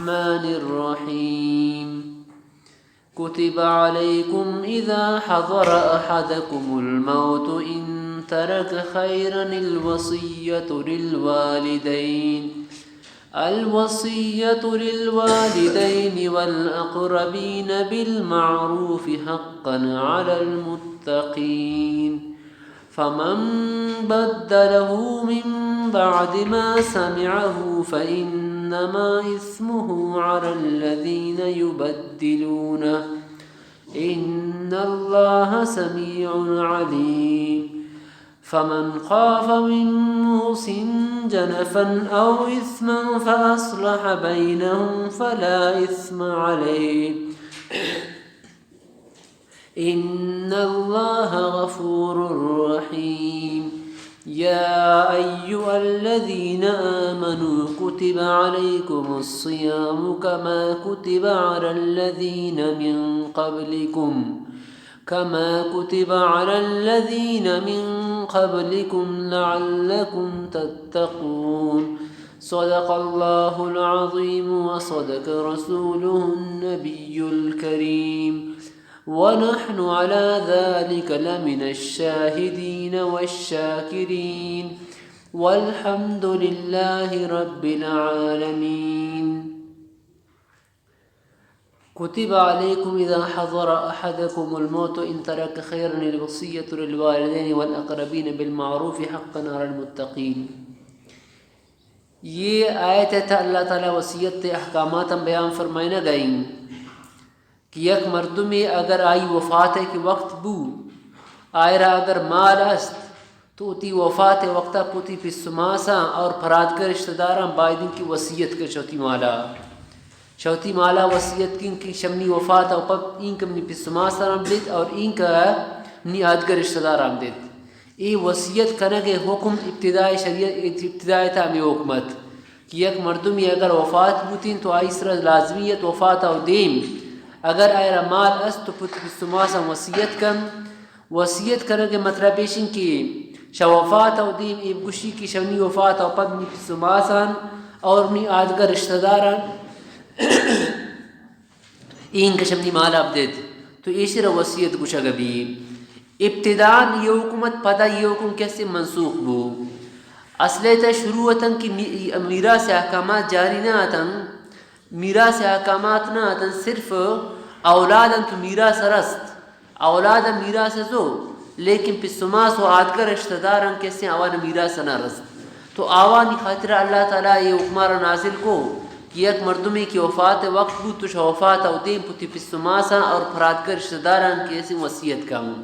الرحمن الرحيم. كتب عليكم إذا حضر أحدكم الموت إن ترك خيرا الوصية للوالدين، الوصية للوالدين والأقربين بالمعروف حقا على المتقين. فمن بدله من بعد ما سمعه فإنما إثمه على الذين يبدلونه، إن الله سميع عليم. فمن خاف من موص جنفا أو إثما فأصلح بينهم فلا إثم عليه، إن الله غفور رحيم. يا أيها الذين آمنوا كتب عليكم الصيام كما كتب على الذين من قبلكم، كما كتب على الذين من قبلكم لعلكم تتقون. صدق الله العظيم وصدق رسوله النبي الكريم. ونحن على ذلك لمن الشاهدين والشاكرين. والحمد لله رب العالمين. كتب عليكم إذا حضر أحدكم الموت إن ترك خيرا الوصية للوالدين والأقربين بالمعروف حقا على المتقين. یہ آیت ءِ تہ اللہ تعالی وصیت ءِ احکامات ہم بیان فرمائنگ ءَ ایں کہ یک مردمے اگر آئی وفات ءِ کہ وقت بو، آئرا اگر مال است، تو وتی وفات ءِ وقتا پہ وتی پس و ماساں اور پرادگہ رشتہ داراں باید انت کہ وصیت کن شہ وتی مالا۔ شہ وتی مالا وصیت کن کہ شہ منی وفات ءَ پد اینکہ منی پس و ماساں بدیت اور اینکہ منی آدگہ رشتہ داراں بدیت۔ اے وصیت کنگ ءِ حکم ابتداء شریعت، ابتداء تہا ہمے حکم ات کہ یک مردمے اگر وفات بوتیں تو آئی سرا لازمی ات وفات ءَ دیم اگر آئرا مال است تو پہ وتی پس و ماساں وصیت کن۔ وصیت کنگ ءِ مطلب ایش انت کہ شہ وفات ءَ دیم اے بگوشی کہ شہ منی وفات ءَ پد منی پس و ماساں اور منی آدگہ رشتہ داراں اینکہ شہ منی مالا بدیت، تو ایشی را وصیت گوشگ بی۔ ابتداء یہ حکم ات، پدا یہ حکم کسے منسوخ بو۔ اصل ءِ تہ شروع اتن کہ می-، میراث ءِ احکامات جاری نہ اتن، میراث ءِ احکامات نہ اتن، صرف اولاداں تو میراث رست، اولاد میراث زو، لیکن پس و ماس و آدگہ رشتہ داراں کسے آوان میراث نہ رست۔ تو آوانی خاطر اللہ تعالی یہ حکم را نازل کو کہ یک مردمے کہ وفات ءِ وقت بوت تو شہ وفات ءَ دیم پہ وتی پس و ماساں اور پرادگہ رشتہ داراں کسے وصیت کن۔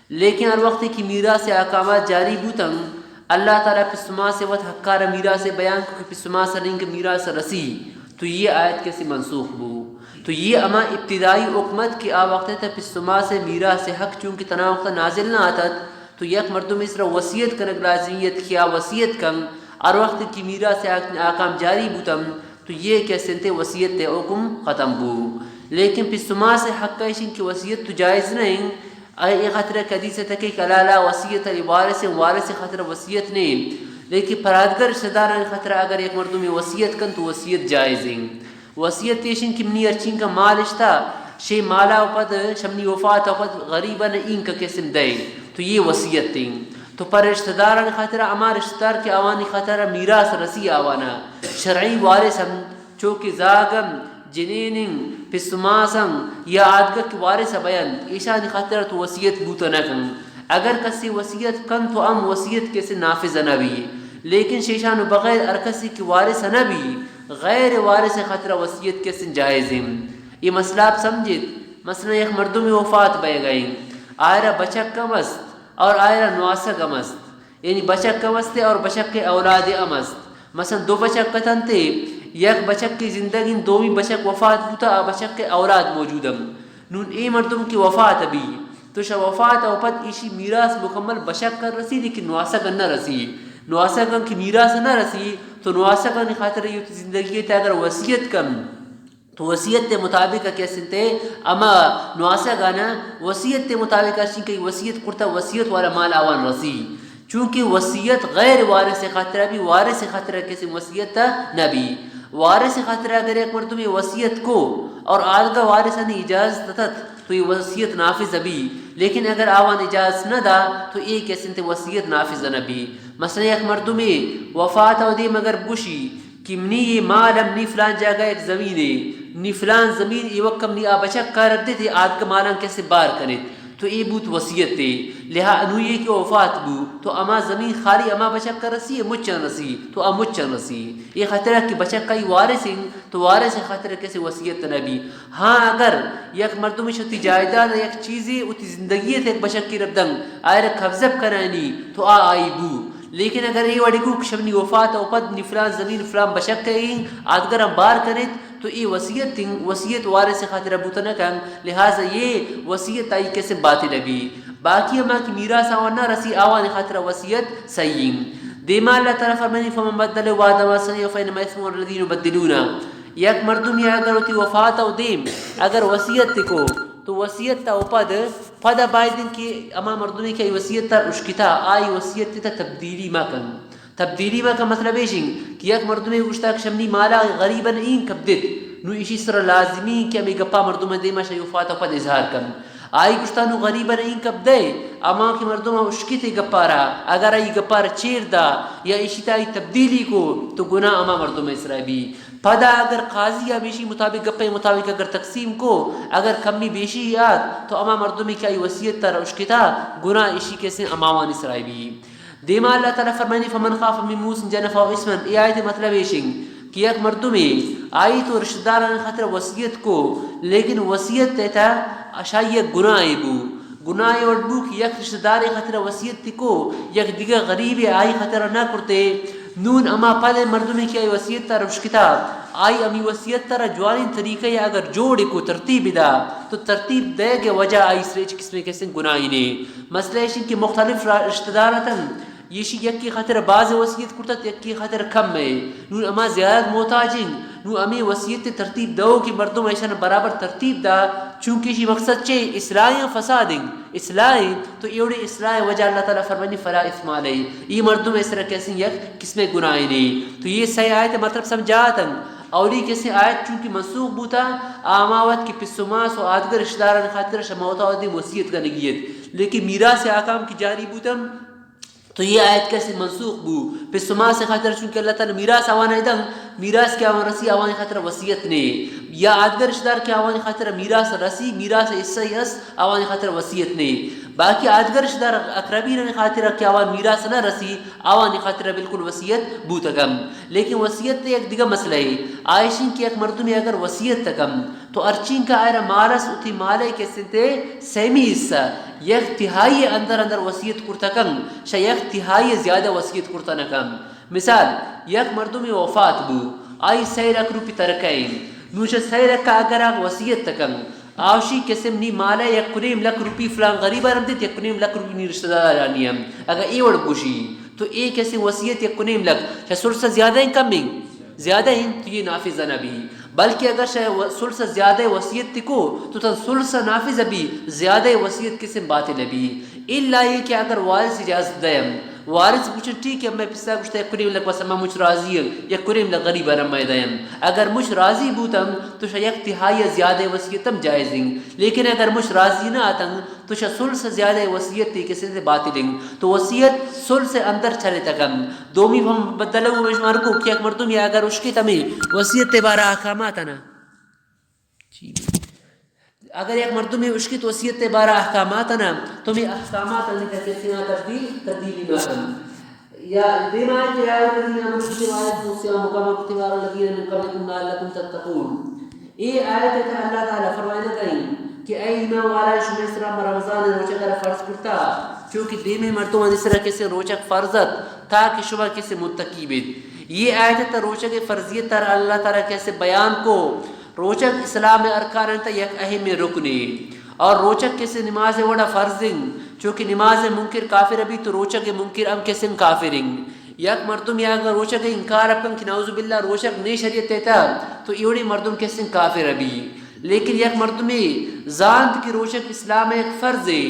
لیکن ہر وقت کہ میراث ءِ احکامات جاری بوتن، اللہ تعالی پس و ماس ءِ وت حقا را میراث ءِ بیان کو کہ پس و ماس ءَ اینکہ میراث رسی، تو یہ آیت کسے منسوخ بو۔ تو یہ ہما ابتدائی حکم ات کہ آ وقت ءِ تہ پس و ماس ءِ میراث ءِ حق چونکہ تنا وقت نازل نہ اتت، تو یک مردمے سرا وصیت کنگ لازمی ات کہ آ وصیت کن، ہر وقت کہ میراث ءِ احکام جاری بوتن، تو یہ کہ است انت وصیت ءِ حکم ختم بو۔ لیکن پس و ماس ءِ حق ایش انت کہ وصیت تو جائز نہ انت۔ اے، اے خاطر کہ حدیث ءِ تہ کہ لا، لا وصیت لوارث، وارث ءِ خاطر وصیت نہ انت۔ لیکن پرادگہ رشتہ داراں خاطر اگر یک مردمے وصیت کن تو وصیت جائز انت۔ وصیت ایش انت کہ منی ہرچینکہ مال اشتا، شے مالا و پد، شہ منی وفات و پد غریباں اینکہ کسے دئے، تو یہ وصیت انت۔ تو پر رشتہ داراں خاطر، ہما رشتہ دار کہ آوانی خاطر میراث رسی آوانا، شرعی وارث ہم چو کہ زاگم، جنینم، پس و ماسم یا آدگہ کہ وارث بینت، ایشانی خاطر تو وصیت بوت نہ کن۔ اگر کسے وصیت کن تو ہم وصیت کسے نافذ نہ بی، لیکن شیشان بغیر ہر کسے کہ وارث نہ بی، غیر وارث خاطر وصیت کسے جائز ہیں۔ یہ مسئلہ آپ سمجھت، مثلاً یک مردم وفات بہ گئے، آئرا بچک کم است اور آئرا نواسگ ہم است۔ یعنی بچک ہم است اور بچک ءِ اولاد ہم است۔ مثلاً دو بچک اتنت، یک بچک زندگ انت، دومی بچک وفات بوتا، آ بچک ءِ اولاد موجود انت۔ نون اے مردم کہ وفات بی، تو شہ وفات ءَ پد ایشی میراث مکمل بچک ءَ رسی، لیکن نواسگ ءَ نہ رسی۔ نواسگاں کہ میراث نہ رسی، تو نواسگانی خاطر یہ زندگی ءِ تہ اگر وصیت کن، تو وصیت ءِ مطابق کہ است انت، اما نواسگانا وصیت ءِ مطابق ہرچی کہ وصیت کرتا، وصیت والا مال آوان رسی۔ چونکہ وصیت غیر وارث خاطر بی، وارث خاطر کسی وصیت نہ بی۔ وارث خاطر اگر یک مردمے وصیت کو اور آدگہ وارثانی اجازت اتت تو یہ وصیت نافذ بی، لیکن اگر آوان اجازت نہ دا تو یہ کسنت وصیت نافذ نہ بی۔ مثلا یک مردمے وفات و دیم اگر بگوشی کہ منی یہ مال ہم نی فلان جاگہ یک زمینے، نی فلان زمین ای وقت ہم نی آ بچک کارت دے تے آدگہ مالان کسے بار کنت۔ تو اے بوت وصیت تے، لہا انو یہ کہ وفات بو تو اما زمین خالی اما بچک رسی، مچن رسی، تو آ مچن رسی۔ اے خاطرہ کہ بچک کئی وارث ہیں تو وارث خاطر کسے وصیت نہ بی۔ ہاں اگر یک مردم شتی جائیداد یک چیزی و تی زندگی تے یک بچکی رب دنگ آئر قبضہ کنانی تو آ آئی بو، لیکن اگر اے وڑی کو کہ شمنی وفات او پد نی فلان زمین فلان بچک کئی آدگر ہم بار کنت تو اے وصیت تنگ وصیت وارث خاطر بوت نہ کن، لہذا یہ وصیت آئی کسے باطل بی۔ باقی ہما کہ میراث آوان نہ رسی آوان خاطر وصیت صحیح ہیں۔ دیما اللہ تعالی فرمانی فمن بدل بعد ما سمعه فإنما إثمه على الذين يبدلونه۔ یک مردم یا اگر وتی وفات او دیم اگر وصیت کو تو وصیت تا اوپد پدا باید انت کہ ہما مردمی کہ آئی وصیت تر اشکتا آئی وصیت تا تبدیلی مکن۔ تبدیلی مکن مطلب ایش انت کہ یک مردمی گوشتا کہ شمنی مالا غریبن این کب دیت، نو ایشی سر لازمی کہ ہمیں گپا مردم دیما شی وفات پد اظہار کن۔ آئی گوشتا نو غریبن این کب دے، اما کہ مردم اشکتے گپارا، اگر آئی گپار چیر دا یا ایشی تا آئی تبدیلی کو تو گناہ اما مردم اسرا بی۔ پدا اگر قاضی یا بیشی مطابق گپے مطابق اگر تقسیم کو، اگر کمی بیشی یات تو اما مردمی کہ آئی وصیت تر اشکتا گناہ ایشی کسے اماوانی سرا بی۔ دیما اللہ تعالی فرمانی فمن خاف من موص جنفا او اثما۔ اے آیت مطلب ایشنگ کہ یک مردمے آئی تو رشتہ داران خاطر وصیت کو، لیکن وصیت تیتا اشائی یک گناہے بو۔ گناہے وڑ بو کہ یک رشتہ دارے خاطر وصیت کو، یک دیگہ غریبے آئی خاطر نہ کرتے۔ نون اما پد مردمے کہ آئی وصیت تا رشکتا، آئی امی وصیت تا جوانین طریقہ اگر جوڑ کو ترتیب دا، تو ترتیب دے گے وجہ آئی سر ہچ قسمے کسے گناہی نے۔ مسئلہ ایشی کہ مختلف را-، رشتہ دار اتن، ایشی یکی خاطر باز وصیت کرتت، یکی خاطر کم ہے۔ نون اما زیادہ محتاج ہیں، نون امی وصیت ترتیب دو کہ مردم ایشان برابر ترتیب دا، چونکہ ایشی مقصد چے اصلاح ہیں فساد ہیں، اصلاح ہیں، تو ایوڑے اصلاح وجہ اللہ تعالی فرمانی فلا اثم علیہ، یہ مردم اس طرح کسی یک قسم گناہ نہیں۔ تو یہ صحیح آیت مطلب سمجھا تن۔ اولی کسی آیت چونکہ منسوخ بوتا، آما وت کہ پس و ماس و آدگر رشتہ داران خاطر شموتا و دی وصیت کنگیت، لیکن میراث احکام کی جاری بوتن، تو یہ آیت کسے منسوخ بو۔ پس و ماس خاطر چونکہ اللہ تعالی میراث آوان ایدن، میراث کہ آوان رسی آوان خاطر وصیت نے، یا آدگر رشتہ دار کہ آوان خاطر میراث رسی، میراث حصہ اس آوان خاطر وصیت نے۔ باقی آدگر رشتہ دار اقربین خاطر کہ آوان میراث نہ رسی، آوان خاطر بالکل وصیت بوتگم۔ لیکن وصیت یک دیگہ مسئلہ ہے، آئیشین کہ یک مردمی اگر وصیت تکم، تو ہرچین کہ آئرا مال است، وتی مالے کسنتے سیمی حصہ، یک تہائی اندر اندر وصیت کرتکن، شہ یک تہائی زیادہ وصیت کرتا نکن۔ مثال، یک مردمی وفات بو، آئی سئے لکھ روپی ترکہ ایں، نو شہ سئے لکھ اگر آ وصیت تکن، آوشی قسم نی مالے یک کنیم لکھ روپی فلان غریب آرم دیت، یک کنیم لکھ روپی نی رشتہ دارانی ہم، اگر اے وڑ گوشی، تو اے کسے وصیت یک کنیم لکھ، شہ سلسہ زیادہ ایں کم ایں؟ زیادہ ایں، تو یہ نافذ نہ بی۔ بلکہ اگر شہ و-، ثلث زیادہ وصیت تکو تو تن ثلث نافذ بی، زیادہ وصیت کسے باطل بی۔ الا یہ کہ اگر وارث اجازت دیم، وارث گوشن ٹھیک ہے، میں پسا گوشتا یک کنیم لکھ بس، میں مچ راضی ہم، یک کنیم لکھ غریب آرم میں دیم۔ اگر مچ راضی بوتم تو شہ یک تہائی زیادہ وصیت ہم جائز ہیں، لیکن اگر مچ راضی نہ آتن تو شہ ثلث زیادہ وصیت تے کسے تے باطل ہیں۔ تو وصیت ثلث اندر چلے تکن۔ دومی ہم بدلو میں شمار کو کہ یک مردم یا اگر اشکت ہمیں وصیت تے بارہ احکامات نا۔ جی۔ اگر یک مردم اشکت وصیت تے بارہ احکامات نا، تو میں احکامات نا کسے نا تبدیل، تبدیلی مکن۔ یا دیما کہ یا ایھا الذین آمنوا کتب علیکم الصیام کما کتب علی الذین من قبلکم لعلکم تتقون۔ اے آیت ء تہ اللہ تعالی فرمائینگ ء انت کہ اے ایمان والایان، شمئے سرا ما رمضان ء روچگ ء را فرض کرتا، چو کہ دیمے مردمانی سرا کسے روچگ فرض ات، تاکہ شما کسے متقی بیت۔ یہ آیت ء تہ روچگ ء فرضیت ء را اللہ تعالی کسے بیان کو۔ روچگ اسلام ء ارکان ء تہ یک اہمیں رکنے، اور روچگ کسے نماز ء وڑا فرض انت، چو کہ نماز ء منکر کافر بیت تو روچگ ء منکر ہم کسے کافر انت۔ یک مردمے اگر روچگ ء انکار بکن کہ نعوذ باللہ روچگ نے شریعت ء تہ، تو ایوڑیں مردم کسیں کافر بی۔ لیکن یک مردمے زانت کہ روچگ اسلام ء یک فرضے،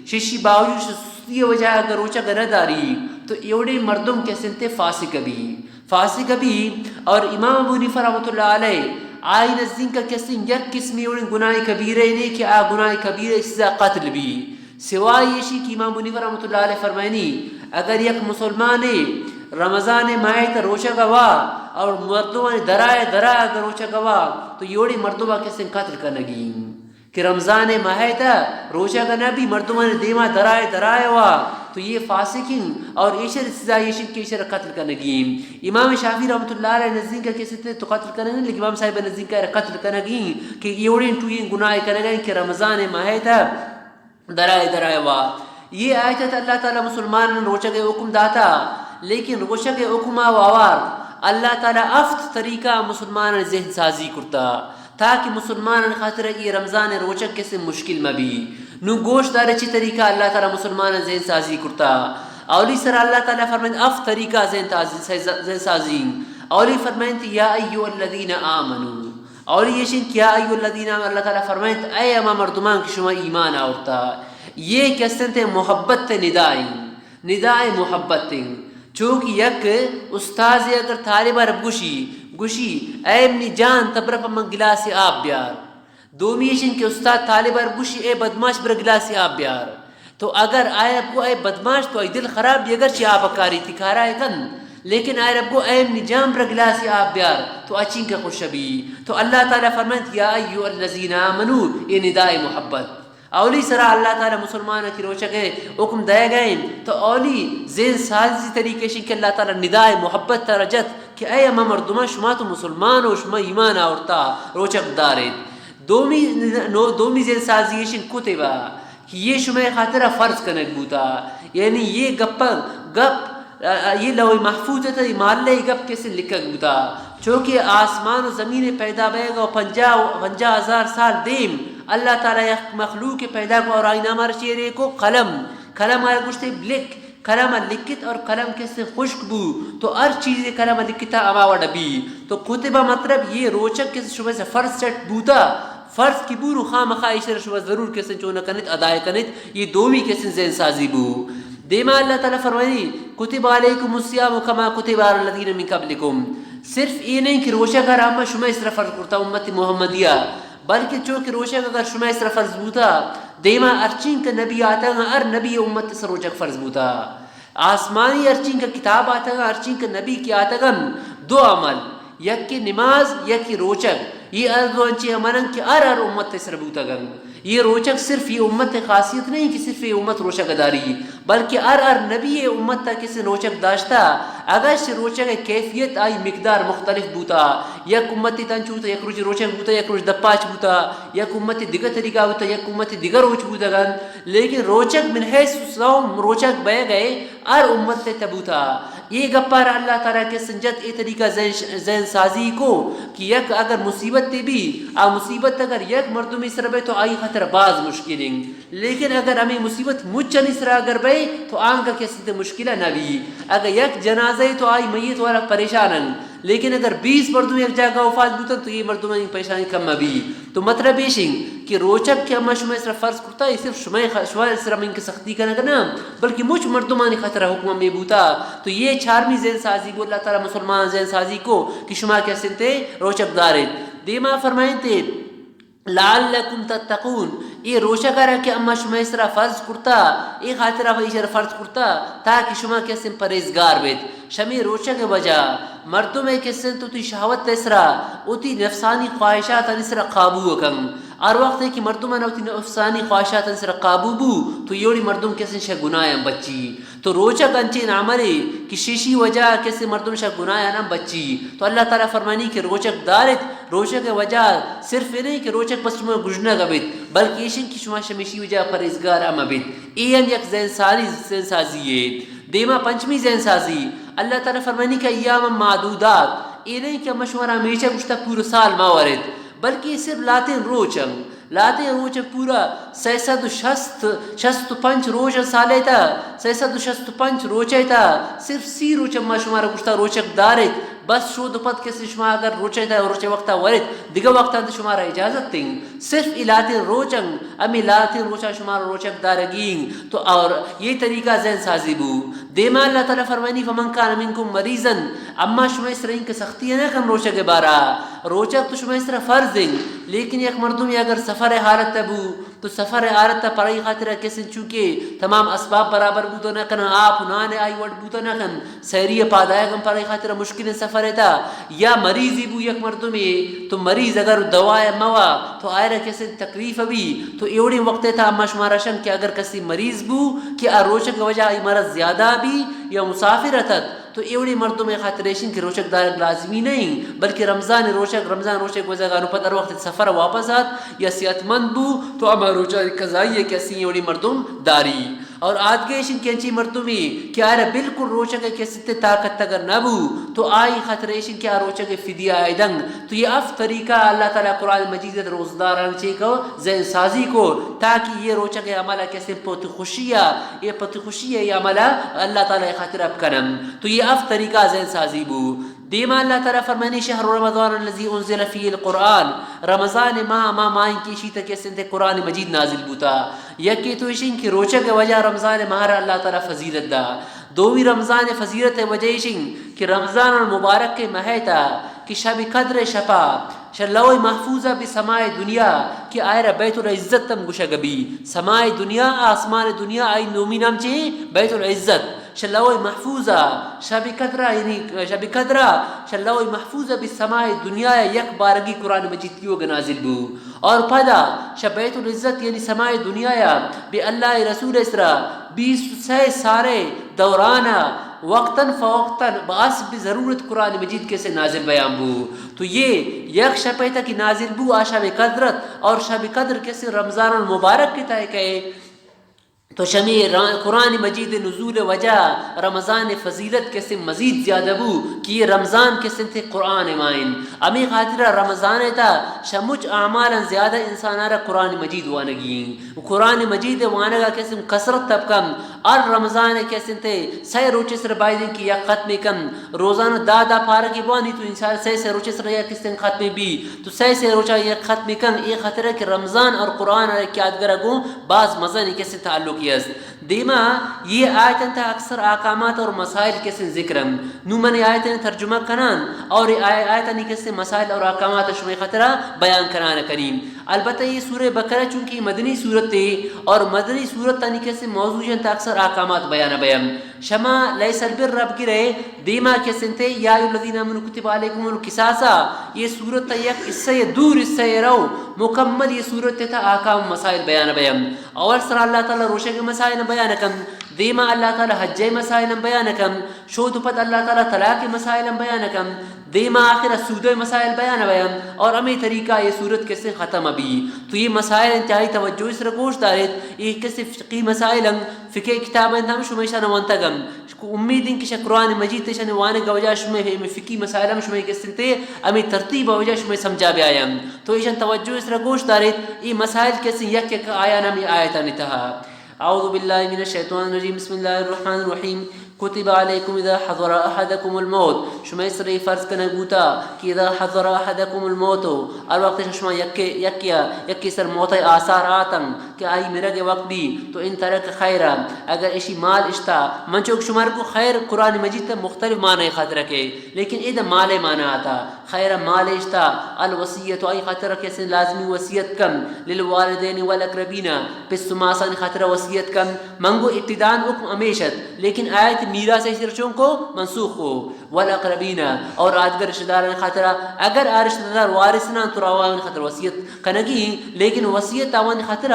ششی باوجود سستی ء وجہ اگر روچگ نہ داری، تو ایوڑیں مردم کسیں تے فاسق بی۔ فاسق بی۔ اور امام ابو حنیفہ رحمۃ اللہ علیہ، آئی نزدیک کسیں یک قسمی اوڑیں گناہ کبیرہ نے کہ آ گناہ کبیرہ سزا قتل بی۔ سوائے ایشی کہ امام ابو حنیفہ رحمۃ اللہ علیہ فرمائنی، اگر یک مسلمانے رمضان ماہ تا روچگ وا اور مردمانی درائے درائے اگر روچگ وا تو یوڑی مردمہ کسیں قتل کنگی۔ کہ رمضان ماہ تا روچگ نہ بی، مردمانی دیما درائے درائے وا، تو یہ فاسقیں اور ایشر سزا ایشی کہ ایشر قتل کنگی۔ امام شافعی رحمۃ اللہ علیہ نزدیک کسے تے تو قتل کنگی، لیکن امام صاحب نزدیک قتل کنگی کہ یہ اوڑیں ٹوئیں گناہ کنگی کہ رمضان ماہ تا درائے درائے وا۔ یہ آیت ات اللہ تعالی مسلمان روچگ حکم داتا، لیکن روچگ حکم آوار اللہ تعالی افت طریقہ مسلمان ذہن سازی کرتا۔ تاکہ مسلمانانی خاطر اے رمضان روچگ کسے مشکل مہ بی۔ نوں گوش دارے چی طریقہ اللہ تعالی مسلمانانی ذہن سازی کرتا۔ اولی سر اللہ تعالی فرمائنت افت طریقہ ذہن تازی، ذہن سازی۔ اولی فرمائنت یا ایھا الذین آمنو۔ اولی ایشن کہ یا ایھا الذین آمنو، اللہ تعالی فرمائنت اے ہما مردمان کہ شما ایمان آورتا۔ یہ کسنت محبت ندائیں۔ ندائے محبت انت۔ چو کہ یک استازے اگر طالب ء را بگوشی، گوشی، اے منی جان، تبرا پہ من گلاسے آپ بیار۔ دومی ایش انت کہ استاد طالب ء را بگوشی، اے بدماش، برا گلاسے آپ بیار۔ تو اگر آئے ء بگو، اے بدماش، تو آئی دل خراب بی، اگرچہ آپ ء کاری تی کارا ء کن، لیکن آئے ء بگو، اے منی جان، برا گلاسے آپ بیار، تو اچینکہ خوش بی۔ تو اللہ تعالی فرمائنت، یا ایھا الذین آمنو، اے ندائے محبت۔ اولی سرا اللہ تعالی مسلمان ء کہ روچگ ء حکم دئیگ ء انت، تو اولی ذہن سازی طریقہ ایش انت کہ اللہ تعالی ندائے محبت ترا جت کہ اے ہما مردمان، شما تو مسلمان ہو، شما ایمان آورتا، روچگ داریت۔ دومی، نو، دومی ذہن سازی ایش انت کتبہ کہ یہ شمئے خاطرا فرض کنگ بوتا، یعنی یہ گپ، گپ ء، ء، یہ لوح محفوظ ء تہ مالے گپ کسے لکھگ بوتا۔ چونکہ آسمان و زمین پیدا بیگ و پنجاہ، پنجاہ ہزار سال دیم اللہ تعالی یک مخلوق پیدا کو اور آئی نام ء چیرے کو قلم۔ قلم ء گوشتے لکھ، قلم ء لکھت اور قلم کسے خشک بو تو ہر چیزے قلم ء لکھتا ہما وڑ بی۔ تو کتبہ مطلب یہ روچگ کسے شمئے سے فرض سیٹ بوتا، فرض کہ بو نوں خامخا ایشرا شما ضرور کسے چون کنیت، ادا کنیت۔ یہ دومی کسے ذہن سازی بو۔ دیما اللہ تعالی فرمائی، کتب علیکم الصیام کما کتب علی الذین من قبلکم۔ صرف اے نہیں کہ روچگ ء را ہم شمئے سرا فرض کرتا امت محمدیہ، بلکہ چو کہ روچگ اگر شمئے سرا فرض بوتا، دیما ہرچین کہ نبی آتگاں، ہر نبی امت سر روچگ فرض بوتا۔ آسمانی ہرچین کہ کتاب آتگاں، ہرچین کہ نبی کہ آتگن، دو عمل، یکے نماز، یکے روچگ۔ یہ ہر دو انچیں عمل انت کہ ہر ہر امت سر بوتگن۔ یہ روچگ صرف یہ امت خاصیت نہیں کہ صرف یہ امت روچگ داری، بلکہ ہر ہر نبی یہ امت کسے روچگ داشتا۔ اگرچہ روچگ کیفیت آئی مقدار مختلف بوتا، یک امتی تنچو بوتا، یک روچ روچگ بوتا، یک روچ دپاچ بوتا، یک امتی دگہ طریقہ بوتا، یک امتی دگہ روچ بوتگن۔ لیکن روچگ من حیث الصوم روچگ بئیگ ء ہر امت ء تہ بوتا۔ اے گپا را اللہ تعالی کہ سنجت اے طریقہ ذہن، ذہن سازی کو کہ یک اگر مصیبت تے بی، آ مصیبت اگر یک مردمی سر بے تو آئی خاطر باز مشکل انت۔ لیکن اگر ہمیں مصیبت مچنی سرا اگر بے تو آنکہ کسی تے مشکل نہ بی۔ اگر یک جنازہ تو آئی میت والا پریشان انت۔ لیکن اگر بیست مردم یک جاگہ وفات بوتن تو یہ مردمانی پریشانی کم بی۔ تو مطلب ایش انت کہ روچگ کہ اما شما سرا فرض کرتا، یہ صرف شما خ-، شما سرا من کہ سختی کنگ نہ، بلکہ مچ مردمانی خاطر حکم میں بوتا۔ تو یہ چارمی ذہن سازی بو، اللہ تعالی مسلمان ذہن سازی کو کہ شما کہ سنتے روچگ دارے۔ دیما فرمائنتے، لعلکم تتقون، اے روچگ ء را کہ اما شمئے سرا فرض کرتا، اے خاطر ء ایشر فرض کرتا تاکہ شما کسیں پرہیزگار بیت۔ شمی روچگ ء وجہ مردم ء کسیں تو تی شہوت ء سرا، وتی نفسانی خواہشاتانی سرا قابو کن۔ ہر وقت کہ مردم ء وتی نفسانی خواہشاتانی سرا قابو بو تو یوڑی مردم کسیں شہ گناہ ء بچی۔ تو روچگ انچیں عملے کہ شیشی وجہ کسے مردم شہ گناہاں ہم بچی۔ تو اللہ تعالی فرمانی کہ روچگ دارت، روچگ وجہ صرف اے نہیں کہ روچگ بس شما گژنگ بیت، بلکہ ایشن کہ شما شمیشی وجہ پرہیزگار ہم بیت۔ اے ہم یک ذہن سازی، ذہن سازی ہے۔ دیما پنچمی ذہن سازی، اللہ تعالی فرمانی کہ ایام معدودات، اے نہیں کہ ہم شما را ہمیشہ گشتہ پورا سال ما ورت، بلکہ صرف لاتیں روچ ہم۔ لہتیں روچ پورا سئے سد و شست، شست و پنچ روچ سالے تا، سئے سد و شست و پنچ روچے تا، صرف سی روچ ما شمارا گشتا روچگ داریت، بس شود و پد کسے شما اگر روچے تا روچے وقتا ورت، دگہ وقتا تو شمارا اجازت دیں۔ صرف اے لاتیں روچ انت، ہمے لاتیں روچا شمارا روچگ دارگی انت۔ تو اور یہ طریقہ ذہن سازی بو۔ دیما اللہ تعالی فرمانی، فمن کان منکم مریضا، اما شما اس طرح کہ سختی نہ کن روچگ بارا۔ روچگ تو شما اس طرح فرض انت، لیکن یک مردم اگر سفر حالت بو، تو سفر ء آرت ء پرائی خاطر ء کسیں چونکہ تمام اسباب برابر بوت نہ کن، آپ نان ء آئی وڑ بوت نہ کن، سیری ء پادایگ ہم پرائی خاطر ء مشکل سفر ء تا، یا مریضی بو یک مردمے، تو مریض اگر دوا ء موا تو آئرا کسیں تکلیف بی، تو ایوڑیں وقت ء تا اما شمارا شن کہ اگر کسی مریض بو کہ آ روچگ وجہ آئی مرض زیادہ بی یا مسافر اتت، تو ایوڑیں مردم ء خاطر ایشن کہ روچگ دارگ لازمی نہیں، بلکہ رمضان روچگ، رمضان روچگ گوزگ آنو پد ہر وقت سفر واپس آت یا صحت مند بو، تو ہما روچہ قضائی ہے کہ اسی ایوڑیں مردم داری۔ اور آدگہ ایشن کہ انچی مردمی کہ آرا بالکل روچگ ء کسی تے طاقت اگر نہ بو، تو آئی خاطر ایشن کہ آ روچگ فدیہ آئے دنگ۔ تو یہ اف طریقہ اللہ تعالی قرآن مجید ء روزداران چے کو ذہن سازی کو، تاکہ یہ روچگ عمل کسی پوت خوشی ء، یہ پوت خوشی ء یہ عمل اللہ تعالی خاطر اب کنم۔ تو یہ اف طریقہ ذہن سازی بو۔ دیما اللہ تعالی فرمانی، شهر رمضان الذي انزل فيه القرآن، رمضان ماہ ما ماہیں کہ اشی تک استنت قرآن مجید نازل بوتا۔ یکی تو اشین کہ روچگ وجہ رمضان ماہ را اللہ تعالی فضیلت دا۔ دومی رمضان فضیلت وجہ اشین کہ رمضان المبارک کے ماہ تا کہ شب قدر شپا شہ لوح محفوظ بہ سماء دنیا کہ آئرا بیت العزت ہم گوشگ بی۔ سماء دنیا، آسمان دنیا، آئی نومی نام چے؟ بیت العزت۔ شہ لوح محفوظ ء شب قدر ء، یعنی شب قدر ء شہ لوح محفوظ ء بہ سماء دنیا ء یک بارگی قرآن مجید کیوگ نازل بو۔ اور پدا شہ بیت العزت یعنی سماء دنیا ء بہ اللہ ء رسول ء سرا بیست و سئے سال ء دوران ء وقتاً فوقتاً بہ حسب ضرورت قرآن مجید کسے نازل بیان بو۔ تو یہ یک شپ ء تک نازل بو، آ شب قدر ات، اور شب قدر کسے رمضان المبارک کے تہ ء کئے۔ تو شمی را-، قرآن مجید نزول وجہ رمضان فضیلت کسے مزید زیادہ بو کہ یہ رمضان کسے تے قرآن مائن۔ ہمیں خاطر رمضان تا شمچ اعمالاً زیادہ انسان را قرآن مجید وانگی ہیں۔ و قرآن مجید وانگا کسے کثرت تب کم، ہر رمضان کسے تے سہ روچے سر بایدیں کہ یک ختم کن، روزانہ دہ دہ پارگی بوانی تو انسان سہ سہ روچے سر یک کسے ختم بی۔ تو سئے سئے روچا یک ختم کن، اے خاطر کہ رمضان اور قرآن ء یادگار گوں باز مزن کسے تعلقی است۔ دیما یہ آیتن تا اکثر احکامات اور مسائل کسے ذکر ہم۔ نو من آیتن ترجمہ کنان اور آیتانی کسے مسائل اور احکامات شمئے خاطرہ بیان کنان کنیم۔ البتہ یہ سورہ بقرہ چونکہ مدنی سورت ہے اور مدنی سورتانی کسے موضوع جن تا اکثر احکامات بیان بیم۔ شما لیس البر رب گرے دیما کسنتے، یا ایھا الذین آمنوا کتب علیکم القصاص، یہ سورت تا یک حصہ، یہ دور حصہ یہ رو، مکمل یہ سورت تا احکام مسائل بیان بیم۔ اول سر اللہ تعالی روشے کے مسائل بیان کم، دیما اللہ تعالی حج مسائل بیان کم، شود پد اللہ تعالی طلاق مسائل بیان کم، دیما آخر سود مسائل بیان بیم، اور ہمیں طریقہ یہ سورت کسے ختم بی۔ تو یہ مسائل انتہائی توجہ سر گوش داریت، یہ کسے فقہی مسائل ہم، فقہ کتاب ہم شما ایشان وانتگ ہم۔ امید انت کہ شہ قرآن مجید تے شان وانگ وجہ شمئے فقہی مسائل ہم شمئے کسنتے ہمیں ترتیب وجہ شمئے سمجھا بیایم۔ تو ایشان توجہ سر گوش داریت، یہ مسائل کسے یک یک آیان ہمیں آیتانی تہا۔ اعوذ باللہ من الشیطان الرجیم، بسم اللہ الرحمن الرحیم۔ کتب علیکم اذا حضر احدکم الموت، شمئے سرے فرض کنگ بوتا کہ اذا حضر احدکم الموت، ہر وقت شما یکے، یکیا، یکے سر موت آثار آتن کہ آئی مرگ وقت بی، تو ان ترک خیرا، اگر اشی مال اشتا، من چوک شمار کو خیر قرآن مجید تا مختلف معنی خاطر کے، لیکن اے دا مال معنی آتا۔ خیر مال اشتا، الوصیت، آئی خاطر کسے لازمی وصیت کن، للوالدین والاقربین، پس و ماسانی خاطر وصیت کن۔ منگو ابتدان حکم ہمیش ات، لیکن آیت میراث سر چون کو منسوخ کو، والاقربین، اور آدگر رشتہ داران خاطر، اگر آ رشتہ دار وارث نہ تو راوان خاطر وصیت کنگی، لیکن وصیت آوان خاطر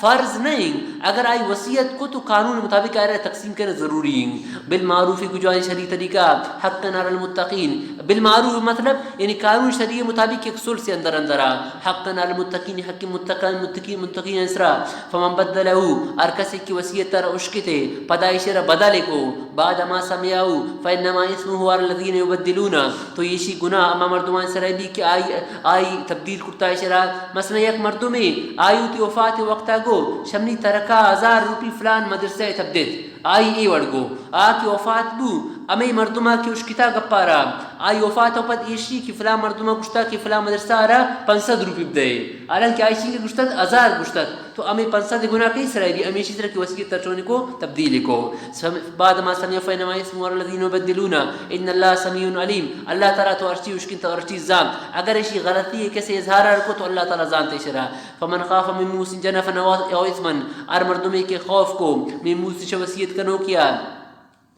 فرض نہیں۔ اگر آئی وصیت کو تو قانون مطابق آئرا تقسیم کرنا ضروری ہیں۔ بالمعروف، گجوانی شریع طریقہ، حقا علی المتقین۔ بالمعروف مطلب یعنی قانون شریع مطابق یک ثلث اندر اندرا، حقا علی المتقین، حق متقین، متقین، متقین اسرا۔ فمن بدله، ہر کسی کہ وصیت تر اشکتے، پدا ایشرا بدل کو، بعد ما سمعه فانما اثمه علی الذین یبدلون، تو ایشی گناہ اما مردمان سر بی کہ آئی، آئی تبدیل کرتا ایشرا۔ مثلا یک مردمے آئی وتی وفات وقتا گو، شمنی ترکا ہزار روپی فلان مدرسہ تبدیت۔ آئی اے وڑ گو، آ کہ وفات بو، ہمے مردما کہ اشکتا گپارا، آئی وفات و پد ایشی کہ فلاں مردما گشتا کہ فلاں مدرسہ آرا پنچ سد روپی بدئے، حالانکہ آئی شنگ گشتت ہزار گشتت، تو ہمے پنچ سد گناہ کئی سرا بی؟ ہمیشی سرا کہ وصیت ترچونی کو، تبدیل کو۔ سم-، بعد ما سمع فإنما إثمه على الذين يبدلونه إن الله سميع عليم۔ اللہ تعالی تو ہرچی اشکنت و ہرچی زانت۔ اگر ایشی غلطی کسی اظہار کو تو اللہ تعالی زانت ایشرا۔ فمن خاف من موص جنفا أو إثما، ہر مردمے کہ خوف کو من موص چہ وصیت کنوکیا،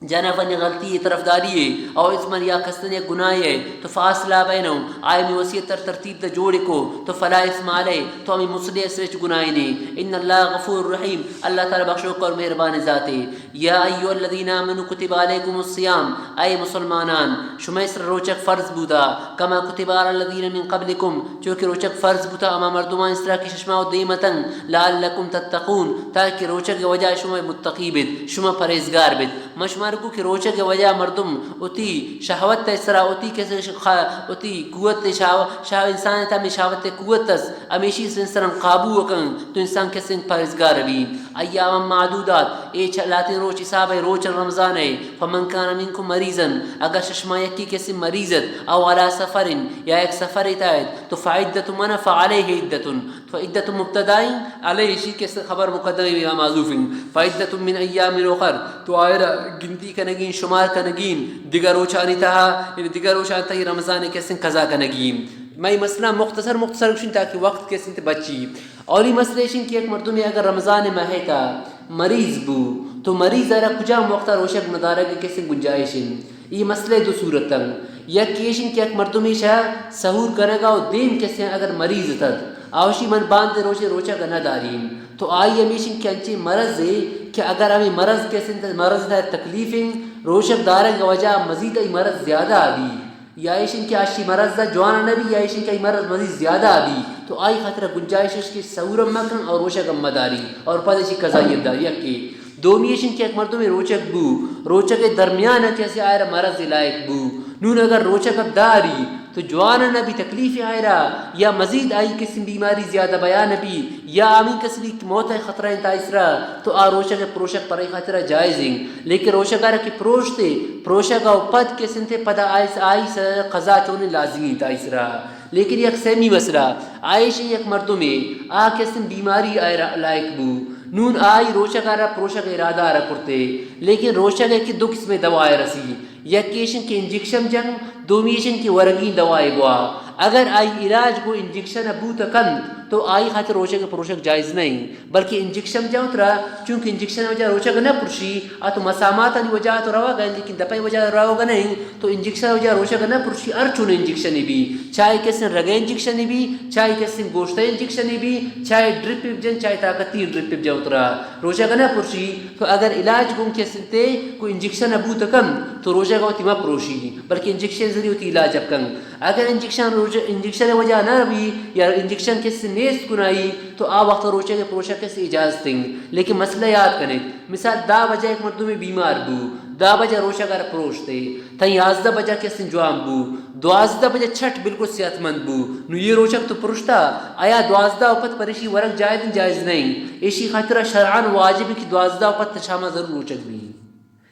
جنفا غلطی طرفداری، أو إثما یا کستن یک گناہے، تو فأصلح بينهم، آئی ہمے وصیت تر ترتیب دہ جوڑ کو، تو فلا إثم عليه، تو ہمے مصلح سرچ گناہی نے۔ إن الله غفور رحيم، اللہ تعالی بخشوک اور مہربان ذاتے۔ يا أيها الذين آمنوا كتب عليكم الصيام، اے مسلمانان، شمئے سر روچگ فرض بوتا، كما كتب على الذين من قبلكم، چو کہ روچگ فرض بوتا ہما مردمان سرا کہ ششما و دیم اتن، لعلكم تتقون، تاکہ روچگ وجہ شما متقی بیت، شما پرہیزگار بیت۔ من شما گو کہ روچگ وجہ مردم وتی شہوت سرا، وتی کس خ-، وتی قوت شہو-، شہو-، انسان تا ہمے شہوت قوت اس، ہمیشی سنسرن قابو کن، تو انسان کسن پرہیزگار بی۔ ایاما معدودات، اے چہ لاتیں روچ حساب ہے، روچ رمضان ہے۔ فمن كان منكم مريضا، اگر ششما یکی کسی مریض ات، أو على سفر، یا یک سفر ات آیت، تو فعدة من، فعليه عدة، تو عدة مبتدا ہیں، علیہ شی کس خبر مقدم ہے یا معذوف ہیں۔ فعدة من أيام أخر، تو آئرا گنتی کنگین، شمار کنگین، دگہ روچانی تہا، یعنی دگہ روچان تہی رمضان کسن قضا کنگین۔ میں مسئلہ مختصر مختصر گوشن تاکہ وقت کسن تے بچی۔ اولی مسئلہ ایشن کہ یک مردمے اگر رمضان ماہ تا مریض بو، تو مریض آرا کجام وقتا روشگ ندارگ کسن گنجائش انت؟ ای مسئلہ دو صورت انت۔ یک ایشن کہ یک مردمے شہ سحور کنگا و دیم کسن اگر مریض اتت، آوشی من باندے روچے روچگ نداریم، تو آئی ہمیشن کہ انچیں مرض ہے کہ اگر ہمیں مرض کسن ت-، مرض تا تکلیف انت، روشگ دارگ وجہ مزید ای مرض زیادہ بی۔ یا ایشن کہ آشی مرض جوان نہ بی، یا ایشن کہ آئی مرض مزید زیادہ بی، تو آئی خاطر گنجائش اش کہ سحور ہم مکن اور روشگ ہم مداری اور پد ایشی قضائیت داری۔ یکی دومی ایشن کہ یک مردم روچگ بو، روچگ درمیان کسی آئرا مرض لائق بو، نون اگر روچگ داری تو جوان نہ بی، تکلیف آئرا یا مزید آئی قسم بیماری زیادہ بیان بی، یا آمین کسی موت خطرہ انت آئی سرا، تو آ روچگ پروشگ پر آئی خاطر جائز ہیں۔ لیکن روچگ آرا کہ پروشتے، پروشگ او پد کسن تے پدا آئی س-، آئی س-، قضا چونے لازمی انت آئی سرا۔ لیکن یک سیمی مسئلہ، آئیش یک مردمے، آ کسن بیماری آئرا لائق بو۔ نون آئی روچگ آرا پروشگ ارادہ آرا کرتے۔ لیکن روچگ کہ دو قسم دوا آئے رسی۔ یک ایشن کہ انجیکشن جن، دومی ایشن کہ ورگی دوائے بوا۔ اگر آئی علاج گو انجیکشن بوت کنت، تو آئی خاطر روچگ پروشگ جائز نہیں۔ بلکہ انجیکشن جاؤ ترا، چونکہ انجیکشن وجہ روچگ نہ پرشی، آ تو مسامات آنی وجہ تو روا گئے، لیکن دپے وجہ روا گئے نہیں، تو انجیکشن وجہ روچگ نہ پرشی، ہر چون انجیکشن بی، چاہے کسن رگے انجیکشن بی، چاہے کسن گوشتے انجیکشن بی، چاہے ڈرپ بجن، چاہے طاقتی ڈرپ بجن ترا، روچگ نہ پرشی۔ تو اگر علاج گون کسن تے کو انجیکشن بوت کن، تو روچگ وتی مہ پروشی، بلکہ انجیکشن ذریعہ وتی علاج کن۔ اگر انجیکشن روچ-، انجیکشن وجہ نہ بی یا انجیکشن کس نیست کنائی، تو آ وقت روچگ پروشگ کس اجازت ہیں۔ لیکن مسئلہ یاد کنے، مثال دہ بجہ ایک مردم بیمار بو، دہ بجہ روچگ آرا پروشتے، تاں یازدہ بجہ کس جوان بو، دوازدہ بجہ چھٹ بالکل صحت مند بو، نو یہ روچگ تو پروشتا، آیا دوازدہ و پد پریشی ورگ جائز ہیں؟ جائز نہیں۔ ایشی خاطر شرعاً واجب کہ دوازدہ و پد شاما ضرور روچگ بی۔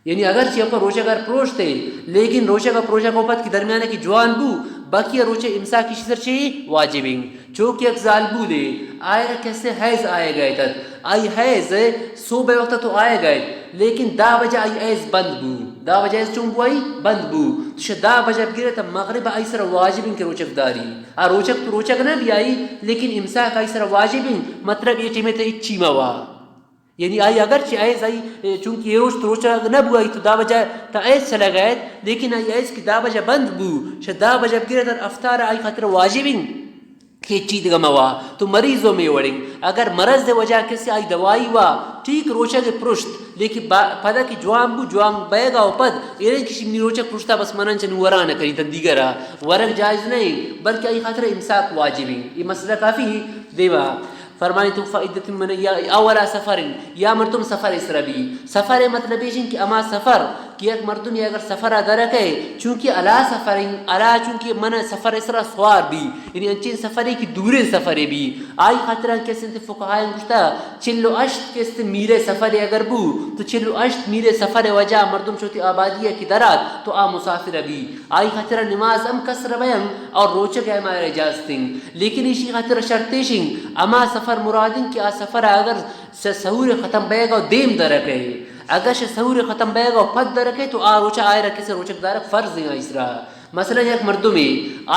یعنی اگرچہ اپا روچگ ار پروشتے، لیکن روچگ ار پروشگ اوپت کہ درمیان کہ جوان بو، باقی روچ امساک ایشی سر چی واجب ہیں۔ چو کہ یک زالبولے، آئرا کسے حیض آئے گئے تت۔ آئی حیض صبح وقت تو آئے گئے، لیکن دہ بجہ آئی حیض بند بو۔ دہ بجہ حیض چون بو آئی؟ بند بو۔ تو شہ دہ بجہ بگیرے تا مغرب آئی سر واجب ہیں کہ روچگ داری۔ آ روچگ تو روچگ نہ بی آئی، لیکن امساک آئی سر واجب ہیں۔ مطلب یہ ٹیمے تا اچی موا۔ یعنی آئی اگرچہ ایز آئی، اے، چونکہ اے روچ تو روچگ نہ بو، آئی تو دہ بجہ تا ایز چلگ ات، لیکن آئی ایز کہ دہ بجہ بند بو، شہ دہ بجہ بگیرے تر افطار آئی خاطر واجب ہیں کہ چی دگہ موا۔ تو مریض و مے وڑیں، اگر مرض دے وجہ کسی آئی دوائی وا، ٹھیک روچگ پرشت، لیکن با-، پدا کہ جوان بو، جوان بیگا و پد ایرن کشی منی روچگ پرشتا، بس منن چنو وران کنی تن دیگرا ورگ جائز نہیں، بلکہ آئی خاطر امساک واجب ہیں۔ یہ مسئلہ کافی دیما۔ فرمائیت فعدة من، یا أو على سفر، یا مردم سفر سر بی۔ سفر مطلب ایش کہ اما سفر کہ یک مردمے اگر سفر ءَ درکئے، چونکہ علی سفر، علی چونکہ من سفر ءِ سرا سوار بی، یعنی انچیں سفرے کہ دوریں سفرے بی، آئی خاطرا کسے انت فقہائیں گوشتا، چل و ہشت کسے انت میلے سفرے اگر بو، تو چل و ہشت میلے سفر ءِ وجہ مردم چہ وتی آبادی ءَ کہ درات تو آ مسافر بی، آئی خاطرا نماز ہم قصر بیاں اور روچگ ہم آئرا اجازت انت۔ لیکن ایشی خاطرا شرط ایش انت، ہما سفر مراد انت کہ آ سفر ءَ اگر شہ سحور ختم بیگ ءَ دیم درکئے۔ اگاں شہ سحور ختم بیگ ءَ پد درکئے تو آ روچ ءَ آئرا کسے روچگ دارگ فرض انت آئی سرا۔ مثلاً یک مردمے،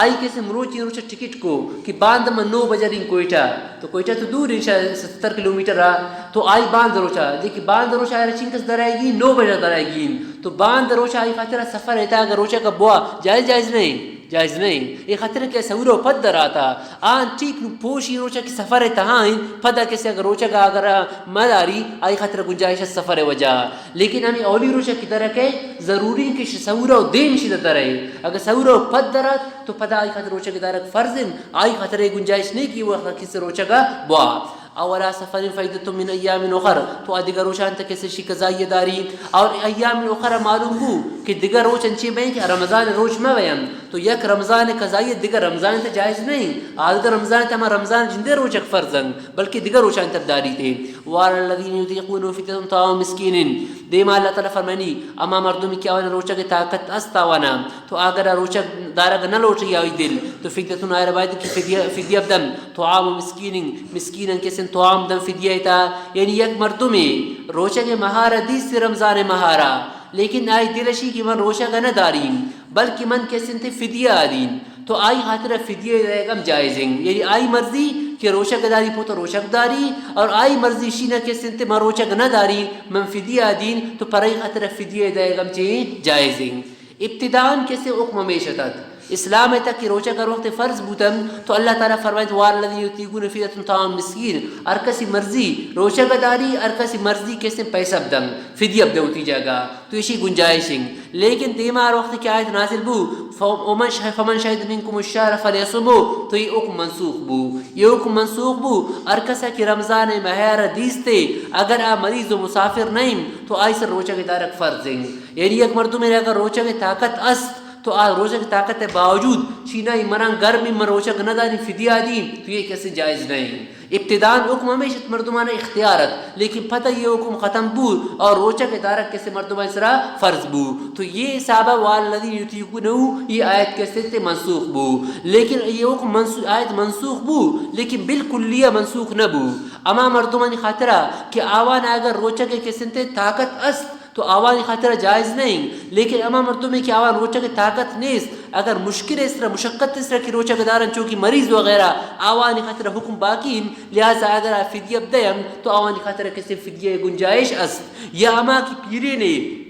آئی کسے مروچی روچ ءَ ٹکٹ کو کہ باند من نو بجہ ریں کوئٹہ، تو کوئٹہ تو دور انت، شہ ستر کلومیٹر ءَ، تو آئی باند روچ ءَ، لیکن باند روچ ءَ آئرا چنکس درائیگی، نو بجہ درائیگی، تو باند روچ ءَ آئی خاطرا سفر ءِ تہا اگر روچگ بوا جائز، جائز نہ انت۔ جائز نہ انت۔ اے خاطر کہ سحور ءَ پد دراتا، آن ٹھیک نوں پوشی روچ ءَ کہ سفر ءِ تہا انت، پدا کسے اگر روچگ ءَ اگر مداری، آئی خاطر گنجائش است سفر ءِ وجہ۔ لیکن ہمے اولی روچ ءَ کہ درکئے، ضروری انت کہ سحور ءَ دیم شی درئے۔ اگر سحور ءَ پد درات، تو پدا آئی خاطر روچگ دارگ فرض انت، آئی خاطر اے گنجائش نہیں کہ وقت کسے روچگ ءَ بوا۔ او علی سفر فعدۃ من ایام اخر، تو آ دگہ روچاں تہ کسے شی قضائی داری۔ اور ایام اخر معلوم بو کہ دگہ روچ انچیں بئیں کہ رمضان روچ مہ بئیں، تو یک رمضان قضائی دگہ رمضان تہ جائز نہیں، آ دگہ رمضان تہ ہما رمضان جندے روچگ فرض انت، بلکہ دگہ روچاں تہ داری تے۔ وعلی الذین یطیقونہ فدیۃ طعام مسکین، دیما اللہ تعالی فرمانی، اما مردمی کہ آوان روچگ طاقت است آوانا، تو اگر روچگ دارگ نہ لوٹی آئی دل، تو فدیۃ آئرا باید کہ فدیہ، فدیہ بدن، طعام مسکین، مسکیناں کسے انت طعام دن فدیہ ءِ تہا، یعنی یک مردمے روچگ ءِ ماہارا دیست رمضان ءِ ماہارا، لیکن آئی دل اشی کہ من روچگ نہ دارین، بلکہ من کسے انت فدیہ دین، تو آئی خاطر فدیہ دئیگ ہم جائز انت، یعنی آئی مرضی کہ روچگ داری پوت روچگ داری، اور آئی مرضی شی نہ کسے انت من روچگ نہ دارین، من فدیہ دین، تو پرائی خاطر فدیہ دئیگ ہم چے جائز انت۔ ابتداءً کسے حکم ہمیش اتت۔ اسلام ءِ تک کہ روچگ ہر وقت فرض بوتن، تو اللہ تعالی فرمائیت، وعلی الذین یطیقونہ فدیۃ طعام مسکین، ہر کسی مرضی روچگ داری، ہر کسی مرضی کسے پیسہ بدن، فدیہ بدن وتی جاگہ، تو ایشی گنجائش انت۔ لیکن دیما ہر وقت کہ آیت نازل بو، ف-، ومن شہ-، فمن شہد منکم الشہر فلیصمہ، تو یہ حکم منسوخ بو، یہ حکم منسوخ بو، ہر کسا کہ رمضان ماہ را دیستے، اگر آ مریض و مسافر نہیں، تو آئی سر روچگ دارگ فرض انت۔ یعنی یک مردمے را اگر روچگ ءِ طاقت است، تو آ روچگ ءِ طاقت ءِ باوجود شی نہ، مناں گرمی، من روچگ نہ داریں، فدیہ دیں، تو یہ کسے جائز نہ انت۔ ابتداءً حکم ہمیش ات، مردمان اختیار ات، لیکن پتہ یہ حکم ختم بو اور روچگ ءِ دارگ کسے مردمان سرا فرض بو۔ تو یہ حساب ءَ وعلی الذین یطیقونہ، یہ آیت کسے تے منسوخ بو۔ لیکن یہ حکم منسو-، آیت منسوخ بو، لیکن بالکلیہ منسوخ نہ بو۔ اما مردمانی خاطرہ کہ آوان اگر روچگ ءِ کسے تے طاقت است، تو آوانی خاطر جائز نہیں، لیکن ہما مردمے کہ آوان روچگ ءِ طاقت نیست، اگر مشکل ءِ سرا، مشقت ءِ سرا کہ روچگ دارن، چونکہ مریض وغیرہ، آوانی خاطر حکم باقی انت، لہذا اگر آ فدیہ بدئین تو آوانی خاطر کسے فدیہ گنجائش است۔ یا ہما کہ پیرینے،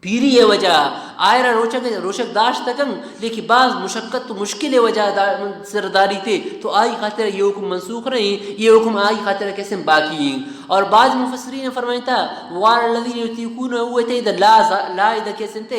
پیری ءِ وجہ آئرا روچگ، روچگ داشتگن، لیکن باز مشقت و مشکل ءِ وجہ دا-، سر داریتے، تو آئی خاطر یہ حکم منسوخ نہیں، یہ حکم آئی خاطر کسے باقی ہیں۔ اور بعض مفسرین فرمائتا، وعلی الذین یطیقونہ، ادا لا ز-، لا ادا کسے انت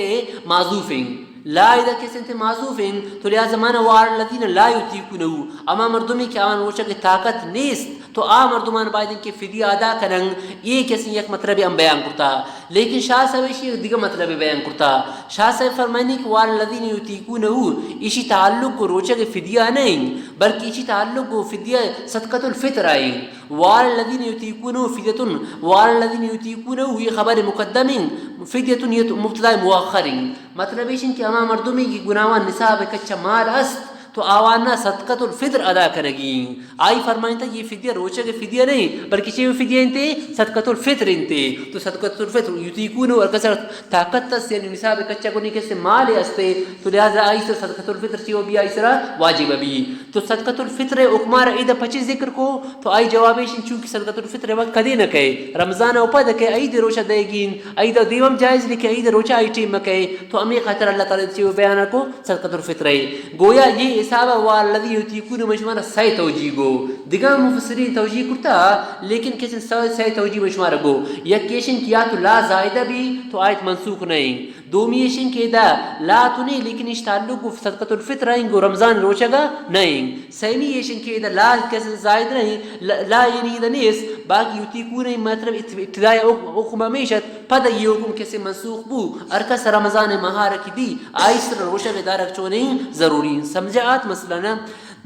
معذوف ہیں۔ لا ادا کسے انت معذوف ہیں، تو لہذا مانا وعلی الذین لا یطیقونہ، اما مردمی کہ آوان روچگ ءِ طاقت نیست، تو آ مردمان باید انت کہ فدیہ ادا کنن، یہ کسے یک مطلب ہم بیان کرتا۔ لیکن شاہ صاحب ایشی یک دگہ مطلب بیان کرتا۔ شاہ صاحب فرمائنی کہ وعلی الذین یطیقونہ، ایشی تعلق گو روچگ فدیہ نہیں، بلکہ ایشی تعلق گو فدیہ صدقۃ الفطر آئیں۔ وعلی الذین یطیقونہ فدیۃ، وعلی الذین یطیقونہ یہ خبر مقدم ہیں، فدیۃ یہ تو مبتدا مؤخر ہیں۔ مطلب ایش ہیں کہ ہما مردمی کہ گناوان نصاب کچا مال است، تو آوان نا صدقۃ الفطر ادا کنگی ہیں۔ آئی فرمائنتا یہ فدیہ روچگ فدیہ نہیں، بلکہ چے فدیہ انتے؟ صدقۃ الفطر انتے۔ تو صدقۃ الفطر یطیقونہ، ہر کسا طاقت است، یعنی نصاب کچا گنی کسے مال استے، تو لہذا آئی سر صدقۃ الفطر چے و بی آئی سرا واجب بی۔ تو صدقۃ الفطر حکمار ادا پچے ذکر کو، تو آئی جواب ایش ہیں، چونکہ صدقۃ الفطر وقت کدے نہ کئے، رمضان او پد کئے، عید روچہ دئیگی ہیں، عید دیوم جائز، لیکن عید روچہ آئی ٹیم مہ کئے، تو ہمے خاطر اللہ تعالی چے و بیان کو، صدقۃ الفطر ہے۔ گویا یہ حساب ہے، والذین یطیقونہ من شمارا سئے توجیہ گو۔ دگہ مفسرین توجیہ کرتا، لیکن کسے سئے، سئے توجیہ من شمارا گو۔ یک ایش انت کہ یا تو لا زائدہ بی تو آیت منسوخ نہیں۔ دومی ایشیں کہ ادا لا تو نہیں، لیکن اش تعلق گو صدقۃ الفطر ہیں، گو رمضان روچگا نہیں۔ سیمی ایشیں کہ ادا لا کس زائد نہیں، لا، لا یعنی ادا نیست، باقی یوتی کو نہیں، مطلب ابت-، ابتدائی حکم، حکم ہمیشت، پد یہ حکم کسے منسوخ بو، ہر کس رمضان ماہ رکھ دی، آئی سر روچگ دارگ چونیں ضروری ہیں۔ سمجھا آت مسئلہ نا؟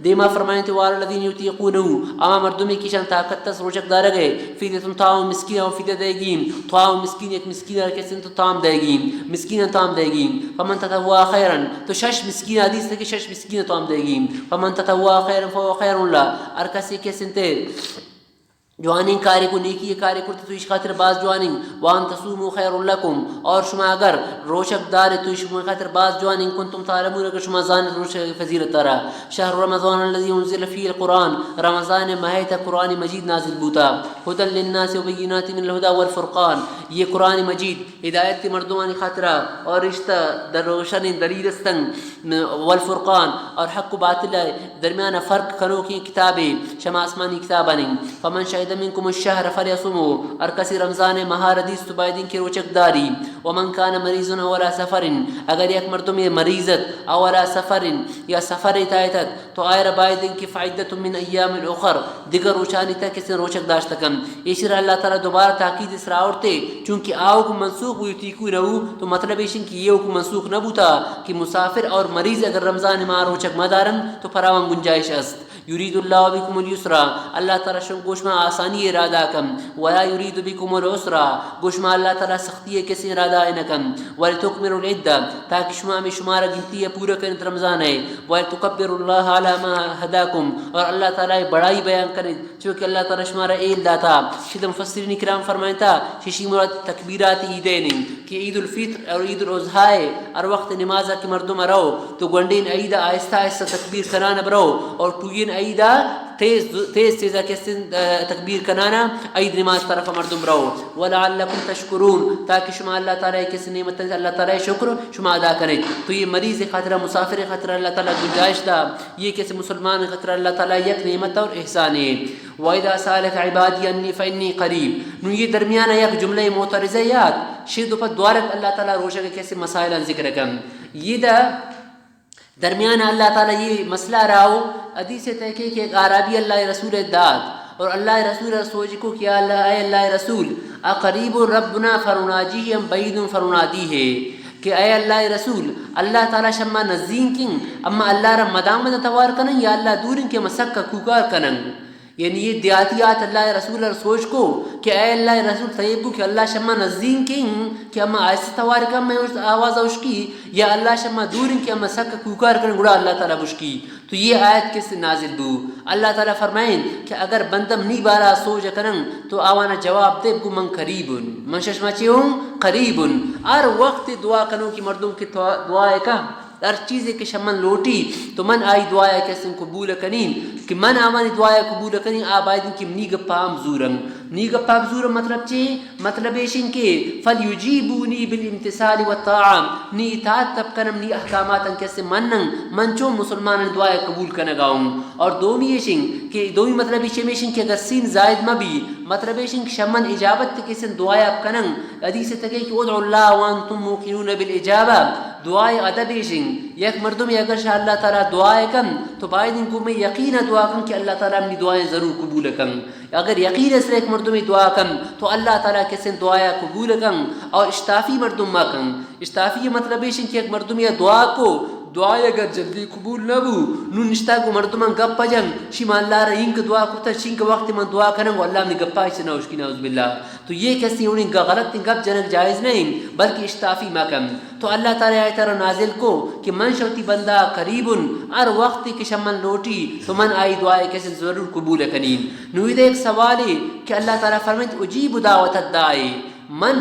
دیما فرمائیں تو وعلی الذین یطیقونہ، اما مردمی کہ شان طاقت است روچگ دارگ ہے، فدیۃ طعام مسکین، او فدیہ دئیگی، طعام مسکین، یک مسکین ہر کس انت تام دئیگی، مسکین تام دئیگی، فمن تطوع خیرا، تو شش مسکین، حدیث کہ شش مسکین تام دئیگی، فمن تطوع خیرا فهو خیر له، ہر کسی کس انت جوانیں کارے کو، نیکی کارے کرتے تو ایش خاطر باز جوانیں۔ وان تصوموا خیر لکم، اور شما اگر روچگ دارے تو ایش شما خاطر باز جوانیں۔ کنتم تعلمون، اگر شما زان روچگ فضیلت را۔ شهر رمضان الذي انزل فيه القرآن، رمضان ماہ تا قرآن مجید نازل بوتا۔ هدى للناس وبينات من الهدى والفرقان، یہ قرآن مجید ہدایت مردمانی خاطرہ اور رشتہ در روشن دلیل استن، والفرقان، اور حق و باطل درمیان فرق کنوکیں کتابے، شما آسمانی کتابانی۔ فمن شهد منکم الشهر فلیصمه، ہر کسی رمضان ماہ را دیست تو بایدیں کہ روچگ داری۔ ومن کان مریضا او علی سفر، اگر یک مردمے مریض ات، او علی سفر، یا سفر تایت ات، تو آئرا بایدیں کہ فعدة من ایام اخر، دگہ روچانی تہ کسیں روچگ داشت کن۔ ایشرا اللہ تعالی دوبارہ تاکید سرا آورتے، چونکہ آؤک منسوخ بو، یطیقونہ، تو مطلب ایشن کہ یہ حکم منسوخ نہ بوتا کہ مسافر اور مریض اگر رمضان ماہ روچگ مدارن تو پراوان گنجائش است۔ یرید اللہ بکم الیسر، اللہ تعالی شن گوشما آسانی ارادہ کم، ولا یرید بکم العسر، گوشما اللہ تعالی سختی کسی ارادہ نہ کم، ولتکملوا العدہ، تاکہ شما ہمیں شمارا گنتی پورا کریں رمضان ہے، ولتکبروا اللہ علی ما هداکم، اور اللہ تعالی بڑائی بیان کریں چونکہ اللہ تعالی شمارا ایل داتا۔ شد مفسرین کرام فرمائتا، ششی مراد تکبیرات عیدین ہیں کہ عید الفطر اور عید الاضحی ہے۔ ہر وقت نماز کہ مردم رو تو گونڈین عید آہستہ آہستہ تکبیر کنان برو اور ٹوین عید تیز، تیز تیز کسن، آ، تکبیر کنانا عید نماز طرف مردم رو۔ ولعلکم تشکرون، تاکہ شما اللہ تعالی کس نعمت اللہ تعالی شکر شما ادا کریں۔ تو یہ مریض خاطرہ، مسافر خاطرہ اللہ تعالی گنجائش دا، یہ کس مسلمان خاطرہ اللہ تعالی یک نعمت اور احسان ہے۔ وَإِذَا سَأَلَكَ عِبَادِي عَنِّي فَإِنِّي قَرِيبٌ۔ نوں یہ درمیان یک جملہ معترضہ یات، شد و پد دوارک اللہ تعالی روشگ کسے مسائل ذکر کن۔ یہ دا درمیان اللہ تعالی یہ مسئلہ راو، حدیث تحقیق ایک عربی اللہ رسول داد، اور اللہ رسول سوچ کو کہ اللہ، اے اللہ رسول، اقریب ربنا فنناجیہ ام بعید فننادیہ، کہ اے اللہ رسول، اللہ تعالی شما نزدیکیں، اما اللہ را مدام مدام توار کنن یا اللہ دوریں کہ ہم سک کوکار کنن۔ یعنی یہ دیہاتی آت اللہ رسول ء سوچ کو کہ اے اللہ رسول، تئی بو کہ اللہ شما نزدیکیں کہ ہما آہستہ توار کن میں آواز اشکی، یا اللہ شما دوریں کہ ہما سک کوکار کن گڑا اللہ تعالی بشکی۔ تو یہ آیت کس نازل بو؟ اللہ تعالی فرمائیں کہ اگر بندم نی بارا سوچ کنن تو آوانا جواب دے بگو من قریب ہوں، من ششما چے ہوں؟ قریب ہوں۔ ہر وقت دعا کنو کہ مردم کہ تو دعا کا ہر چیزے کہ شمن لوٹی تو من آئی دعایا کسن قبول کنین، کہ من آوانی دعایا قبول کنین، آ بایدن کہ منی گپا ہم زورن۔ منی گپا ہم زورن مطلب چے؟ مطلب ایشن کہ فلیجیبونی بالامتثال والطاعہ، نی اطاعت تب کنم، نی احکاماتن کسے منن، من چون مسلمانن دعایا قبول کنگا ہوں۔ اور دومی ایشن کہ دومی مطلب ایش ہمیشن کہ اگر سین زائد مبی، مطلب ایشن کہ شمن اجابت کسن دعایا کنن، حدیث تکے کہ ادعوا اللہ وانتم موقنون بالاجابہ، دعائے ادب ایشن، یک مردمے اگر شاہ اللہ تعالی دعائے کن تو بایدن گو میں یقین دعا کن کہ اللہ تعالی منی دعائیں ضرور قبول کن۔ اگر یقین اس یک مردمے دعا کن تو اللہ تعالی کسن دعایا قبول کن۔ اور اشتافی مردم ما کن، اشتافی مطلب ایشن کہ یک مردمے دعا کو، دعائے اگر جلدی قبول نہ بو، نون نشتا گو مردمان گپ جن، شی ما اللہ را اینک دعا کرتا، شینک وقت من دعا کنن گو اللہ منی گپا چ نہ اشکی، نعوذ باللہ۔ تو یہ کسی انہیں غلط گپ جنگ جائز نہیں، بلکہ اشتافی مکن۔ تو اللہ تعالی آیت را نازل کو کہ من شوتی بندہ قریب، ہر وقت کہ شمن لوٹی تو من آئی دعائے کسے ضرور قبول کنین۔ نو ادا ایک سوالے کہ اللہ تعالی فرمائیت اجیب دعوت الداعی، من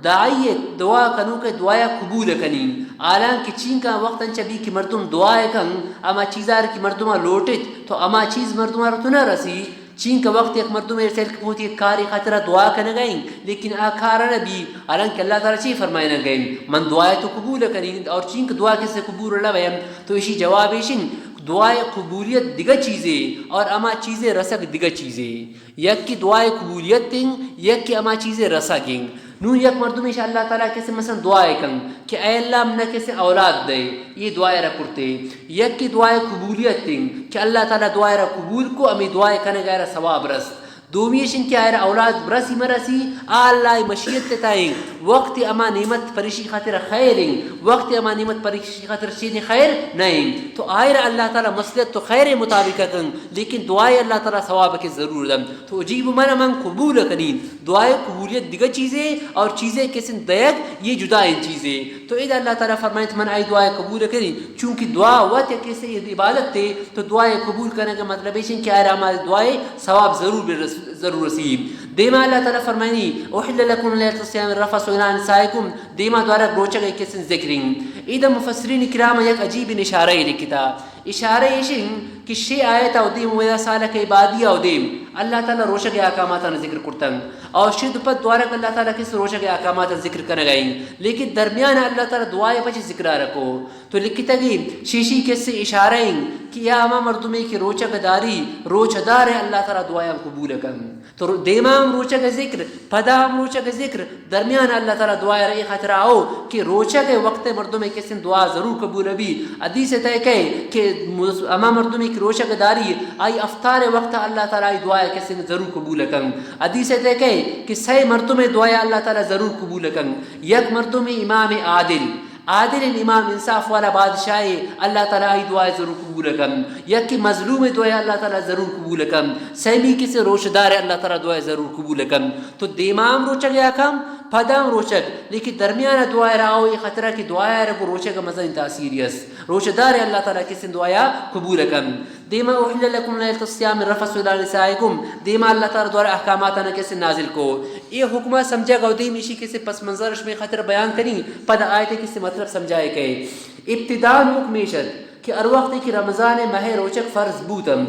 داعی دعا کنوک دعایا قبول کنین۔ حالانکہ چینکا وقت انچ بی کہ مردم دعائے کن، اما چیزار کہ مردم لوٹت تو اما چیز مردم رو تو نہ رسی۔ چینکہ وقت یک مردمے سیل کپوت یک کارے خاطرا دعا کنگا ایں، لیکن آ کار نہ بی، حالانکہ اللہ تعالی چی فرمائنگا ایں؟ من دعائے تو قبول کنین، اور چینکہ دعا کسے قبول نہ بیم، تو اشی جواب ایشن، دعائے قبولیت دگہ چیزے، اور اما چیزے رسگ دگہ چیزے۔ یک کہ دعائے قبولیت ایں، یک کہ اما چیزے رسگ ایں۔ نوں یک مردمے شہ اللہ تعالیٰ کسے مثلاً دعائے کن کہ اے اللہ منا کسے اولاد دے، یہ دعائے را کرتے۔ یک کی دعائے قبولیت دیں کہ اللہ تعالیٰ دعائے را قبول کو، ہمیں دعائے کنگا را ثواب رست۔ دومی ایش انت کہ آئرا اولاد برسی مرسی، آ اللہ مشیت تائیں۔ وقت اما نعمت پریشی خاطر خیر ہیں، وقت اما نعمت پریشی خاطر چیزیں خیر نہیں۔ تو آئرا اللہ تعالیٰ مصلحت تو خیر مطابق کن، لیکن دعائے اللہ تعالیٰ ثواب کے ضرور دن۔ تو اجیب من، من قبول کنین۔ دعائے قبولیت دگہ چیزے اور چیزے کسن دیگ یہ جدا ہیں چیزے۔ تو ادا اللہ تعالیٰ فرمائیت من آئی دعائے قبول کنین، چونکہ دعا وت یک کسے عبادت تے، تو دعائے قبول کرنے کا مطلب ہے کہ آئرا ہماری دعائے ثواب ضرور برس-، ضرور رسی۔ دیما اللہ تعالیٰ فرمائنی، "احل لکم لیلۃ الصیام الرفث الی نسائکم"، دیما دوارگ روچگ ءِ کسن ذکریں۔ ادا مفسرین کرام یک عجیب اشارہ لکھتا۔ اشارہ ایشیں کہ شے آیت او دیم، و اذا سالک عبادی او دیم، اللہ تعالیٰ روچگ ءِ احکاماتاں ذکر کرتن۔ اور شے دوپت دوارگ اللہ تعالیٰ کس روچگ ءِ احکاماتاں ذکر کنگائیں۔ لیکن درمیان اللہ تعالیٰ دعائے پچ ذکر رکھو۔ تو لکھتگی شیشی کسے اشارہ ایں کہ یا ہما مردمے کہ روچگ داری، روچ دار ہے، اللہ تعالیٰ دعایاں قبول کن۔ تو رو-، دیما ہم روچگ ذکر، پدا ہم روچگ ذکر، درمیان اللہ تعالیٰ دعا را اے خاطر آؤ کہ روچگ وقت مردمے کسن دعا ضرور قبول بی۔ حدیث تے کہے کہ مس-، ہما مردمے کہ روچگ داری، آئی افطار وقت اللہ تعالیٰ آئی دعا کسن ضرور قبول کن۔ حدیث تے کہے کہ سئے مردمے دعا اللہ تعالیٰ ضرور قبول کن۔ یک مردمے امام عادل، عادل امام انصاف والا بادشاہ، اللہ تعالیٰ آئی دعائے ضرور قبول کن۔ یکی مظلوم دعائے اللہ تعالیٰ ضرور قبول کن۔ سیمی کسے روچ دار اللہ تعالیٰ دعائے ضرور قبول کن۔ تو دیما ہم روچگ یا کم، پدا ہم روچگ، لیکن درمیان دعائے را آؤ، یہ خطرہ کہ دعائے را کو روچگ مزن تاثیر یس۔ روچ دار اللہ تعالیٰ کسے دعایا قبول کن۔ دیما احل لکم لیلۃ الصیام الرفث الی نسائکم، دیما اللہ تعالیٰ دوارا احکاماتاں کسے نازل کو۔ اے حکمہ سمجھگ او دیم ایشی کسے پس منظر شمے خاطر بیان کنی، پدا آیت کسے مطلب سمجھائے کئے۔ ابتداء حکم ایشت کہ ہر وقت کہ رمضان ماہ روچگ فرض بوتم،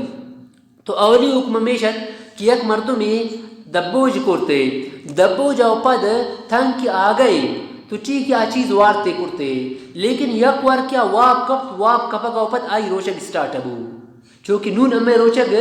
تو اولی حکم ہمیشت کہ یک مردمے دبوج کرتے، دبوج او پد تنک آگئے، تو ٹھیک آ چیز وارتے کرتے، لیکن یک وار کیا واب کپت، واب کپگ او پد آئی روچگ اسٹارٹ بو۔ چونکہ نون ہمے روچگ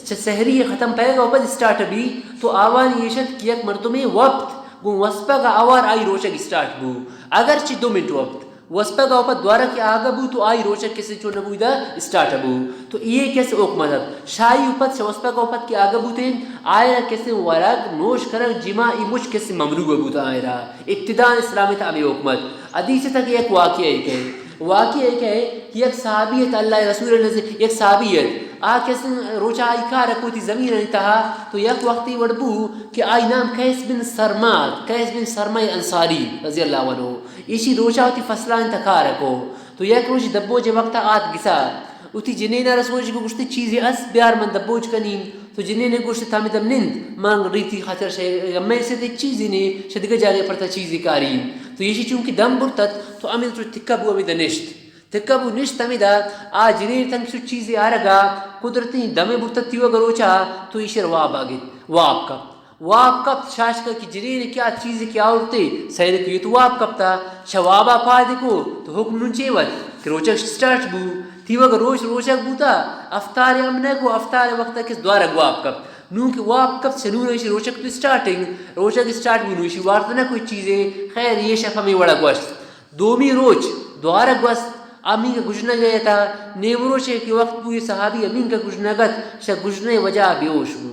چہ سحری ختم پئیگ او پد اسٹارٹ بی، تو آوانی ایشت کہ یک مردمے وپت گوں وسپگ اوار آئی روچگ اسٹارٹ بو، اگرچہ دو منٹ وپت۔ وسپگ او پد دوارہ کہ آگہ بو تو آئی روچگ کسے چون نبو دا اسٹارٹ بو۔ تو یہ کس حکمت ات۔ شاہی او پد شہ وسپگ او پد کہ آگہ بوتین، آئرا کسے ورگ، نوش کرگ، جماع، ای مچ کسے ممنوع بوتا آئرا۔ ابتداء اسلام تا ہمے حکمت۔ حدیث تک یک واقعہ ہے کہ واقعہ ہے کہ یک صحابی ات، اللہ رسول نزدیک یک صحابی ات۔ آ کس روچا آئی کار کوتی زمین آنی تہا، تو یک وقتی وڑ بو کہ آئی نام قیس بن سرما، قیس بن سرما انصاری رضی اللہ عنہ۔ ایشی روچا وتی فصلان تا کار کو۔ تو یک روچ دبوج وقتا آت گسا۔ وتی جنین رسول کو گشتی چیزی اس بیار من دبوج کنین۔ تو جنین گشت تامی دم نند، من ریتی خاطر شے، میں سے تے چیزی نے، شدگہ جاگے پر تا چیزی کاری۔ تو ایشی چونکہ دم برتت، تو امی تو تکا بو امی دنشت۔ تکہ بو نشت ہمیدا، آ جنین تنک شو چیزے آرگا، قدرتی دمے برتت تیوگا روچا، تو ایشر واب آگت، واب کپت۔ واب کپت شاشکا کہ جنین کیا چیزے کیا آورتے، سیل کیت واب کپتا، شہ وابا پاد کو، تو حکم نون چے وت کہ روچگ سٹارٹ بو، تیوگا روچ روچگ بوتا، افطار ہم نہ کو، افطار وقت کس دوارگ واب کپت۔ نون کہ واب کپت، شہ نون ایشی روچگ تو سٹارٹنگ، روچگ سٹارٹ بو، نون ایشی وارت نہ کوئی چیزے، خیر یہ شپ ہمیں وڑا گوشت۔ دومی روچ دوارہ گوست، آ مینگ گژنگ ء ات۔ نیمروچے کہ وقت بو، اے صحابی ء مینگ گژنگ ات، شہ گژنے وجہ بیہوش بو۔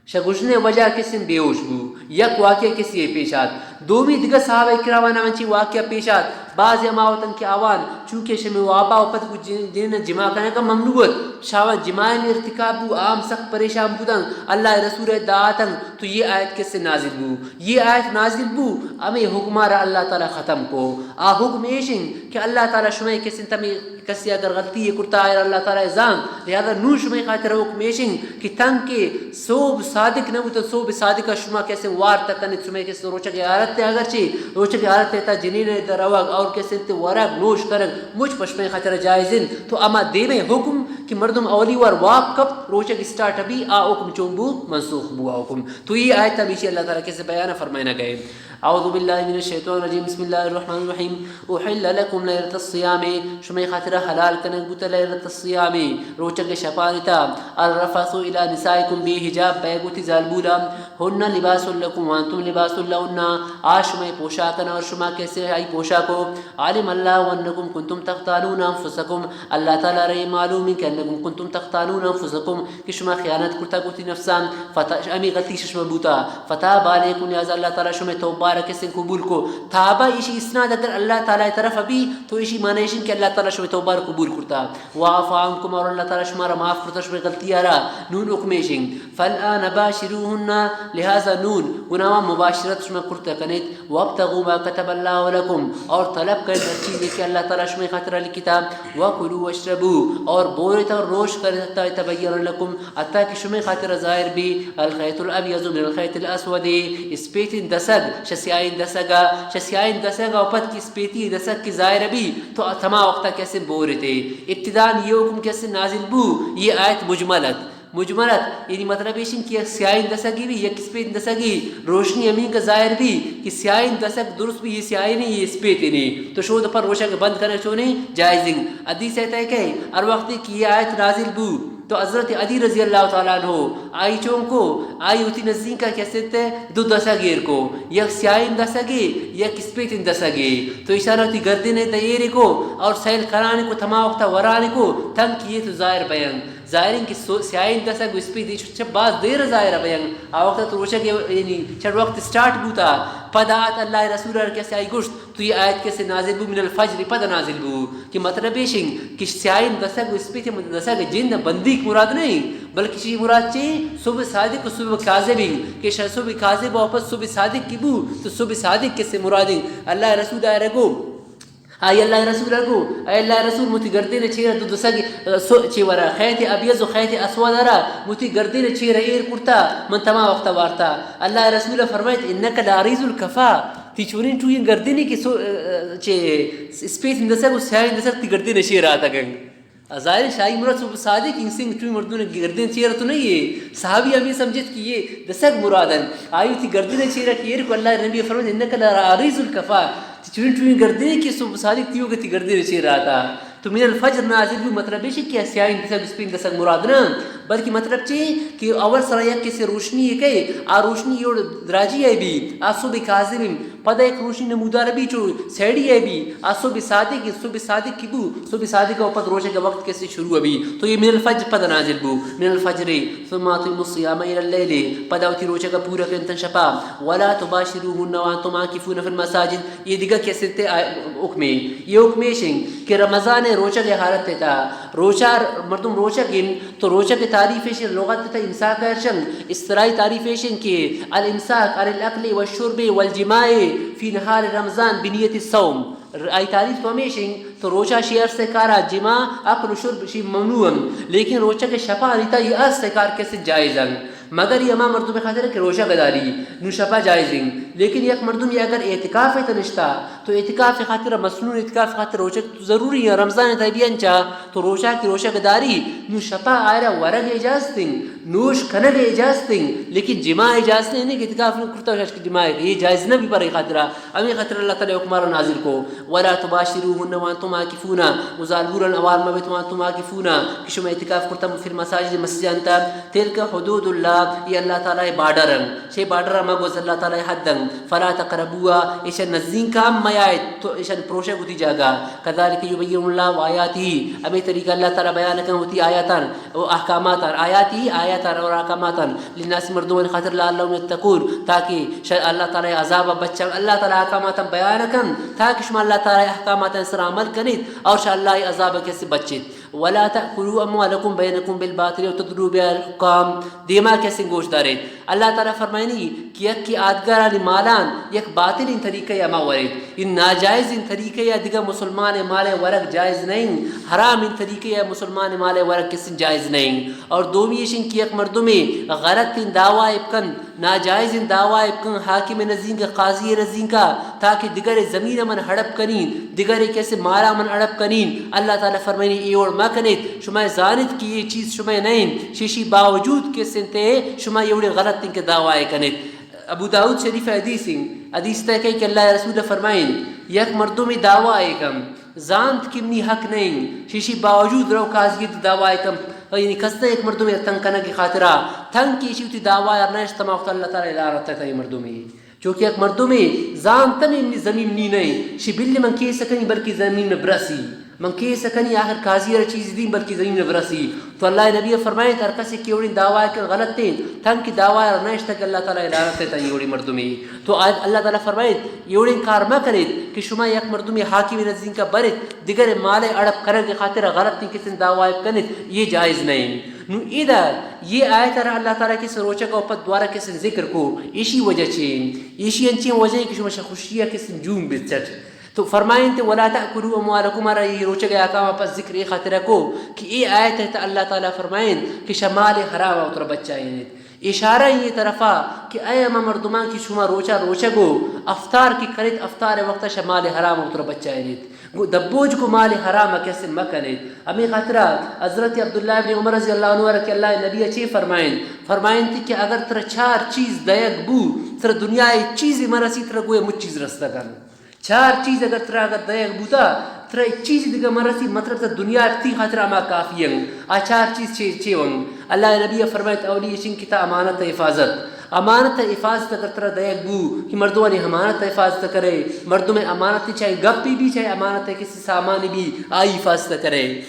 شہ گژنے وجہ کسیں بیہوش بو۔ یک واقعہ کسی ء پیش آت۔ دومی دگہ صحابہ کرامانا انچیں واقعہ پیش آت۔ بعض ہما وطن کہ آوان چونکہ شمی وابا و پد کو جن-، جنین جماع کنگا ممنوع ات۔ شاوان جماع ارتکاب بو، آم سخت پریشان بودن۔ اللہ رسول ء دعا اتن تو یہ آیت کسے نازل بو۔ یہ آیت نازل بو، ہمیں حکمہ را اللہ تعالی ختم کو۔ آ حکم ایش انت کہ اللہ تعالی شمئے کسے تمے کسی اگر غلطی یہ کرتا آئر اللہ تعالی زان، لہذا نو شمئے خاطر حکم ایش انت کہ تنکہ صوب صادق نہ بوتا، صوب صادق شما کسے وار تکنت، شمئے کسے روچگ حالت اگرچہ روچگ حالت تا جنین در روگ اور کسے تے ورگ نوش کرگ مچ پشمئے خاطر جائز انت۔ تو اما دیمے حکم کہ مردم اولی وار واب کپت، روچگ اسٹارٹ بی، آ حکم چون بو؟ منسوخ بو آ حکم۔ تو یہ آیت ہمیشی اللہ تعالی کسے بیان فرمائنا گئے۔ اعوذ باللہ من الشیطان الرجیم، بسم اللہ الرحمن الرحیم۔ احل لکم لیلۃ الصیام، شمئے خاطرہ حلال کنگ بوتہ لیلۃ الصیام، روچگ شپانی تہا، الرفث الی نسائکم، بے حجاب بیگ وتی زالبولا، ہن لباس لکم وانتم لباس لہن، آ شمئے پوشاکن اور شما کسے آئی پوشاکو۔ علم اللہ انکم کنتم تختانون انفسکم، اللہ تعالی را اے معلوم انت کہ انکم کنتم تختانون انفسکم، کہ شما خیانت کرتگ وتی نفسان، فتا-، ہمے غلطی شما بوتا، فتاب علیکم، لہذا اللہ تعالی شمئے توبہ را کسے قبول کو۔ تابہ ایشی اسناد اگر اللہ تعالی طرف بی تو ایشی معنی ایش انت کہ اللہ تعالی شمئے توبہ را قبول کرتا۔ وعفا عنکم، اور اللہ تعالی شما را معاف کرتا شمئے غلطی را۔ نون حکم ایش انت۔ فالآن باشروہن، لہذا نون گناہ مباشرت شما کرتا کنیت۔ وابتغوا ما کتب اللہ لکم، اور طلب کنیت ہر چیزے کہ اللہ تعالی شمئے خاطرا لکھتا۔ وکلوا واشربوا، اور بوریت اور روش کنیت، حتی یتبین لکم، حتی کہ شمئے خاطرا ظاہر بی، الخیط الابیض من الخیط الاسود، اسپیتیں دسگ شہ سیاہیں دسگا، شہ سیاہیں دسگا، و پد کہ اسپیتی دسگ کہ ظاہر بی، تو ہما وقتا کہ اسے بوریت۔ ابتداء یہ حکم کہ اسے نازل بو، یہ آیت مجمل ات۔ مجمل ات، یعنی مطلب ایش انت کہ یک سیاہیں دسگی بی، یک اسپیتیں دسگی، روشنی ہمینکہ ظاہر بی کہ سیاہیں دسگ درست بی، یہ سیاہیں نی، یہ اسپیتیں نی۔ تو شود پر روشگ بند کنگ چونیں جائز انت۔ حدیث ء تہ کئے ہر وقتے کہ یہ آیت نازل بو تو حضرت علی رضی اللہ تعالی عنہ آئی چون کو، آئی وتی نزیکا کہ اسے دو دسگ ایر کو، یک سیاہیں دسگے، یک اسپیتیں دسگے۔ تو ایشارا وتی گردن ء تہ ایرے کو اور سیل کرانی کو، تما وقتا ورانی کو، تنکہ یہ تو ظاہر بیان۔ ظاہر انت کہ سو-، سیاہیں دسگ و اسپیتیں چہ باز دیر ظاہر بیان۔ آ وقت تو روچگ یعنی چڑ وقت سٹارٹ بوتا، پدا آت اللہ رسول ء کہ اسے آئی گوشت، تو یہ آیت کسے نازل بو، من الفجر پدا نازل بو، کہ مطلب ایش انت کہ سیاہیں دسگ و اسپیتیں دسگ جند بندیک مراد نہیں، بلکہ چی مراد چی؟ صبح صادق و صبح کاذب انت، کہ شہ صبح کاذب و پس صبح صادق کی بو، تو صبح صادق کسے مراد انت۔ اللہ رسول ء گو آئی اللہ رسول ء گو، اے اللہ رسول، متی گردین چیر دو دسگ، ء، سو-، چی ورا، خیط ابیض و خیط اسود را، متی گردین چیر ایر کرتا، من تما وقت وارتا۔ اللہ رسول فرمائیت، انک لعریض الکفا، تی چونین ٹوئیں گردینی کہ سو-، ء، ء، چی اسپیت دسگ و سیاہیں دسگ تی گردین چیر آتگن۔ ظاہر شاہی مراد صبح صادق انسان ٹوئیں مردون گردین چیر تو نہیں ہے۔ صحابی ہمیں سمجھت کہ یہ دسگ مرادن۔ آئی تی گردین چیر کہ ایر کو اللہ نبی فرمائیت، انک لعریض الکفا۔ چوئیں چوئیں گردے کہ صبح صادق تیوگا تی گردے چیر آتا۔ تو من الفجر نازل بو، مطلب ایش کہ سیاہیں دسگ اسپین دسگ مراد نہ، بلکہ مطلب چی کہ اول سرا یک کسے روشنی کئے، آ روشنی یوڑ دراجی ء بی، آ صبح کاذب، پدا یک روشنی نمودار بی چو سیڑی ء بی، آ صبح صادق، صبح صادق کی بو، صبح صادق ء پد روچگ ء وقت کسے شروع بی، تو یہ من الفجر پدا نازل بو، من الفجر۔ ثم اتموا الصیام الی اللیل، پدا وتی روچگ ء پورا کنتن شپا، ولا تباشروهن وانتم عاکفون فی المساجد۔ یہ دگہ کسے تے آ-، حکمے۔ یہ حکم ایش انت کہ رمضان ء روچگ ء حالت ء تہا، روچا مردم روچگ انت تو روچگ ء تعریف ایش انت، لغت ء تہا امساک ء ارشن، اصطلاحی تعریف ایش انت کہ الامساک عن الاکل والشرب والجماع فی نہار رمضان بنیت الصوم۔ آئی تعریف تو ہمیش انت تو روچا شی ہر سے کارا جماع، اکل و شرب شی ممنوع انت، لیکن روچگ ء شپانی تہا یہ ہر سے کار کسے جائز انت۔ مگر یہ ہما مردم خاطر کہ روچگ داری، نو شپا جائز انت۔ لیکن یک مردم یہ اگر اعتکاف ء تہ نشتا تو اعتکاف خاطر، مسنون اعتکاف خاطر روچگ تو ضروری ہے، رمضان تہا بی انچا تو روچا کی روچگ داری، نو شپا آئرا ورگ اجازت انت، نوش کنگ اجازت انت، لیکن جماع اجازت نہیں کہ اعتکاف نہ کرتا شاش کہ جماع ہے، یہ جائز نہ بی پر خاطرہ۔ ہمیں خاطر اللہ تعالی حکمارا نازل کو، ولا تباشروهن وانتم عاکفون، و زالبوران اوار مبت، وانتم عاکفون، کہ شما اعتکاف کرتا فی المساجد، مسجدان تا، تلک حدود اللہ، یہ اللہ تعالی بارڈر ان، شے بارڈر ما گوز اللہ تعالی حد ان، فلا تقربوها، ایشا نزدیک ہم میایت، تو ایشا پروشے گوتی جاگا، کذالک یبین اللہ آیاته، ہمیں طریقہ اللہ تعالی بیان کن ہوتی آیاتان، و احکاماتان، آیاتی، آیاتان اور احکاماتان، للناس، مردمان خاطر، لعلهم یتقون، تاکہ شر اللہ تعالی عذاب بچن۔ اللہ تعالی احکاماتان بیان کن تاکہ شما اللہ تعالی احکاماتان سر عمل کنیت اور شر اللہ عذاب کسے بچیت۔ ولا تأکلوا اموالکم بینکم بالباطل وتدلوا بها الحکام۔ دیما کسے گوش داریت۔ اللہ تعالی فرمائنی کہ یک کہ آدگرانی مالان یک باطلیں طریقہ یا ما وریت۔ ان ناجائزیں طریقہ یا دگہ مسلمان مال ورگ جائز نہیں، حرامیں طریقہ یا مسلمان مال ورگ کسی جائز نہیں۔ اور دومی ایشن کہ یک مردمے غلطیں دعوی بکن، ناجائزیں دعوی بکن حاکم نزینک، قاضی نزینکا، تاکہ دگرے زمین من ہڑپ کنین، دگرے کسے مالا من ہڑپ کنین۔ اللہ تعالی فرمائنی اے وڑ مکنیت، شما زانت کہ یہ چیز شما نہیں، شیشی باوجود کسے تے شما یہ وڑے غلطیں کہ دعوی کنیت۔ ابو داؤد شریف ءِ حدیث ایں، حدیث تہ کئی کہ اللہ ءِ رسول فرمائیں، یک مردمے دعویٰ ءَ کن، زانت کہ منی حق نہ ایں، شیشی باوجود رو قاضی ءَ دعویٰ ءَ کن، یعنی کستہ یک مردمے تنگ کنگ ءِ خاطرا، تنگ کہ ایشی وتی دعویٰ ءَ نشت، ہما وقت اللہ تعالیٰ لعنت ءَ تئی مردمے۔ چونکہ یک مردمے زانت ہمے منی زمین منی نہ ایں، شی بلی من کیس کنی بلکہ زمین من برسی۔ من کیس کنی آخر قاضی ءَ را چیز دیں بلکہ زمین من برسی۔ تو اللہ ءِ نبی فرمائیں کہ ہر کسے کہ اوڑیں دعویٰ ءَ کن غلط ایں، تنگ کہ دعویٰ ءَ را نشت کہ اللہ تعالیٰ لعنت ءَ تئی اوڑیں مردمے۔ تو آ-، اللہ تعالیٰ فرمائیں، اے اوڑیں کار مہ کنیت کہ شما یک مردمے حاکم ءِ نزدیک ءَ بریت، دگرے مال ءِ ہڑپ کنگ ءِ خاطر غلط ایں کسیں دعویٰ ءَ کنیت، یہ جائز نہ ایں۔ نوں ادا یہ آیت ءَ را اللہ تعالیٰ کسیں روچگ ءَ پد دوارہ کسیں ذکر کو، ایشی وجہ چی ایں؟ ایشی انچیں وجہ ایں کہ شما شہ خوشی ءَ کسیں جون بیت چٹ۔ تو فرمائینت، ولا تأکلوا اموالکم، ءَ را یہ روچگ ءِ احکام ءَ پد ذکر اے خاطر ءَ کو کہ اے آیت ءِ تہ اللہ تعالیٰ فرمائینت کہ شہ مال حرام ءَ وترا بچائینیت۔ اشارہ ایں یہ طرفا کہ اے ہما مردمان کہ شما روچا روچگ و افطار کہ کنیت، افطار ءِ وقتا شہ مال حرام ءَ وترا بچائینیت۔ گو دبوج گو مال حرام ءَ کسے مہ کنیت۔ ہمے خاطرا حضرت عبداللہ ابن عمر رضی اللہ عنہ ءَ را کہ اللہ ءِ نبی ءَ چے فرمائینت؟ فرمائینت کہ اگر ترا چار چیز دئیگ بو، ترا دنیا ءِ چیزے مہ رسی، ترا گویا مچ چیز رستگ انت۔ چار چیز اگر ترا اگر دئیگ بوتا، ترا ہچ چیزے دگہ مہ رسی، مطلب ترا دنیا ءَ تئی خاطر ہما کافی انت۔ آ چار چیز چے، چے انت؟ اللہ ءِ نبی ءَ فرمائیت، اولی ایش انت کہ تئی امانت ءِ حفاظت۔ امانت ءِ حفاظت اگر ترا دئیگ بو کہ مردمانی امانت ءِ حفاظت کرے، مردم ءِ امانت چاہے گپے بی، چاہے امانت ءِ کسی سامانے بی، آئی حفاظت کرے۔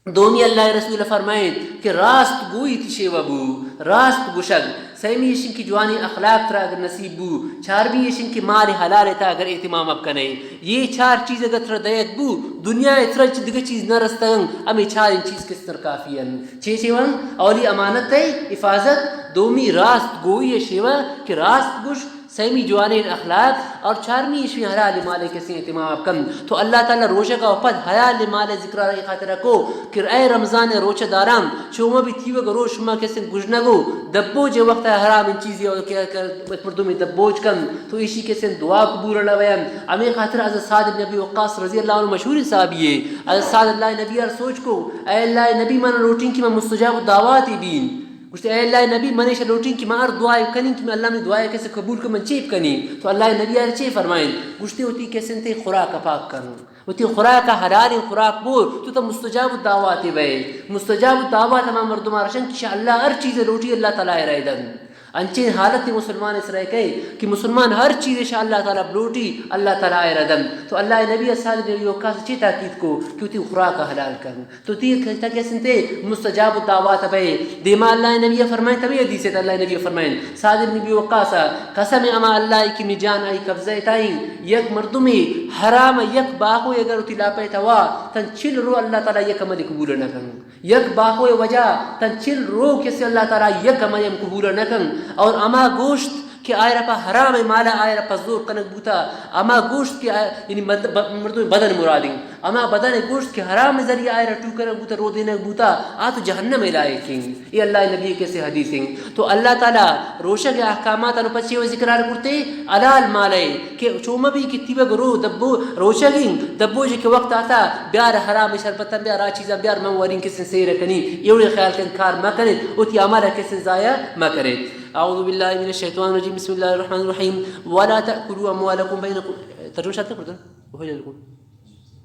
دومی اللہ ءِ رسول فرمائیت کہ راست گوئی تئی شیوہ بو، راست گوشگ۔ سیمی ایش انت کہ جوانیں اخلاق ترا اگر نصیب بو، چارمی ایش انت کہ مال حلال ءِ تہ اگر اہتمام ءَ بکنے۔ یہ چار چیز اگر ترا دئیگ بو، دنیا ءَ ترا چہ دگہ چیز نہ رستگ انت، ہمے چاریں چیز کس ترا کافی انت۔ چے چے انت؟ اولی امانت ءِ حفاظت، دومی راست گوئی ءِ شیوہ کہ راست گوش، سیمی جوانیں اخلاق اور چارمی ایشی حلال مال ءِ کسیں اہتمام ءَ بکن۔ تو اللہ تعالیٰ روچگ ءَ پد حلال مال ءِ ذکر ءَ را اے خاطر ءَ کو کہ اے رمضان ءِ روچہ داراں، چو ما بی تیوگ روچ شما کسیں گژنگ و دبوج ءِ وقت ءَ حرام چیزے کہ، کہ مردمے دبوج کن، تو ایشی کسیں دعا قبول نہ بین۔ ہمے خاطر حضرت سعد بن ابی وقاص رضی اللہ عنہ مشہوریں صحابی یے۔ حضرت سعد اللہ ءِ نبی ءَ را سوج کو، اے اللہ ءِ نبی، من لوٹیں کہ من مستجاب الدعوات بین۔ گوشت، اے اللہ ءِ نبی، من ایشا لوٹیں کہ من ہر دعائے کنیں کہ من اللہ منی دعائے کسے قبول کن، من چے بکنیں؟ تو اللہ ءِ نبی ءَ را چے فرمائیں؟ گوشت، وتی کسیں تئی خوراک ءَ پاک کن، وتی خوراک ءَ حلالیں خوراک بور، تو تہ مستجاب الدعوات بئے۔ مستجاب الدعوات ہما مردم ءَ را شنگ کہ شہ اللہ ہر چیز لوٹی، اللہ تعالیٰ ءَ را دنت۔ انچیں حالت مسلمان ءِ سرا کئے کہ مسلمان ہر چیز شہ اللہ تعالیٰ بلوٹی، اللہ تعالیٰ ءَ را دنت۔ تو اللہ ءِ نبی ءَ سعد بن ابی وقاص ءَ چے تاکید کو کہ وتی خوراک ءَ حلال کن۔ تو تئی تہ کسیں تئی مستجاب الدعوات بئے۔ دیما اللہ ءِ نبی ءَ فرمائیں، تبی حدیث ءِ تہ اللہ ءِ نبی ءَ فرمائیں، سعد بن ابی وقاص ءَ قسم ہما اللہ ءِ کہ منی جان آئی قبضہ ءِ تہ ایں، یک مردمے حرام ءَ یک باہوے اگر وتی لاپ ءِ تہ وا، تاں چل رو اللہ تعالیٰ یک عملے قبول نہ کن۔ یک باہوے وجہ تاں چل رو کسے اللہ تعالیٰ یک عملے ہم قبول نہ کن۔ اور ہما گوشت کہ آئرا پہ حرام مالا آئرا پہ زور کنگ بوتا، ہما گوشت کہ آ-، یعنی مد-، ب-، مردم بدن مرادیں، ہما بدن گوشت کہ حرام ذریعہ آئرا ٹو کنگ بوتا، رو دینگ بوتا، آ تو جہنم ءِ لائق ایں۔ اے اللہ ءِ نبی ءِ کسے حدیث ایں۔ تو اللہ تعالیٰ روچگ ءِ احکامات انو پچے و ذکر آر کرتے، حلال مال ءِ کہ چو مہ بی کہ تیوگ رو دبو روچگ ایں، دبوج کہ وقت آتا، بیار حرام شربتاں، بیار آ چیزاں، بیار من وریں کسیں سیر کنی، ایوڑے خیال کن کار مہ کنیت، وتی عمل کسیں ضائع مہ کنیت۔ اعوذ باللہ من الشیطان الرجیم، بسم اللہ الرحمن الرحیم، ولا تأکلوا اموالکم بینکم، ترجمہ شاید کرتا؟ احل لکم۔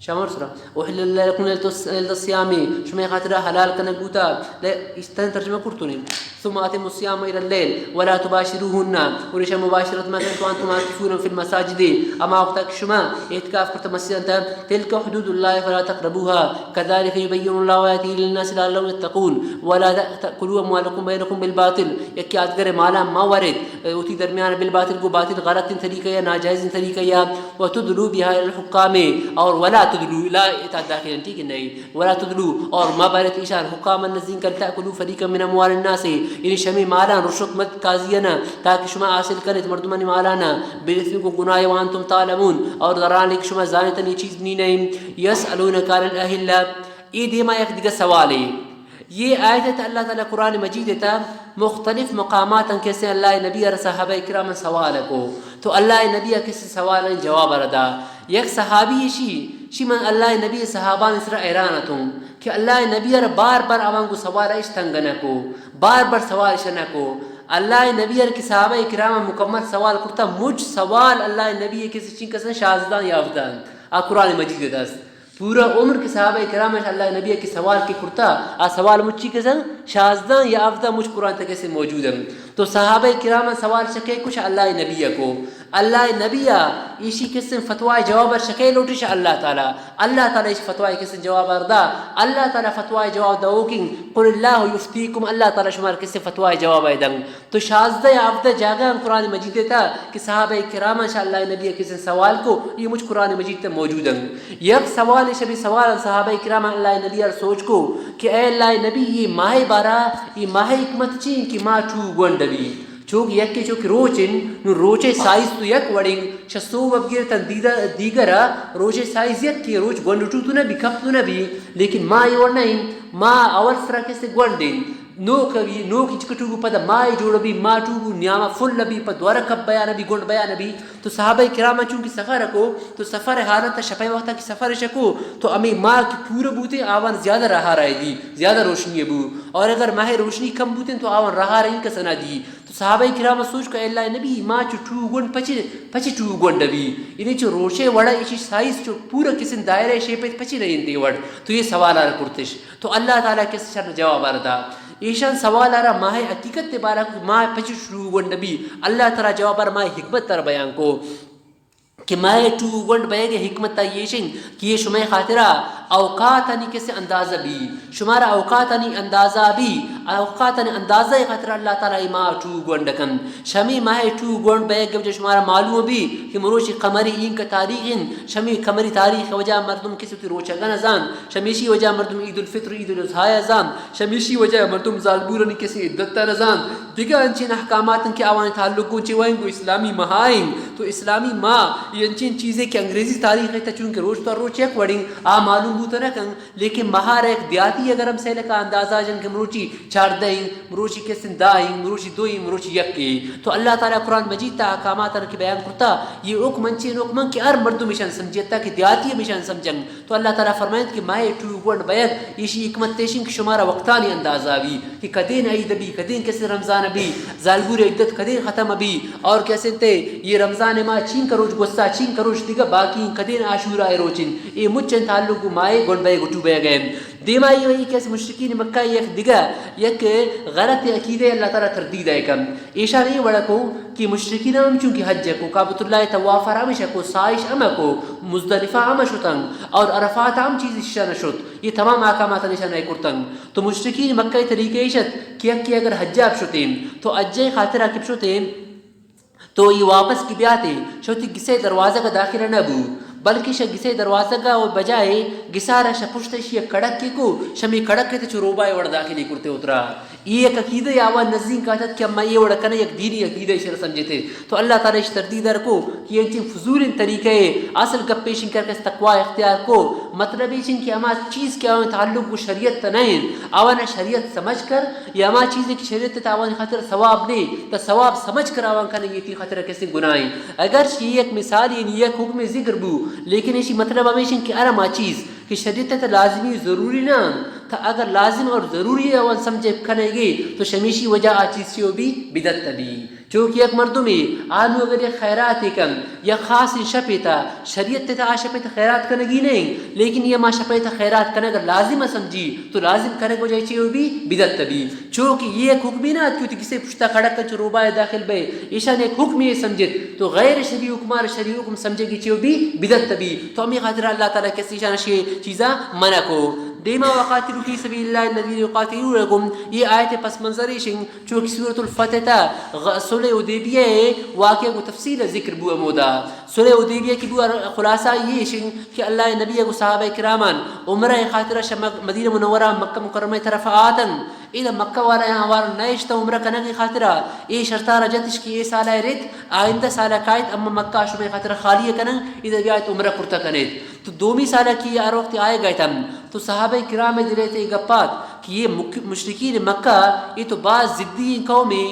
شمار سرا۔ احل لکم لیلۃ الصیام، شمئے خاطرا حلال کنگ بوتا۔ لے، استن ترجمہ کرتونی۔ ثم اتموا الصیام الی اللیل ولا تباشروہن، اور ایشا مباشرت مکن، وانتم عاکفون فی المساجد، ہما وقتا کہ شما اعتکاف کرتا مسجد انت۔ تلک حدود اللہ فلا تقربوها، کذلک یبین اللہ آیاتہ للناس لعلہم یتقون، ولا تأکلوا اموالکم بینکم بالباطل، یکے آدگرے مالا مہ ورت، وتی درمیان بالباطل، گو باطل غلطیں طریقہ یا ناجائزیں طریقہ یا، وتدلوا بها الی الحکام، اور ولا تدلوا، لا اے تہا داخل انت، ٹھیک ہے، نہیں، ولا تدلوا، اور مہ برت ایشان، حکام الناس، لتأکلوا فریقا من اموال الناس، یعنی شمے مالاں رشوت مدت قاضیانا، تاکہ شما حاصل کنیت مردمانی مالانا، بالاثم، گو گناہ، وانتم تعلمون، اور در حالی کہ شما زانیت اے چیز نی نہیں۔ یسألونک عن الاہلہ، اے دیما یک دگہ سوالے۔ یہ آیت ءِ تہ اللہ تعالیٰ قرآن مجید ءِ تہ مختلف مقامات انت کسے اللہ ءِ نبی ءَ را صحابہ کرام سوال کو، تو اللہ ءِ نبی ءَ کسے سوال جواب ءَ را دا۔ یک صحابی ایشی، شی من اللہ ءِ نبی ءِ صحابان سرا حیران اتوں کہ اللہ ءِ نبی ءَ را بار بار آوان گو سوال اش تنگ نہ کو، بار بار سوال اش نہ کو۔ اللہ نبی ار کہ صحابہ کرام مکمل سوال کرتا، مچ سوال اللہ نبی کسے چین کسن شازدہ یا ہفدہ انت۔ آ قرآن مجید دست۔ پورا عمر کہ صحابہ کرام اللہ نبی کہ سوال کہ کرتا، آ سوال مچی کسن شازدہ یا ہفدہ مچ قرآن تک سے موجود ہیں۔ تو صحابہ کرام سوال شکے کچھ اللہ نبی کو، اللہ نبی ایشی کسن فتوی جواب شکے لوٹش اللہ تعالی۔ اللہ تعالی ایش فتوی کسن جواب اردا۔ اللہ تعالی فتوی جواب دو کہ قل اللہ یفتیکم، اللہ تعالی شمار کسن فتوی جواب دنگ۔ تو شازدہ یا ہفدہ جاگہ ہم قرآن مجید تا کہ صحابہ کرام شاہ اللہ نبی کسن سوال کو، یہ مجھ قرآن مجید تے موجود ہیں۔ یک سوال شبی سوال صحابہ کرام اللہ نبی ار سوچ کو کہ اے اللہ نبی، یہ ماہ بارا، یہ ماہ حکمت چین کہ ماہ ٹو گونڈ بی؟ چوک یکے چوک روچ ان، نو روچے سائز تو یک وڑیں، شہ سوب اب گیر تن دیدہ، دیگر روچے سائز یک کہ روچ گونڈ ٹو تو نہ بی، کپ تو نہ بی، لیکن ماہ یہ وڑ نہیں، ماہ اول سرا کسے گونڈ ہیں۔ نوک بی، نوک ہچ کٹو پدا ماہ جوڑ بی، ماہ ٹو نیاما فل بی، پہ دوارہ کپ بیا نبی، گونڈ بیا نبی۔ تو صحابہ کرام چونکہ سفر کو، تو سفر حالت شپے وقت کی سفر شکو، تو امی ماہ کی پور بوتے آوان زیادہ رہا رائے دی، زیادہ روشنی بو۔ اور اگر ماہ روشنی کم بوتے تو آوان رہا رہی کسنا دی۔ تو صحابہ کرام سوچ کو، اے اللہ نبی، ماہ چو ٹو گونڈ پچے، پچے ٹو گونڈ بی؟ یعنی چو روچے وڑا ایشی سائز چو پورا کسن دائرہ شیپے پچے نہیں انتے وڑ۔ تو یہ سوال آر کرتش۔ تو اللہ تعالی کس شر جواب آر دا۔ ایشان سوال آرا ماہ حقیقت تے بارا کو، ماہ پچ شروع گونڈ بی۔ اللہ تعالی جواب آر ماہ حکمت تر بیان کو کہ ماہ ٹو گونڈ بیگ حکمت تا یہ شنگ کہ یہ شمئے خاطرہ اوقات آنی کسے اندازہ بی، شمارا اوقات آنی اندازہ بی، اوقات آنی اندازہ خاطر اللہ تعالی ماہ ٹو گونڈ کن۔ شمی ماہ ٹو گونڈ بیگ وجہ شمارا معلوم بی کہ مروچی قمری اینک تاریخ ان، شمی قمری تاریخ وجہ مردم کسے وتی روچگ ء نہ زانت، شمیشی وجہ مردم عید الفطر و عید الاضحی ء زانت، شمیشی وجہ مردم زالبورانی کسی عدت ء نہ زانت۔ دگہ انچین احکامات انت کہ آوانی تعلق گوں چہ وائیں گوں اسلامی ماہ انت۔ تو اسلامی ماہ یہ انچین چیزے کہ انگریزی تاریخ ء تہ چونکہ روچ تو روچ یک وڑیں آ معلوم بوت نہ کن، لیکن ماہ را ایک دیاتی اگر ہم سیلکا اندازہ جن کہ مروچی چاردہ ایں، مروچی کسن دہ ایں، مروچی دو ایں، مروچی یک ایں۔ تو اللہ تعالی قرآن مجید تا احکامات انت کہ بیان کرتا، یہ حکم انچین حکم انت کہ ہر مردم ایشان سمجھتا کہ دیاتی ہم ایشان سمجھن۔ تو اللہ تعالی فرمائنت کہ ماہ ٹو گونڈ بیگ، ایشی حکمت تیشن کہ شمارا وقتانی اندازہ بی کہ کدین عید بی، کدین کسے رمضان بی، زالبور عدت کدین ختم بی، اور کسے تے یہ رمضان ماہ چین کروچ گسا، چین کروچ دیگہ باقی کدین عاشورہ روچن۔ یہ مچن تعلق ماہ گونڈ بیگ ٹو بیگ ہیں۔ دیما ای وئی کہ مشرکین مکہ یک دگہ یک غلط عقیدہ اللہ تعالی تردید ء کن۔ ایشان ای وڑ کو کہ مشرکین ہم چونکہ حج کو، کعبۃ اللہ طواف ہمیشہ کو، سائش ہم کو، مزدلفہ ہم شتن اور عرفات ہم چیز ایشان شت۔ یہ تمام احکامات نشان ء کرتن۔ تو مشرکین مکہ طریقہ ایشت کہ یکی اگر حج اب شتیں تو حج خاطر کب شتیں، تو یہ واپس کی بیاتے، شہ وتی گسے دروازگ ء داخل نہ بو، بلکہ شہ گسے دروازگ ء و بجائے گسارا شہ پشت اشی کڑک ء کو، شمی کڑک ء تہ چو روبائے وڑ داخلی کرتے اترا۔ یہ یک عقیدہ یا آوان نزدیک آتت کہ اما یہ وڑ کنے یک دینی عقیدہ ایشرا سمجھتے۔ تو اللہ تعالی اش تردید ار کو کہ انچین فضول طریقہ اے، اصل گپ ایشن کر کس تقوی اختیار کو، مطلب ایشن کہ اما چیز کہ آوان تعلق کو شریعت تہ نہ انت، آوان شریعت سمجھ کر یا ہما چیزے کہ شریعت ء تہ آوانی خاطر ثواب نے، تہ ثواب سمجھ کر آوان کنگی تی خاطر کسی گناہ ہیں۔ اگرچہ یہ یک مثال یعنی یک حکم ذکر بو، لیکن ایشی مطلب ہمیش ہیں کہ ہر ہما چیز کہ شریعت ء تہ لازمی ضروری نہ انت، تہ اگر لازم اور ضروری آوان سمجھے کنگی تو شمیشی وجہ آ چیز چیو بی بدعت بی۔ چو کہ یک مردمے آ نوں اگر یک خیراتے کن، یک خاصیں شپے تہ، شریعت تہ آ شپے تہ خیرات کنگی نہ انت، لیکن یہ ہما شپے تہ خیرات کنگ لازم سمجھی، تو لازم کنگ وجہ چے بی؟ بدعت بی۔ چو کہ یہ یک حکمے نہ ات کہ وتی کسے پشتا کڑک کن چو روبائے داخل بے، ایشان یک حکمے سمجھت، تو غیر شرعی حکمار شرعی حکم سمجھگی چے بی؟ بدعت بی۔ تو ہمیں خاطر اللہ تعالی کسی ایشان شے چیزا منع کو۔ دیما وقاتلوا فی سبیل اللہ الذین یقاتلونکم، یہ آیت پس منظر ایشن چونکہ سورۃ الفتح تا غ-، صلح حدیبیہ ء واقعہ کو تفصیل ذکر بو ہمودا۔ صلح حدیبیہ کی بو ار-، خلاصہ یہ شنگ کہ اللہ نبی کو صحابہ کراماں عمرہ خاطرہ شہ مک-، مدینہ منورہ مکہ مکرمہ طرف آتن۔ ادا مکہ والا یہاں وار نہ اشتا عمرہ کنگ خاطرہ۔ اے شرطا رجتش کہ اے سالہ رت، آئندہ سالہ کایت، اما مکہ شمے خاطرہ خالی کنن، ادا بیایت عمرہ کرتا کنیت۔ تو دومی سالہ کی ہر وقت آئے گئے تم۔ تو صحابہ کرام دلے تے گپات کہ یہ مک-، مشرکین مکہ، یہ تو باز ضدی قومے،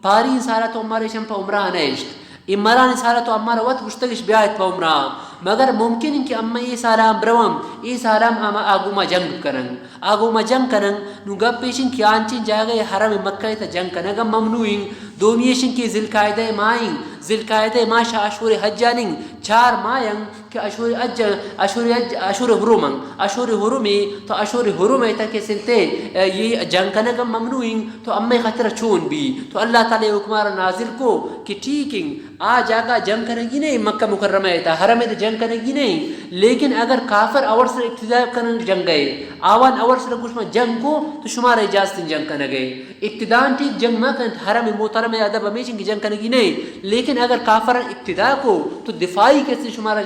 پارین سالا تو امارا ایشان پہ عمرہ نہ اشت۔ اے مرانی سالا تو امارا وت گشتگش بیایت پہ عمرہ۔ مگر ممکن انت کہ اما اے سالا ہم بروان، اے سال ہم آ گوما جنگ کنن، آ گوما جنگ کنن۔ نوں گپ ایش انت کہ آنچیں جاگہ حرم مکہ ءِ تہ جنگ کنگ ہم ممنوع انت۔ دومی ایش انت کہ ذوالقعدہ ءِ ماہ انت، ذوالقعدہ ءِ ماہ شہ اشہر حج آنی چار ماہ انت کہ اشہر حج، اشہر حج، اشہر حرم انت، اشہر حرم ءِ، تو اشہر حرم ءِ تہ کس انت، اے، یہ جنگ کنگ ہم ممنوع انت۔ تو امے خاطر چون بی؟ تو اللہ تعالی حکم ءَ را نازل کو کہ ٹھیک انت، آ جاگہ جنگ کنگی نہیں، مکہ مکرمہ ءِ تہ، حرم ءِ تہ جنگ کنگی نہیں، لیکن اگر کافر اور سر ابتدا کنن جنگ ءِ، آوان اور سر گوش ما جنگ کو، تو شمارا اجازت انت جنگ کنگ ءِ۔ ابتداءً ٹھیک جنگ مہ کنت، حرم محترم ءِ ادب ہمیش انت کہ جنگ کنگی نہیں، لیکن اگر کافر ابتدا کو تو دفاعی کس شمارا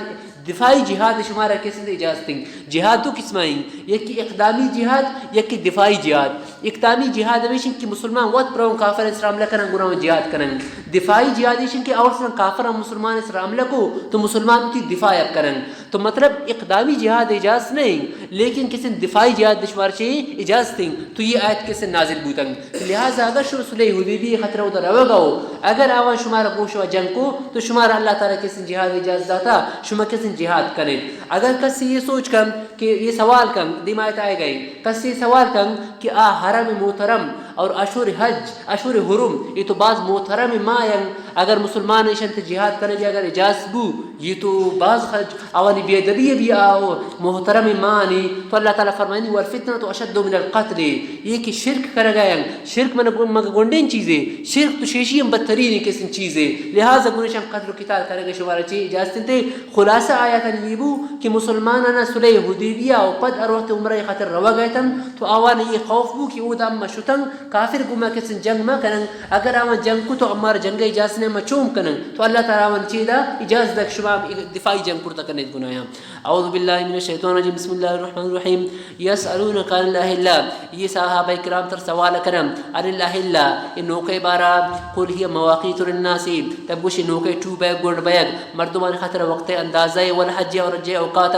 دفاعی جہاد شمارا کس انت اجازت انت۔ جہاد دو قسم انت، یکی اقدامی جہاد، یکی دفاعی جہاد۔ اقدامی جہاد ہمیش انت کہ مسلمان وت پرون کافر سر حملہ کنن، گڑا جہاد کنن۔ دفاعی جہاد ایش انت کہ اور سر کافر مسلمان سر حملہ کو تو مسلمان وتی دفاع کنن۔ تو مطلب اقدامی جہاد اجازت نہیں، لیکن کس انت دفاعی جہاد شمارا چے اجازت انت۔ تو یہ آیت کس انت نازل بوتن۔ لہذا اگر شما صلح حدیبیہ خاطر اودا روگ ءَ ہو، اگر آوان شمارا گوش و جنگ کو تو شمارا اللہ تعالی کس انت جہاد اجازت داتا، شما کس انت جہاد کنیت۔ اگر کسی یہ سوچ کن کہ یہ سوال کن، دیما آیت آئے گئے، کسی یہ سوال کن کہ آ حرم محترم اور اشہر حج، اشہر حرم، یہ تو باز محترم ماہ انت، اگر مسلمان ایشان تہ جہاد کنگ ءِ اگر اجازت بو، یہ تو باز خرچ آوانی بے ادبی بی، آ محترم ماہ آنی۔ تو اللہ تعالی فرمائنی: والفتنة أشد من القتل۔ یہ کہ شرک کنگ ءَ انت، شرک من گو-، مگہ گونڈیں چیزے، شرک تو شیشی ہم بدترین قسم چیزے، لہذا گڑا ایشان قتل و قتال کنگ ءِ شمارا چے اجازت انت؟ خلاصہ آیاتانی یہ بو کہ مسلمانانا صلح حدیبیہ و پد ہر وقت عمرہ ءِ خاطر روگ ءَ اتن تو آوان یہ خوف بو کہ اودا ہم شتن کافر گوما کس انت جنگ مہ کنن، اگر آوان جنگ کو تو امارا جنگ ءِ اجازت نہ، ما چون کنن؟ تو اللہ تعالی آوان چے دا؟ اجازت دا کہ شما دفاعی جنگ کرتا کنیت گناہاں۔ اعوذ باللہ من الشیطان الرجیم، بسم اللہ الرحمن الرحیم۔ یسألونک عن الاہلہ، یہ صحابہ کرام تر سوال کنن، عن الاہلہ، یہ نوکے بارا، قل هي مواقیت للناس، تب گوشی نوکے ٹو بیگ گونڈ بیگ، مردمان خاطر وقت اندازہ، والحج اور حج اوقات،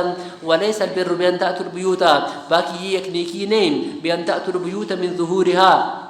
وليس البر بأن تأتوا البيوت، باقی یہ یک نیکی نہیں، بأن تأتوا البيوت من ظهورها،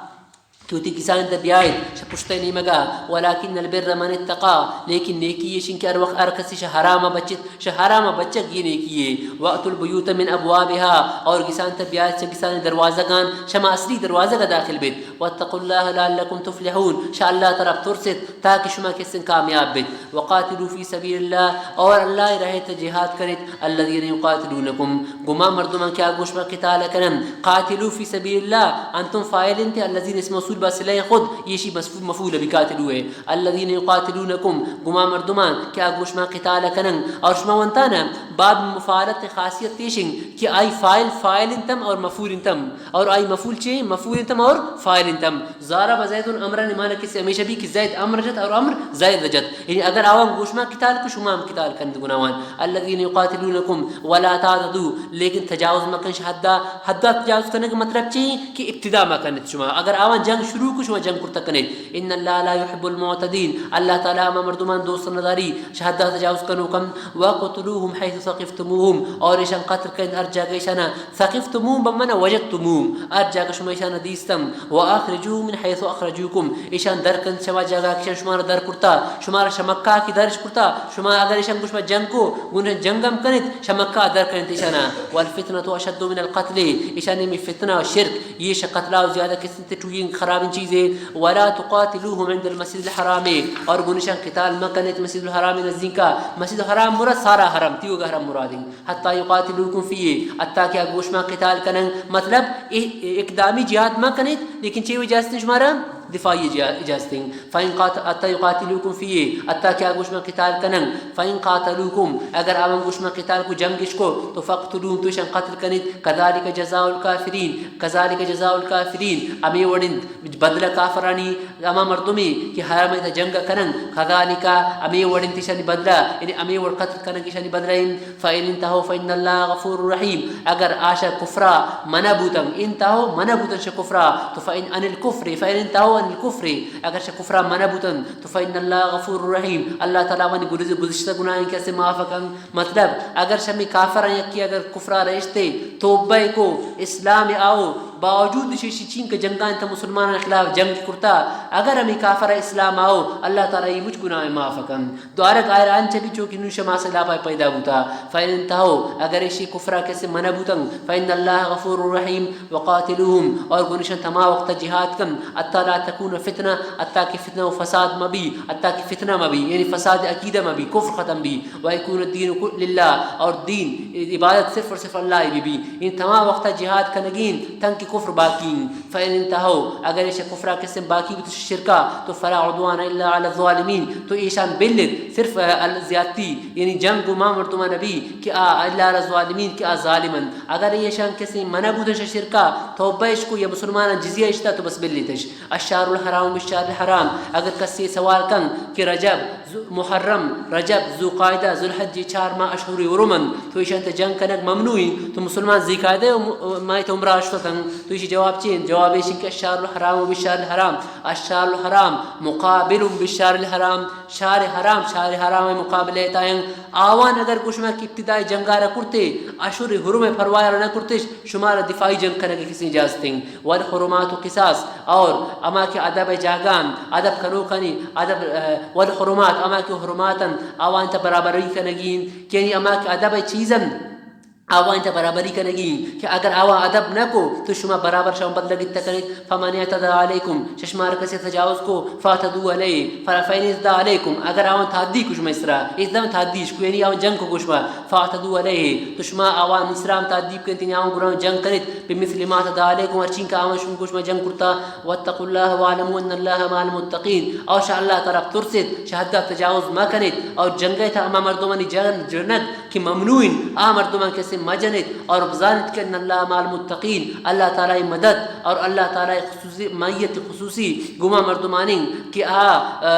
کہ وتی گسانی تہ بیائیت شہ پشت ءِ نیمگا، ولكن البر من اتقى، لیکن نیکی ایش انت کہ ہر وقت ہر کسی شہ حرام ءَ بچت، شہ حرام ءَ بچگ یہ نیکی یے۔ وأتوا البيوت من أبوابها، اور گسانی تہ بیائیت شہ گسانی دروازگان، شما اصلی دروازگ ءَ داخل بیت۔ واتقوا الله لعلكم تفلحون، شہ اللہ تعالی بترسیت تاکہ شما کس انت کامیاب بیت۔ وقاتلوا في سبيل الله، اور اللہ ءِ راہ ءِ تہ جہاد کنیت۔ الذين يقاتلونكم، گما مردمان کہ آ گوش ما قتال کنن۔ قاتلوا في سبيل الله، انتم فاعل انت، الذين اسم موصول با صلہ خود، یہ شی مفعول بہ قاتلوا ہے۔ الذين يقاتلونكم، گما مردمان کہ آ گوش ما قتال کنن۔ اور شما ونتانا باب مفاعلت خاصیت ایش انت کہ آئی فاعل فاعل انتم اور مفعول انتم، اور آئی مفعول چے؟ مفعول انتم اور فاعل انتم۔ ضارب زید عمرا، معنی کسی ہمیشہ بی کہ زید عمر جت اور عمر زید جت۔ یعنی اگر آوان گوش ما قتال کو، شما ہم قتال کنیت گناہان۔ الذين يقاتلونكم ولا تعتدوا، لیکن تجاوز مکن شہ حدا۔ حدا تجاوز کنگ مطلب چی؟ کہ ابتدا مکنیت شما۔ اگر آوان جنگ شروع کو، شما جنگ کرتا کنیت۔ ان الله لا يحب المعتدين، اللہ تعالی ہما مردمان دوست نداری شہ حدا تجاوز کنوکان۔ وقتلوهم حيث ثقفتموهم، اور ایشان قتل کنیت ہر جاگہ ایشانا ثقفتموهم بمعنی وجدتموهم، ہر جاگہ شما ایشانا دیستن۔ وأخرجوهم من حيث أخرجوكم، ایشان در کنیت شما جاگہ کہ ایشان شمارا در کرتا، شمارا شہ مکہ کہ درش کرتا، شما اگر ایشان گوش ما جنگ کو، گون جنگ ہم کنیت، شہ مکہ در کنیت ایشانا۔ والفتنة أشد من القتل، ایشانی ہمے فتنہ و شرک، یہ شہ قتلا و زیادہ کس انت ٹوئیں خرابیں چیزے۔ ولا تقاتلوهم عند المسجد الحرام، اور گون ایشان قتال مکنیت مسجد الحرام نزدیکا۔ مسجد الحرام مراد سارا حرم، تیوگا حرم مراد انت۔ حتى يقاتلوكم فيه، حتى کہ آ گوش ما قتال کنن۔ مطلب، اے، اے اقدامی جہاد ما کنیت، لیکن چے اجازت انت شمارا؟ دفاعی جہاد اجازت انت۔ فإن قات-، حتى يقاتلوكم فيه، حتى کہ آ گوش ما قتال کنن۔ فإن قاتلوكم، اگر آوان گوش ما قتال کو، جنگش کو، تو فاقتلوهم، تو ایشان قتل کنیت۔ كذلك جزاء الكافرين، كذلك جزاء الكافرين، ہمے وڑ انت بدلہ کافرانی، ہما مردمے کہ حرم ءِ تہ جنگ کنن، كذلك، ہمے وڑ انت ایشانی بدلہ، یعنی ہمے وڑ قتل کنگ ایشانی بدلہ انت۔ فإن انتهوا فإن الله غفور رحيم، اگر آ شہ کفرا منع بوتن، انتهوا منع بوتن شہ کفرا، تو فإن عن الكفر، فإن انتهوا عن الكفر، اگر شہ کفرا منع بوتن، تو فإن الله غفور رحيم، اللہ تعالی آوانی گرز-، گزشتہ گناہاں کسے معاف کن۔ مطلب، اگر شمی کافراں یکی اگر کفرا رشتے، توبہ کو، اسلام آؤ، باوجود شیشی چین کہ جنگان تا مسلمانان خلاف جنگ کرتا، اگر ہمیں کافر اسلام آؤ، اللہ تعالی یہ مجھ گناہ معاف کن۔ دوارگ آئر انچ بھی چو کہ نوش ما خلاف پیدا بوتا۔ فإن انتهوا، اگر ایشی کفرا کسے منع بوتن، فإن الله غفور رحيم، وقاتلوهم، اور گونشان تما وقت جہاد کن، حتى لا تكون فتنة، حتى کہ فتنہ و فساد مبی، حتى کہ فتنہ مبی، یعنی فساد عقیدہ مبی، کفر ختم بی، ويكون الدين كل-، لله، اور دین، عبادت صرف اور صرف اللہ بی بی۔ ان تما وقت جہاد کنگین، تنگ کفر باقی۔ فإن انتهوا، اگر ایشا کفرا کسے باقی بوت شرکا، تو فلا عدوان إلا على الظالمين، تو ایشان بلت صرف، آ، ال-، زیادتی، یعنی جنگ گو ما مردمان نبی کہ آ إلا على الظالمين کہ آ ظالمن۔ اگر ایشان کسے منع بودن شرکا، توبہ اش کو یا مسلمانان جزیہ اشتا تو بس بلیتش۔ الشهر الحرام بالشهر الحرام، اگر کسے سوال کن کہ رجب، ذو-، محرم، رجب، ذوالقعدہ، ذوالحج، چار ماہ اشہر حرم انت، تو ایشان تے جنگ کنگ ممنوع انت، تو مسلمان ذوالقعدہ و م-، ماہ تے عمرہ اشتتن، تو ایشی جواب چی انت؟ جواب ایش انت کہ الشهر الحرام بالشهر الحرام، الشهر الحرام مقابل بالشهر الحرام، شهر حرام شهر حرام مقابلہ تائیں۔ آوان اگر گوشما کہ ابتدائی جنگارا کرتے، اشہر حرم پرواہ نہ کرتش، شمارا دفاعی جنگ کنگ کسی اجازت انت۔ والحرمات قصاص، اور اما کہ ادب جاگان، ادب کنوکانی ادب، آ، والحرمات، اما کہ حرماتن، آوان تا برابری کنگین، یعنی اما کہ ادب چیزن، آوان تا برابری کنگین، کہ اگر آوان ادب نہ کو، تو شما برابر شما بدلہ گتا کنیت۔ فمن اعتدى عليكم، ششمار کسی تجاوز کو، فاعتدوا عليه، فر-، فإن اعتدى عليكم، اگر آوان تعدی کو شما اسرا، ازدم تعدیش کو، یعنی آوان جنگ کو شما، فاعتدوا عليه، تو شما آوان اسرا ہم تعدی کنیت، یعنی آوان گران جنگ کنیت، بمثل ما اعتدى عليكم، ہرچین کہ آوان شما گوش ما جنگ کرتا۔ واتقوا الله واعلموا ان الله مع المتقين، اور شہ اللہ تعالی ترسیت، شہ حد تجاوز مکنیت، اور جنگ تا ہما مردمانی جن جنگ کہ ممنوع انت، آ مردمان کسے مجنیت، اور بزانیت کہ ان الله مع المتقين، اللہ تعالی مدد اور اللہ تعالی خصوصی معیت خصوصی گما مردمانی کہ آ، آ،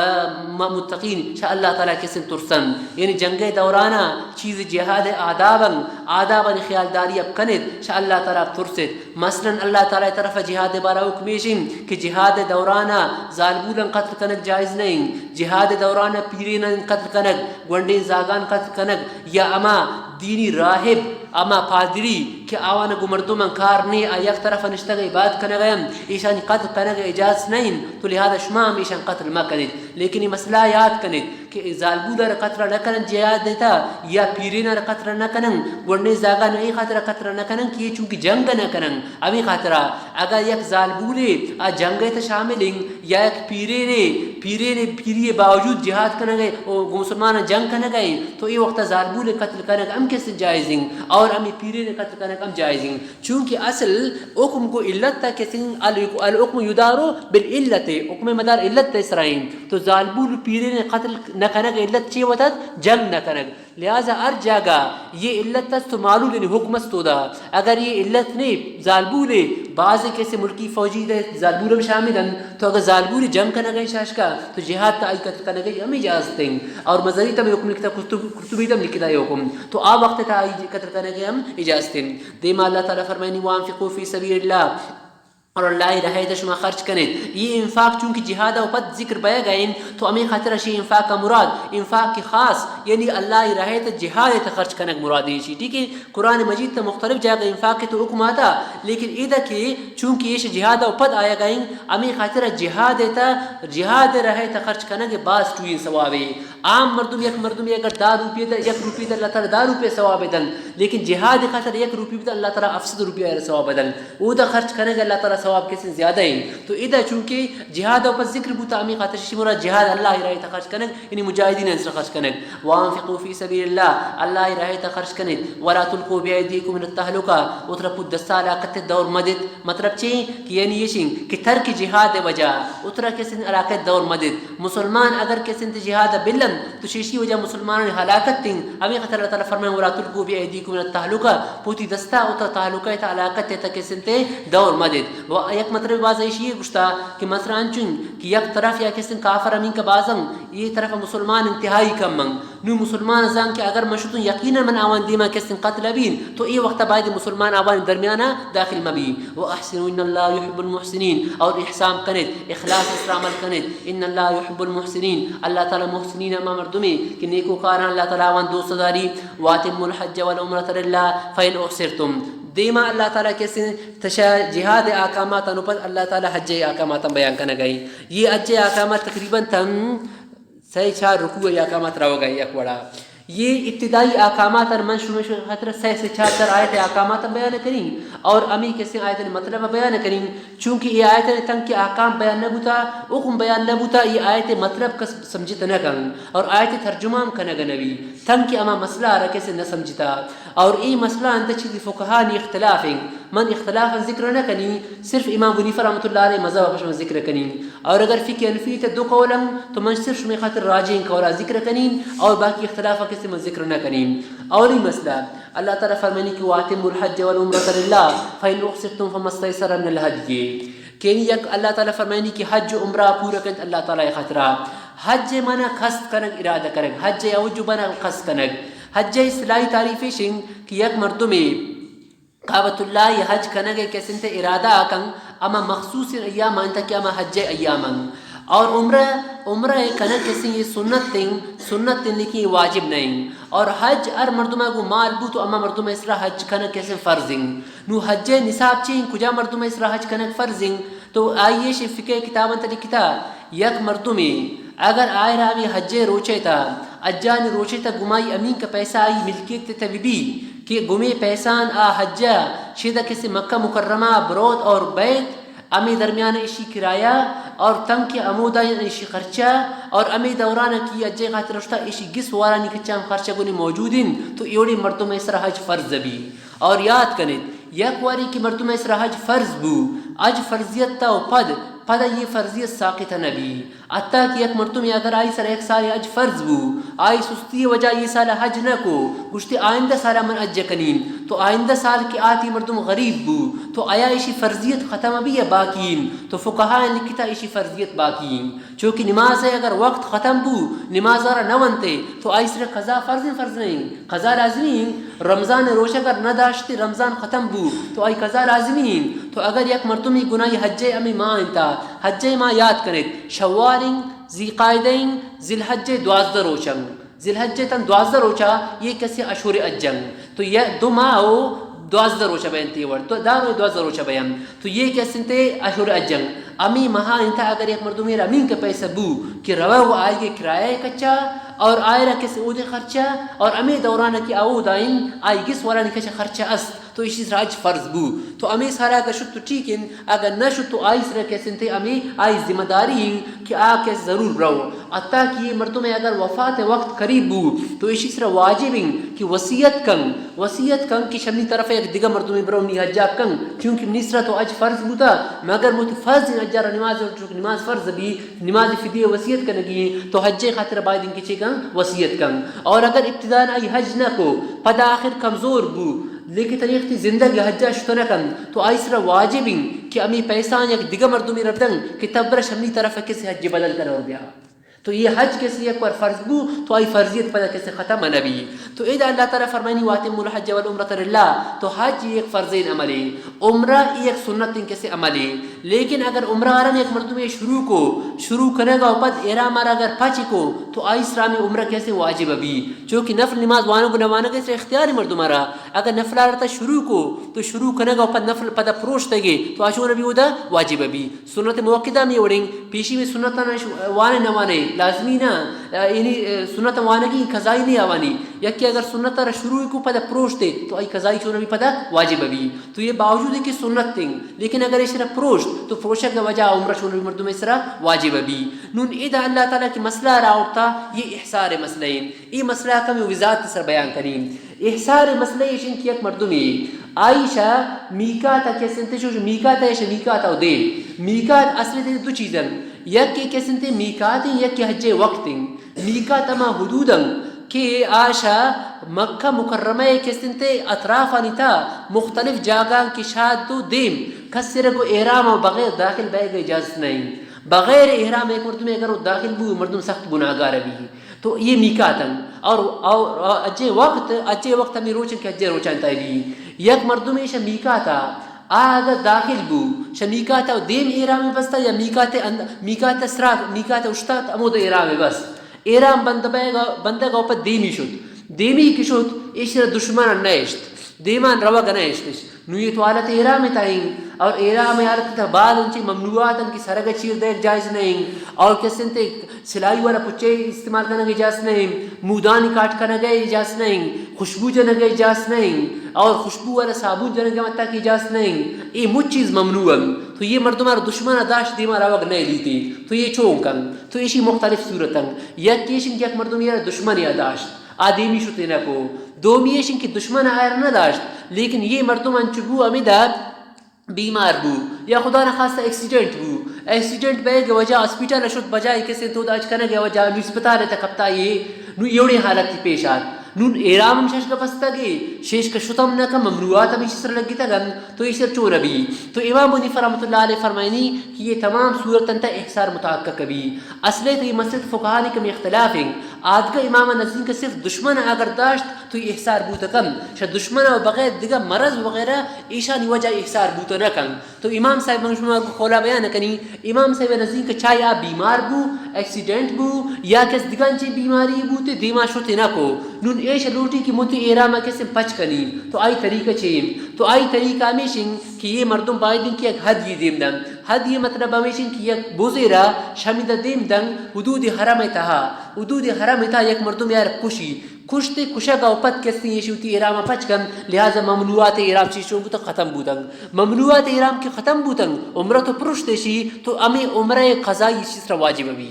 م-، متقین شہ اللہ تعالی کسے ترسن۔ یعنی جنگ دورانا چیز جہاد آدابن، آدابن خیالداری اب کنیت، شہ اللہ تعالی ترسیت۔ مثلاً اللہ تعالی طرف جہاد بارہ حکم ایش انت کہ جہاد دورانا زالبولن قتل کنگ جائز نہیں، جہاد دورانا پیرینن قتل کنگ، گونڈین زاگان قتل کنگ، یا اما دینی راہب، اما پادری کہ آوان گو مردمن کار نے، آ یک طرف نشتگ عبادت کنگ انت، ایشانی قتل کنگ اجازت نہیں، تو لہذا شما ہم ایشان قتل مکنیت۔ لیکن یہ مسئلہ یاد کنیت کہ زالبول را قتل نہ کنن جہاد دیتا، یا پیرین را قتل نہ کنن، گونڈین زاگان ای خاطر قتل نہ کنن کہ یہ چونکہ جنگ نہ کنن۔ ہمیں خاطرہ اگر یک زالبولے آ جنگ ء تہ شامل انت یا یک پیرینے، پیرینے پیری ء باوجود جہاد کنگ ء و گوں مسلماناں جنگ کنگ ء انت، تو اے وقت ء زالبول ء قتل کنگ ہم کس جائز انت اور ہمے پیرین ء قتل کنگ ہم جائز انت، چونکہ اصل حکم گوں علت ء کس انت، ال-، الحکم یدار بالعلت، حکم مدار علت ء سرا انت۔ تو زالبول پیرین ء قتل نہ کنگ ء علت چے وتت؟ جنگ نہ کنگ۔ لہذا ہر جاگہ یہ علت است تو معلول، یعنی حکم است اودا۔ اگر یہ علت نے، زالبول ہے، بعض کیسے ملکی فوجی دے زالبول ہم شامل ہیں، تو اگر زالبول جنگ کنگ ء شاشکا تو جہاد تا آئی قتل کنگ ء ہم اجازت ہیں۔ اور مزاری تم حکم لکھتا، قرطب-، قرطبی تم لکھتا یہ حکم، تو آ وقت تا آئی قتل کنگ ء ہم اجازت ہیں۔ دیما اللہ تعالی فرمائنی، وانفقوا فی سبیل اللہ، اور اللہ ء راہ ء تہ شما خرچ کنیت۔ یہ انفاق چونکہ جہاد ء پد ذکر بئیگ ء انت، تو ہمے خاطر اشی انفاق ء مراد انفاق خاص، یعنی اللہ ء راہ ء تہ جہاد ء تہ خرچ کنگ مراد ایشی۔ ٹھیک ہے، قرآن مجید تہ مختلف جاگہ انفاق ء تو حکم آتا، لیکن ادا کہ چونکہ ایش جہاد ء پد آیگ ء انت، ہمے خاطر جہاد ء تہ، جہاد ء راہ ء تہ خرچ کنگ باز ٹوئیں ثواب ہے۔ عام مردم، یک مردم اگر دہ روپیہ دہ، یک روپیہ دہ اللہ تعالی دہ روپیہ ثواب دن، لیکن جہاد خاطر یک روپیہ بدہ اللہ تعالی ہفت سد روپیہ ثواب دن۔ اودا خرچ کنگ اللہ تعالی ثواب کسے زیادہ ہیں۔ تو ادا چونکہ جہاد اوپر ذکر بوتا، ہمیں خاطر شی مراد جہاد اللہ راہ تا خرچ کنگ، یعنی مجاہدین انسر خرچ کنگ۔ وانفقوا فی سبیل اللہ، اللہ راہ تا خرچ کنگ۔ ولا تلقوا بأیدیکم الی التہلکہ، اترا پود دستا علاقت دور مدد۔ مطلب چی؟ کہ یعنی یہ شنگ کہ ترک جہاد وجہ اترا کسے علاقت دور مدد۔ مسلمان اگر کسے انت جہاد بلن تو شیشی وجہ مسلمان ہلاکت تین۔ ہمیں خاطر اللہ تعالی فرمائے، ولا تلقوا بأیدیکم الی التہلکہ، پوتی دستا اترا تہلکہ تا علاقت تا کسے انت دور مدد۔ و یک مطلب باز ایشی گشتا کہ مثلا انچن کہ یک طرف یا کسے کافر امین کا بازن، یہ طرف مسلمان انتہائی کم من۔ نوں مسلمان زان کہ اگر من شتوں یقینا من آوان دیما کسن قتل بین، تو اے وقت باید مسلمان آوان درمیانا داخل مبی۔ و احسنوا ان اللہ یحب المحسنین، اور احسان کنیت، اخلاص سرا عمل کنیت، ان اللہ یحب المحسنین، اللہ تعالی محسنین ہما مردمے کہ نیکوکاراں اللہ تعالی آوان دوست داری۔ واتموا الحج والعمرۃ للہ فان احصرتم، دیما اللہ تعالی کسے تشا جہاد احکامات انو پد اللہ تعالی حج احکامات بیان کنگئی۔ یہ حج احکامات تقریباً تن سہ چار رکوع یا احکامات روگا یک وڑا۔ یہ ابتدائی احکامات من شمے شمے خاطر سہ سے چار چار آیت احکامات بیان کریں اور امی کسے آیت مطلب بیان کریں، چونکہ یہ آیت تنگ کے احکام بیان نہ بوتا، حکم بیان نہ بوتا، یہ آیت مطلب کس سمجھت نہ کن اور آیت ترجمہ ہم کنگ نہ بی، تنگ کے اما مسئلہ را کسے نہ سمجھتا۔ اور ای مسئلہ اندر چیزی فقہانی اختلاف ہیں۔ من اختلاف ذکر نہ کنی، صرف امام بنیفہ رحمۃ اللہ علیہ مذہب ء شما ذکر کنین۔ اور اگر فقہ حنفی تے دو قول ہم، تو من صرف شما خاطر راجح قولا ذکر کنین اور باقی اختلاف کسی من ذکر نہ کنین۔ اولی مسئلہ، اللہ تعالی فرمانی کہ واتم الحج والعمرۃ للہ فإن احصرتم فما استیسر من الهدی۔ کہ یک اللہ تعالی فرمانی کہ حج و عمرہ پورا کنت اللہ تعالی خاطرہ۔ حج مانا قصد کنگ، ارادہ کنگ، حج اوجو بنا قصد کنگ۔ حج اصطلاحی تعریف شنگ کہ یک مردمے کعبۃ اللہ ء حج کنگ ء کسنت ارادہ آ کن، اما مخصوص ایام انت کہ اما حج ء ایام انت۔ اور عمرہ، عمرہ ء کنگ کسیں یہ سنت انت، سنت انت لیکن یہ واجب نہ انت۔ اور حج ہر مردم ء گوں مال بو تو اما مردم ء سرا حج کنگ کسیں فرض انت۔ نو حج ء نصاب چی انت؟ کجا مردم ء سرا حج کنگ فرض انت؟ تو آئی ء فقہ کتاباں تہ لکھتا، یک مردمے اگر آئرا ہمے حج ء روچے تا، حجانی روچے تا گمائی امین کا پیسہ آئی ملکیت تہ بی بی کہ گمے پیسان آ حج ء شیدا کسی مکہ مکرمہ بروت اور بیت، ہمے درمیان اشی کرایہ اور تنکہ ہمودا اشی خرچہ اور ہمے دوران کی حج ء خاطر رشتہ اشی گس وارانی کچام خرچہ گونی موجود انت، تو ایوڑی مردم ء سر حج فرض بی۔ اور یاد کنیت، یک واری کہ مردم ء سرا حج فرض بو، حج فرضیت تا و پد، پدا یہ فرضیت ساقط نہ بی۔ حتی کہ یک مردم اگر آئی سر یک سال حج فرض بو، آئی سستی وجہ یہ سال حج نہ کو، گوشتی آئندہ سال من حج کنین، تو آئندہ سال کہ آتی مردم غریب بو، تو آیا ایشی فرضیت ختم بی یا باقی ان؟ تو فقہا لکھتا ایشی فرضیت باقی ان۔ چونکہ نماز ء اگر وقت ختم بو، نماز ء را نہ ونتے، تو آئی سرا قضا فرض ہیں، فرض نہیں، قضا لازمی ہیں۔ رمضان ء روچ اگر نہ داشتے، رمضان ختم بو، تو آئی قضا لازمی ہیں۔ تو اگر یک مردمی گناہی حج ء ہمیں ماہ انتا، حج ء ماہ یاد کنیت، شوال ہیں، ذی قعدہ ہیں، ذی الحج ء دوازدہ روچ ہیں۔ ذی الحج ء تن دوازدہ روچا یہ کسی اشور حج ہیں۔ تو یہ دو ماہ و دوازدہ روچ بینت، یہ وڑ تو دار و دوازدہ روچ بیان۔ تو یہ کہ استنتے اشور حج انت۔ امی ماہ انت، اگر یک مردمی را امین کا پیسہ بو کہ روا و آئی کرایہ کچا اور آئرا کس اود خرچہ اور امی دوران کہ او دائن آئی گس ورانی کچا خرچہ است، تو اشی سرا حج فرض بو۔ تو امی سارا اگر شد تو ٹھیک انت، اگر نہ شد تو آئی سرا کس انتے امی آئی ذمہ داری انت کہ آ کس ضرور رو۔ حتی کہ یہ مردم اگر وفات وقت قریب بو، تو ایشی سرا واجب انت کہ وصیت کن، وصیت کن کہ شمنی طرف یک دگہ مردمی برو نی حجا کن، چونکہ منی سرا تو حج فرض بوتا، مگر موتی فرض انت حجا را نماز، چونکہ نماز فرض بی، نماز فدیہ وصیت کنگی انت، تو حج خاطر باید انت کہ چے کن، وصیت کن۔ اور اگر ابتداء آئی حج نہ کو، پدا آخر کمزور بو، لیکن تنی وقتی زندگ حجا شت نہ کن، تو آئی سرا واجب انت کہ امی پیسان یک دگہ مردمی ردن کہ تبرا شمنی طرف کسی حج بدل کن اور بیا۔ تو یہ حج کسی یک بار فرض بو، تو آئی فرضیت پدا کسی ختم نہ بی۔ تو ادا اللہ تعالی فرمانی، واتم الحج والعمرۃ للہ، تو حج یک فرضین عملی، عمرہ یک سنتین کسی عملی۔ لیکن اگر عمرہ آرن یک مردم یہ شروع کو، شروع کنگا و پد احرام آرا اگر پچ کو، تو آئی سرا ہمیں عمرہ کسی واجب بی، چونکہ نفل نماز وانگ و نوانگ اس اختیار مردم آرا۔ اگر نفل آرا تا شروع کو، تو شروع کنگا و پد نفل پدا پروشتگے، تو آ چون بی؟ اودا واجب بی۔ سنت مؤکدہ می وڑیں، پیشی می سنتاں وانے نہ وانے، لازمی نہ، یعنی سنت وانگی قضائی نہیں آوانی۔ یکی اگر سنت را شروع کو پدا پروشتے، تو آئی قضائی چون بی؟ پدا واجب بی۔ تو یہ باوجود کہ سنت تیں، لیکن اگر ایشرا پروشت، تو پروشگ وجہ عمرہ چون بی؟ مردم ایشرا واجب بی۔ نون ادا اللہ تعالی کی مسئلہ را اٹھتا، یہ احصار مسئلہ ہیں۔ یہ مسئلہ کمی وضاحت سر بیان کنیم۔ احصار مسئلہ ایش انت کہ یک مردمی آئی شہ میقات ء کس انت، چو میقات ء شہ میقات ء دیم۔ میقات اصل ء دو چیز انت، یک کس انت میقات انت، یک حج ء وقت انت۔ میقات ہما حدود انت کہ آ شہ مکہ مکرمہ ء کس انت اطرافانی تھا مختلف جاگہ کہ شاد دو دیم، کس ء را گوں احرام ء بغیر داخل بئیگ ء اجازت نہ انت۔ بغیر احرام ء یک مردمے اگر داخل بو، مردم سخت گناہگار بی۔ تو یہ میقات انت۔ اور، اور حج ء وقت، حج ء وقت ہمیں روچ انت کہ حج ء روچان تائی بی۔ یک مردمے شہ میقات ء آ اگر داخل بو، شہ میقات ء دیم احرام بستا یا میقات اند-، میقات سرا، میقات اشتات ہمود احرام بست۔ احرام بند بئیگا، بندگا پہ دیمی شد۔ دیمی کہ شد، ایشرا دشمن نہ اشت۔ دیمان روگ نہ اشتش۔ نوں یہ تو حالت احرام تھا ہیں، اور احرام حالت تھا بعد انچیں ممنوعات ہیں کہ سرگ چیر دیگ جائز نہیں، اور کس انت سلائی والا پچے استعمال کرنے کی اجازت نہیں، مودانی کاٹ کرنے کی اجازت نہیں، خوشبو جنگ کی اجازت نہیں، اور خوشبو والا صابون جنگ متا کی اجازت نہیں۔ یہ مچ چیز ممنوع ہیں۔ تو یہ مردم ہر دشمن داشت دیما روگ نہیں لیتی۔ تو یہ چون کن؟ تو ایشی مختلف صورت ہیں۔ یک ایشن کہ یک مردم یہ دشمن یا داشت، آ دیمی شتے نہ کو۔ دومی ایشن کہ دشمن آئر نہ داشت، لیکن یہ مردم انچو بو ہمیں دات بیمار بو یا خدا نخواستہ ایکسیڈنٹ بو، ایکسیڈنٹ بئیگ وجہ ہاسپٹل شت، بجائے کسے تو داج کنگ وجہ نو اسپتال تک کپتا یہ، نو ایوڑیں حالت پیش آت۔ نون احرام ہم ششک بستگے، شیشک شتم نہ کن، ممنوعات ہم ایشی سر لگتگ انت، تو ایشی سر چون بی؟ تو امام حنیفہ رحمۃ اللہ علیہ فرمائنی کہ یہ تمام صورت انت احصار متعقق بی۔ اصل تو یہ مسئلہ فقہانی کمی اختلاف ہیں۔ آدگہ امام نزدین کہ صرف دشمن اگر داشت تو یہ احصار بوت کن، شہ دشمن و بغیر دگہ مرض وغیرہ ایشانی وجہ احصار بوت نہ کن۔ تو امام صاحب من شما کو قولا بیان کنی، امام صاحب نزدین کہ چاہے آ بیمار بو، ایکسیڈنٹ بو، یا کس دگہ انچیں بیماری بوتے دیما شتے نہ کو۔ نون ایش لوٹی کہ متی احرام کسے پچ کنی، تو آئی طریقہ چیم؟ تو آئی طریقہ ہمیشن کہ یہ مردم باید کہ یک حد یہ دیم دن۔ حد یہ مطلب ہمیشن کہ یک بوزے را شمیدہ دیم دن حدود حرم تہا، حدود حرم تہا یک مردم یار کشی، کشتے کشگ و پد کسی یہ شوتی احرام پچ کن، لہذا ممنوعات احرام چی شو بوتا ختم بوتن۔ ممنوعات احرام کی ختم بوتن، عمرہ تو پرشتے شی، تو ہمیں عمرہ قضائی چیز را واجب بی۔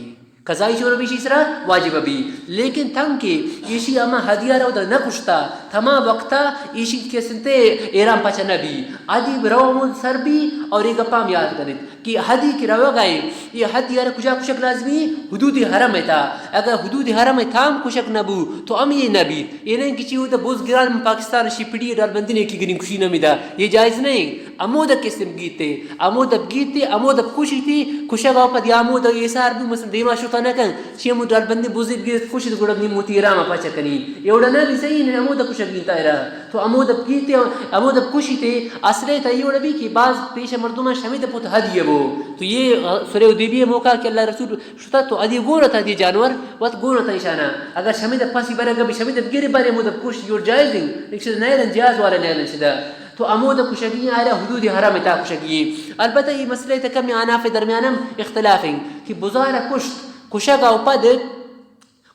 قضائی چور بی چیز را واجب بی۔ لیکن تن کہ ایشی ہما ہدیہ رو دا نہ کشتا، تما وقتا ایشی کسنتے احرام پچ نہ بی۔ ادی رو مون سر بی اور یہ گپام یاد کنیت کہ حدی کہ روگ آئے، یہ حدی ہر کجا کشک لازمی؟ حدود حرم تا۔ اگر حدود حرم تام کشک نہ بو تو ہم یہ نہ بی۔ یہ نہیں کہ چی ہوتا بوز گران پاکستان شی پڑی ڈال بندی نے کی گرین کشی نہ میدا۔ یہ جائز نہیں۔ ہمود کسم گیتے، ہمود گیتے، ہمود کشی تی، کشگ او پد یا ہمود ایسار بو مثلا دیما شتا نہ کن۔ چی ہمود ڈال بندی بوزی گیت کشی گڑا نی موتی احرام پچ کنی۔ یہ وڑا نہ بی صحیح نے ہمود کشگ گیتا ایرا۔ تو ہمود گیتے، ہمود کشی تے، اصلے تا یہ وڑا بی کہ باز پیش مردم شمید پوت ہدیہ بو۔ تو یہ سورہ حدیبیہ موقع کہ اللہ رسول شتا تو ادی گورا تا دی جانور، وت گورا تا ایشانا۔ اگر شمید پسی برے گبی شمید گیرے برے مود کشی اور جائز ہیں۔ ایک شد نہ رن جائز والا نہ رن شدا۔ تو ہمود کشگی آرا حدود حرم تا کشگی۔ البتہ یہ مسئلہ تا کمی آناف درمیان ہم اختلاف ہیں کہ بزار کشت، کشگ او پد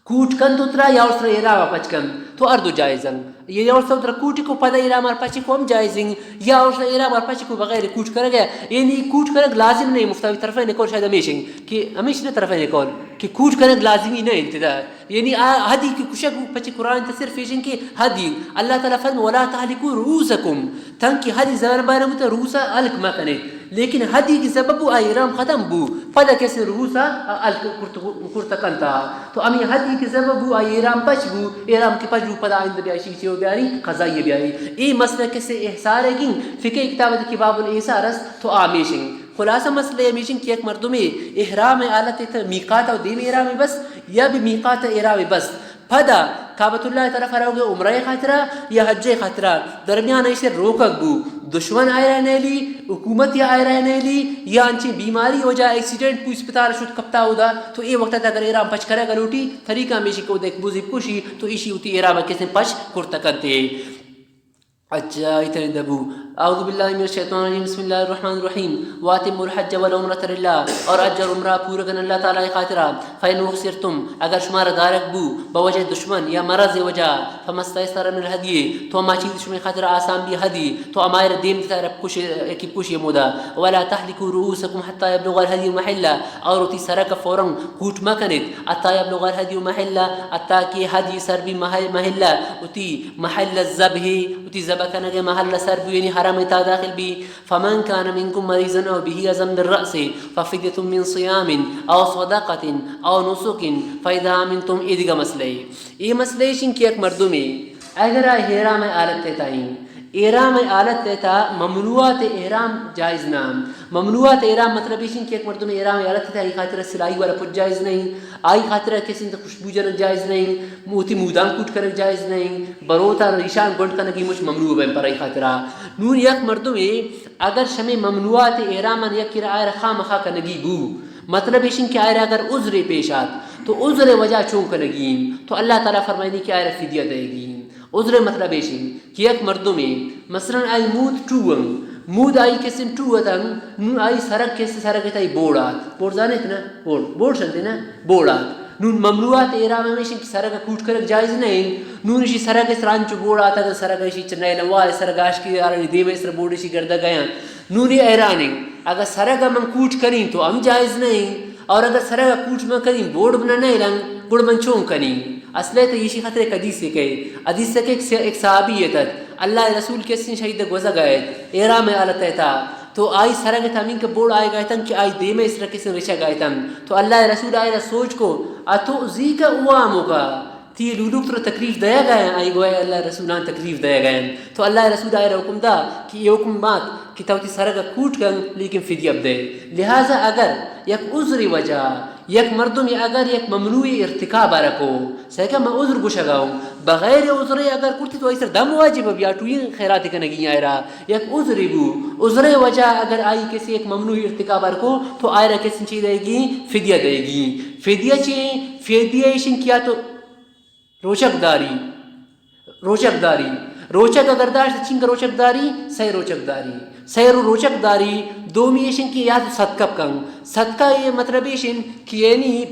کوٹ کن تو ترا یا اس را احرام پچ کن، تو ہر دو جائز ہیں۔ یہ یا اس را کوٹ کو پد احرام پچ کو ہم جائز ہیں، یا اس را احرام پچ کو بغیر کوٹ کرگ ہے۔ یعنی کوٹ کرگ لازم نہیں، مفتاوی طرفین قول شاید ہمیش ہیں کہ ہمیش نہ طرفین قول کہ کوٹ کرگ لازمی نہ انتدا۔ یعنی آ حدی کہ کشگ پچ قرآن تے صرف ایشن کہ حدی اللہ تعالی فرم ولا تحلقوا رؤوسکم، تنکہ حدی زبان بارے مت روسا الک مکنے۔ لیکن حدی کہ سبب بو آئی احرام ختم بو، پدا کسے روسا الک کرت، کرت کنتا۔ تو ہمیں حدی کہ سبب بو آئی احرام پچ بو، احرام کہ پچ بو پدا آئند بیاشی چیو بیاری، قضائی بیاری۔ اے مسئلہ کسے احصار گن، فقہ کتاب کہ باب الاحصار است، تو آمیشن۔ خلاصہ مسئلہ ہمیشن کہ یک مردمے احرام حالت تے میقات و دیم احرام بس، یا بھی میقات احرام بس۔ پدا کعبۃ اللہ طرف روگ عمرہ خاطرہ یا حج خاطرہ، درمیان ایشی روکگ بو، دشمن آئرا نیلی، حکومت یا آئرا نیلی، یا انچیں بیماری وجہ ایکسیڈنٹ بو اسپتال شد کپتا ہودا، تو اے وقت اگر احرام پچ کرے گلوٹی، طریقہ ہمیشی کو دیکھ بوزی کشی، تو ایشی ہوتی احرام کسے پچ کرتا کرتے۔ اچھا، اتنے دبو۔ اعوذ باللہ من الشیطان الرجیم، بسم اللہ الرحمن الرحیم۔ واتم الحج والعمرۃ للہ، اور حج اور عمرہ پورا کن اللہ تعالی خاطرہ۔ فإن أحصرتم، اگر شمارا دارگ بو بوجہ دشمن یا مرض وجہ، فما استيسر من الهدي، تو ہما چیز شمے خاطر آسان بی ہدی، تو ہمائر دیم دیتا رب کش، کی پوشی مودا۔ ولا تحلقوا رؤوسكم حتى يبلغ الهدي محله، اور وتی سرک فوراً کوٹ مکنیت، حتى يبلغ الهدي محله، حتى کہ ہدی سر بی محل، محله، وتی محل الذبح، وتی ذبح کنگ محل سر بی، یعنی حرم تا داخل بی۔ فمن كان منكم مريضا أو به أذى من رأسه ففدية من صيام أو صدقة أو نسك فإذا أمنتم۔ اے دگہ مسئلہ ہے۔ اے مسئلہ ایشن کہ یک مردمے اگر آ احرام حالت تہتا ہیں، احرام حالت تہتا ممنوعات احرام جائز نہ۔ ممنوعات احرام مطلب ایشن کہ یک مردم احرام حالت تہتا، آئی خاطر سلائی والا پچ جائز نہیں، آئی خاطر کسی انت خوشبو جنگ جائز نہیں، موتی مودان کوٹ کنگ جائز نہیں، بروتا ریشان گنڈ کنگی مچ ممنوع بین پر آئی خاطرہ۔ نون یک مردمے اگر شمے ممنوعات احرامن یک کرا آئر خامخا کنگی بو، مطلب ایشن کہ آئر اگر عذرے پیش آت، تو عذر وجہ چون کنگی انت؟ تو اللہ تعالی فرمائنی کہ آئر فدیہ دئیگی انت۔ عذر ءِ مطلب ایش انت کہ یک مردمے، مثلاً آئی مود ٹو انت، مود آئی کسیں ٹو اتنت، نوں آئی سرگ کسیں سرگ ات، آئی بوڑ آت۔ بوڑ زانیت نا؟ بوڑ، بوڑ شنتے نا؟ بوڑ آت۔ نوں ممنوعات احرام ہمیش انت کہ سرگ ءَ کوٹ کنگ جائز نہ انت۔ نوں ایشی سرگ ءِ سرا انچو بوڑ آتگ، سرگ ءَ ایشی چہ نئیل ءَ وار، سرگ ءَ اشکی آرانی دیم ءِ سر بوڑ ایشی گردگ ءَ انت۔ نوں اے حیران انت، اگاں سرگ ءَ من کوٹ کنیں تو ہم جائز نہ انت، اور اگر سرگ ءَ کوٹ من کنیں، بوڑ من نہ نئیلنت، گڑا من چون کنیں؟ اصل ءَ تو ایشی خاطر یک حدیثے کئے، حدیث ءَ کہ یک سے-، یک صحابی ات، اللہ ءِ رسول کسیں شہید گوزگ ءَ ات، احرام ءِ حالت ءَ ات، تو آئی سرگ ءِ تہ ہمینکہ بوڑ آیگ ءَ اتنت کہ آئی دیم ءِ سر کسیں رچگ ءَ اتنت، تو اللہ ءِ رسول آئی را سوج کو، اتؤذیک عوامک، تئی لولوک ترا تکلیف دئیگ ءَ انت؟ آئی گویا اللہ ءِ رسول آں تکلیف دئیگ ءَ انت۔ تو اللہ ءِ رسول آئی را حکم دا کہ اے حکم بات کہ تو وتی سرگ ءَ کوٹ کن، لیکن فدیہ بدئے۔ لہذا اگر یک عذر ءِ وجہ، یک مردمے اگر یک ممنوعے ارتکاب ءَ را کو، سیکہ من عذر گوشگ ءَ اوں، بغیر عذرے اگر کرتی تو آئی سر دم واجب بی، آ ٹوئیں خیرات کنگی آئی را، یک عذرے بو، عذر ءِ وجہ اگر آئی کسے یک ممنوعے ارتکاب ءَ را کو، تو آئی را کسیں چیز دئیگی، فدیہ دئیگی۔ فدیہ چی؟ فدیہ ایش انت کہ یا تو روچگ داری، روچگ داری، روچگ اگر داشت، چنکہ روچگ داری، سئے روچگ داری، سئے رو روچگ داری۔ دومی ایش انت کہ یا تو صدقہ بکن۔ صدقہ ءِ مطلب ایش انت کہ یعنی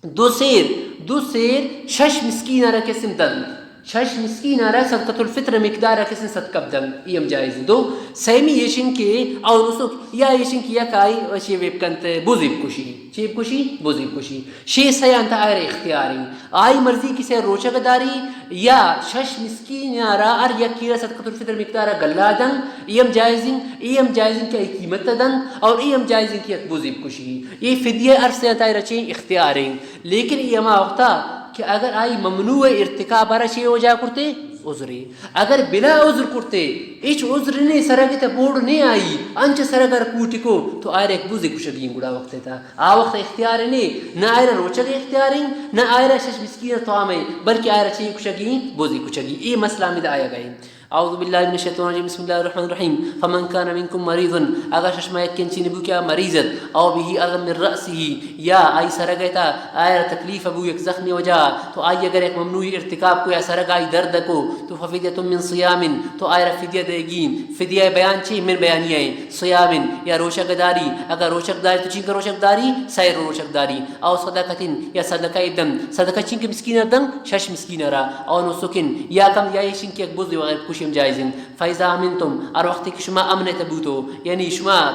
دو سیر، دو سیر شش مسکین ءَ را کسیں دنت، شش مسکین ءَ را صدقۃ الفطر مقدار ءَ کسیں صدقہ بدنت، اے ہم جائز انت۔ دو، سیمی ایش انت کہ او نسک یا ایش انت کہ یک آئی چے بکنت، بزے بکشی۔ چے بکشی؟ بزے بکشی۔ شے سئے انت آئی را اختیار انت۔ آئی مرضی کہ سئے روچگ داری یا شش مسکین ءَ را ہر یکے را صدقۃ الفطر مقدار ءَ گلہ دنت، اے ہم جائز انت، اے ہم جائز انت کہ آئی قیمت دنت، اور اے ہم جائز انت کہ یک بزے بکشی۔ اے فدیہ ہر سئے انت آئی را چے اختیار انت۔ لیکن اے ہما وقتا کہ اگر آئی ممنوع ارتکاب ءَ را چے وجہ کرتے؟ عذرے۔ اگر بلا عذر کرتے، ہچ عذر نے، سرگ ءِ تہ بوڑ نے آئی، انچ سرگ ءَ را کوٹی کو، تو آئی را یک بزے کشگی انت گڑا وقت ءِ تہ۔ آ وقت اختیار نے، نہ آئی را روچگ اختیار انت، نہ آئی را شش مسکین ءِ طعام انت، بلکہ آئی را چے کشگی انت؟ بزے کشگی۔ اے مسئلہ ہمے دا آیگ ءَ انت۔ اعوذ باللہ من الشیطان الرجیم، بسم اللہ الرحمن الرحیم۔ فمن کان منکم مریضا، اگر شش ما یک انچی نبو کہ آ مریض ات، او بہ اذی من رأسہ، یا آئی سرگ ءِ تہ آئی را تکلیف بو یک زخمی وجہ، تو آئی اگر یک ممنوعی ارتکاب کو یا سرگ آئی درد کو، تو ففدیۃ من صیام، تو آئی را فدیہ دئیگی۔ فدیہ ءِ بیان چی؟ من بیانیہ ایں، صیام، یا روچگ داری۔ اگر روچگ داری تو چینکہ روچگ داری؟ سئے رو روچگ داری۔ او صدقۃ، یا صدقہ ءَ بدنت۔ صدقہ چینکہ مسکین ءَ را دنت؟ شش مسکین ءَ را۔ او نسک، یا کم یا ایش انت کہ یک بزے وغیرہ بکشی ہم جائز انت۔ فاذا امنتم، ہر وقت کہ شما امن ءِ تہ بوتو، یعنی شما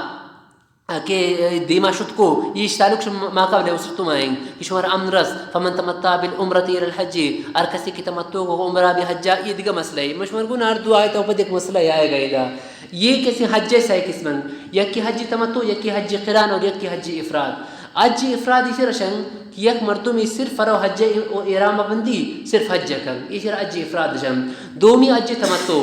کہ دیما شت کو، ایش تعلق شما ما قبل اسرتم آئیں کہ شما را امن رس، فمن تمتع بالعمرۃ الی الحج، ہر کسے کہ تمتع کو عمرہ بہ حج، اے دگہ مسئلہ ہے۔ من شما گوں ہر دو آیت ءَ پد یک مسئلہ آئے گئے دا۔ اے کسے حج ءِ سئے قسم انت، یکے حج تمتع، یکے حج قران اور یکے حج افراد۔ حج افراد ایشی را شن کہ یک مردمے صرف رو حج ءِ احرام بندی، صرف حج کن، ایشی را حج افراد شن۔ دومی حج تمتع،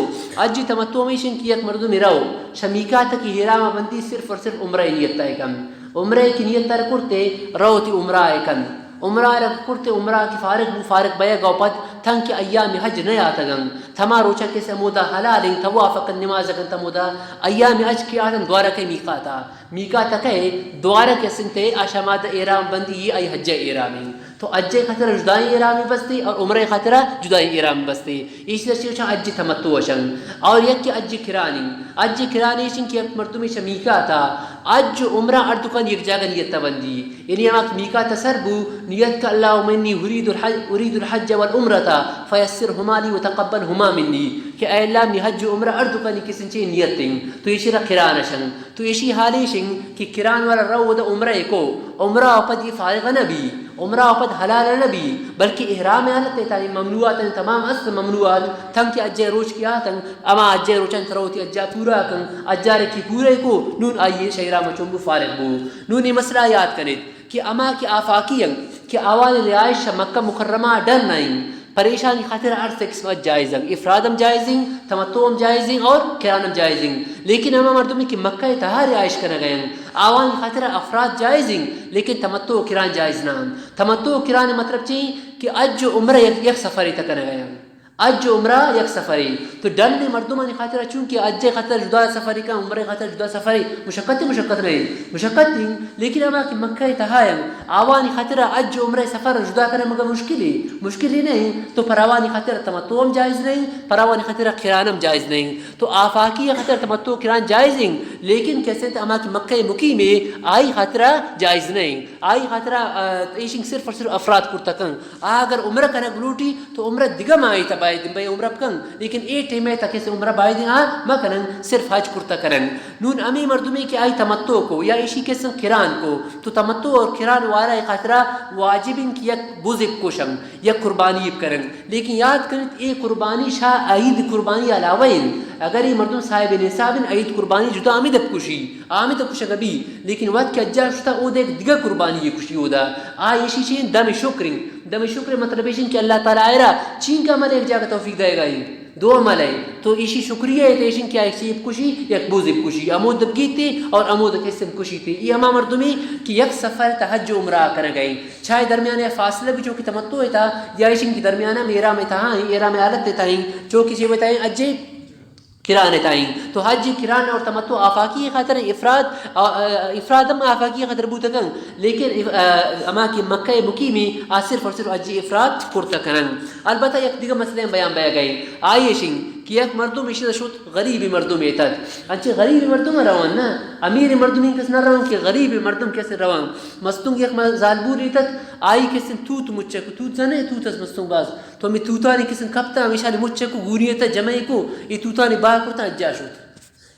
حج تمتع ہمیش انت کہ یک مردمے رو شہ میقات کہ احرام بندی، صرف اور صرف عمرہ نیت ءَ کن۔ عمرہ کہ نیت ءَ کرتے، رو تی عمرہ ءَ کن۔ عمرہ ءَ کرتے، عمرہ کہ فارغ بو، فارغ بیگ ءَ پد تنکہ ایام حج نیاتگن، تما روچا کسے ہمودا حلال انت، طواف کن، نماز کن، ہمودا ایام حج کہ آتن دوارہ کئے میقات ءَ۔ میقات ءَ کئے دوارہ کسے انت، آ شہ ہما احرام بندی، آئی حج ءِ احرام انت۔ تو حج ءِ خاطر جدائیں احرام بستے اور عمرہ ءِ خاطر جدائیں احرام بستے۔ ایشی را چہ حج تمتع شن۔ اور یکے حج قران انت۔ حج قران ایش انت کہ یک مردمے شہ میقات ءَ حج و عمرہ ہر دوکان یک جاگہ نیت ءَ بندی۔ یعنی ہما کہ میقات ءَ سر بو، نیت کہ اللہم انی ارید الحج، ارید الحج والعمرۃ فیسرہما لی وتقبلہما منی، کہ اے اللہ، منی حج و عمرہ ہر دوکانی کسے چہ نیت انت، تو ایشی را قران شن۔ تو ایشی حال ایش انت کہ قران والا رو ادا عمرہ کو، عمرہ ءَ پد اے فارغ نہ بی، عمرہ ءَ پد حلال نہ بی، بلکہ احرام ءِ حالت ءَ تہ اے ممنوعات انت، تمام است ممنوعات، تنکہ حج ءِ روچ کہ آتن، ہما حج ءِ روچاں ترا وتی حج ءَ پورا کن، حج ءَ را کہ پورا کو، نون آئی شہ احرام چون بو، فارغ بو۔ نون اے مسئلہ یاد کنیت کہ ہما کہ آفاقی انت کہ آوانی رہائش شہ مکہ مکرمہ ءَ ڈن نہ انت، پریشانی خاطر ہر سئے قسم حج جائز انت، افراد ہم جائز انت، تمتع ہم جائز انت اور قران ہم جائز انت۔ لیکن ہما مردمے کہ مکہ ءِ تہا رہائش کنگ ءَ انت، آوانی خاطر افراد جائز انت، لیکن تمتع و قران جائز نہ انت۔ تمتع و قران ءِ مطلب چی انت کہ حج و عمرہ یک، یک سفر ءِ تہ کنگ ءَ انت۔ حج و عمرہ یک سفرے۔ تو ڈنّیں مردمانی خاطرا، چونکہ حج ءِ خاطرا جدا سفرے کن، عمرہ ءِ خاطرا جدا سفرے، مشقت، مشقت نہ اِنت، مشقت اِنت، لیکن ہما کہ مکہ ءِ تہا اَنت، آوانی خاطرا حج و عمرہ ءِ سفر جدا کنگ مگہ مشکلے، مشکلے نہ اِنت۔ تو پر آوانی خاطرا تمتع ہم جائز نہ اِنت، پر آوانی خاطرا قران ہم جائز نہ اِنت۔ تو آفاقی ءِ خاطرا تمتع، قران جائز اِنت، لیکن کسے ہما کہ مکہ ءِ مقیمے، آئی خاطرا جائز نہ اِنت۔ آئی خاطرا، آ، ایش اِنت صرف اور صرف افراد کرتہ کنت۔ آ اگر عمرہ کنگ لوٹی تو عمرہ دگہ ماہے تہا باید بہ عمرہ بکنت، لیکن اے ٹائم ءِ تہا کسے عمرہ باید آ مکننت، صرف حج کرتہ کننت۔ نون ہمے مردمے کہ آئی تمتع کت یا ایشی کسے قران کت، تو تمتع اور قران والا ءِ خاطرا واجب اِنت کہ یک بزے بکشنت، یک قربانی بکننت۔ لیکن یاد کنیت، اے قربانی شہ عید قربانی علاوہ اِنت۔ اگر اے مردم صاحب نصاب اِنت، عید قربانی جدا ہمے دپ کشی، آ ہمے دپ کشگ بی، لیکن وقت کہ حجا شتہ، اودا یک دگہ قربانی کشی اودا۔ آ ایشی چی اِنت؟ دم شکر اِنت۔ دم شکر ءِ مطلب ایش اِنت کہ اللہ تعالی آئرا چینکہ عمل ءِ یک جاگہ توفیق دئیگا اِنت۔ دو عمل اِنت۔ تو ایشی شکریہ اِنت، ایش اِنت کہ آ ایشی بکشی، یک بوزے بکشی، ہمود بگیتے اور ہمود کسے بکشیتے۔ اے ہما مردمے کہ یک سفر ءِ تہا حج و عمرہ کنگا اِنت۔ چاہے درمیان ءَ فاصلہ بی چو کہ تمتع ءِ تہا، یا ایش اِنت کہ درمیان ءَ احرام ءِ تہا اِنت، احرام ءِ حالت ءِ تہا اِنت، چو کہ چی بتائیں، حج قران ءِ تہا اِنت۔ تو حج قران اور تمتع آفاقی ءِ خاطر اِنت، افراد، آ، آ، افراد ہم آفاقی ءِ خاطر بوتہ کنت، لیکن اف-، آ، ہما کہ مکہ ءِ مقیمے، آ صرف اور صرف حج افراد کرتہ کننت۔ البتہ یک دگہ مسئلہ بیان بئیگا اِنت، آ ایش اِنت کہ یک مردم ایشی شت، غریبیں مردمے اتت۔ انچیں غریبیں مردم روان نہ، امیریں مردم اِنت کس نہ روان، کہ غریبیں مردم کس روان۔ مستونگ یک م-، زالبولے اتت، آئی کسے توت مچ کت، توت زانے، توت است مستونگ باز۔ تو ہمے توتانی کسے کپتہ، ہمیشانی مچ کت، گونی اتہ، جمع کت، اے توتانی بہا کرتہ، حجا شت۔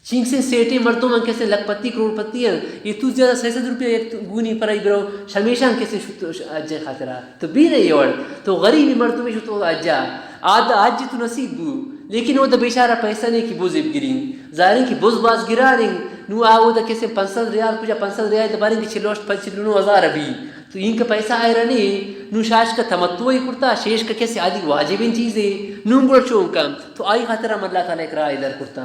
چینکسیں سیٹیں مردم اَنت، کسے لکھ پتی، کروڑ پتی اَنت، اے توت زیادہ سئے سد روپیہ یک تو-، گونی پرائی برو، شمیشان کسے شت حج ءِ خاطرا۔ تو بی نہ اے وڑ، تو غریبیں مردمے شت حجا۔ آ دا حج تو نصیب بو، لیکن اودا بیچارہ پیسہ نے کہ بز بگریں۔ ظاہر اِنت کہ بز باز گران اِنت۔ نوں آ اودا کسے پنچ سد ریال، کجا پنچ سد ریال، تو باریں کہ چلو ہشت، پنچ، چلو نو ہزار بی۔ تو اینکہ پیسہ آئرا نے، نوں شاشکا تمتعے کرتہ، شیشکا کسے آدی واجبیں چیزے، نوں گڑا چون کن؟ تو آئی خاطرا ہم اللہ تعالی یک راہے در کرتہ۔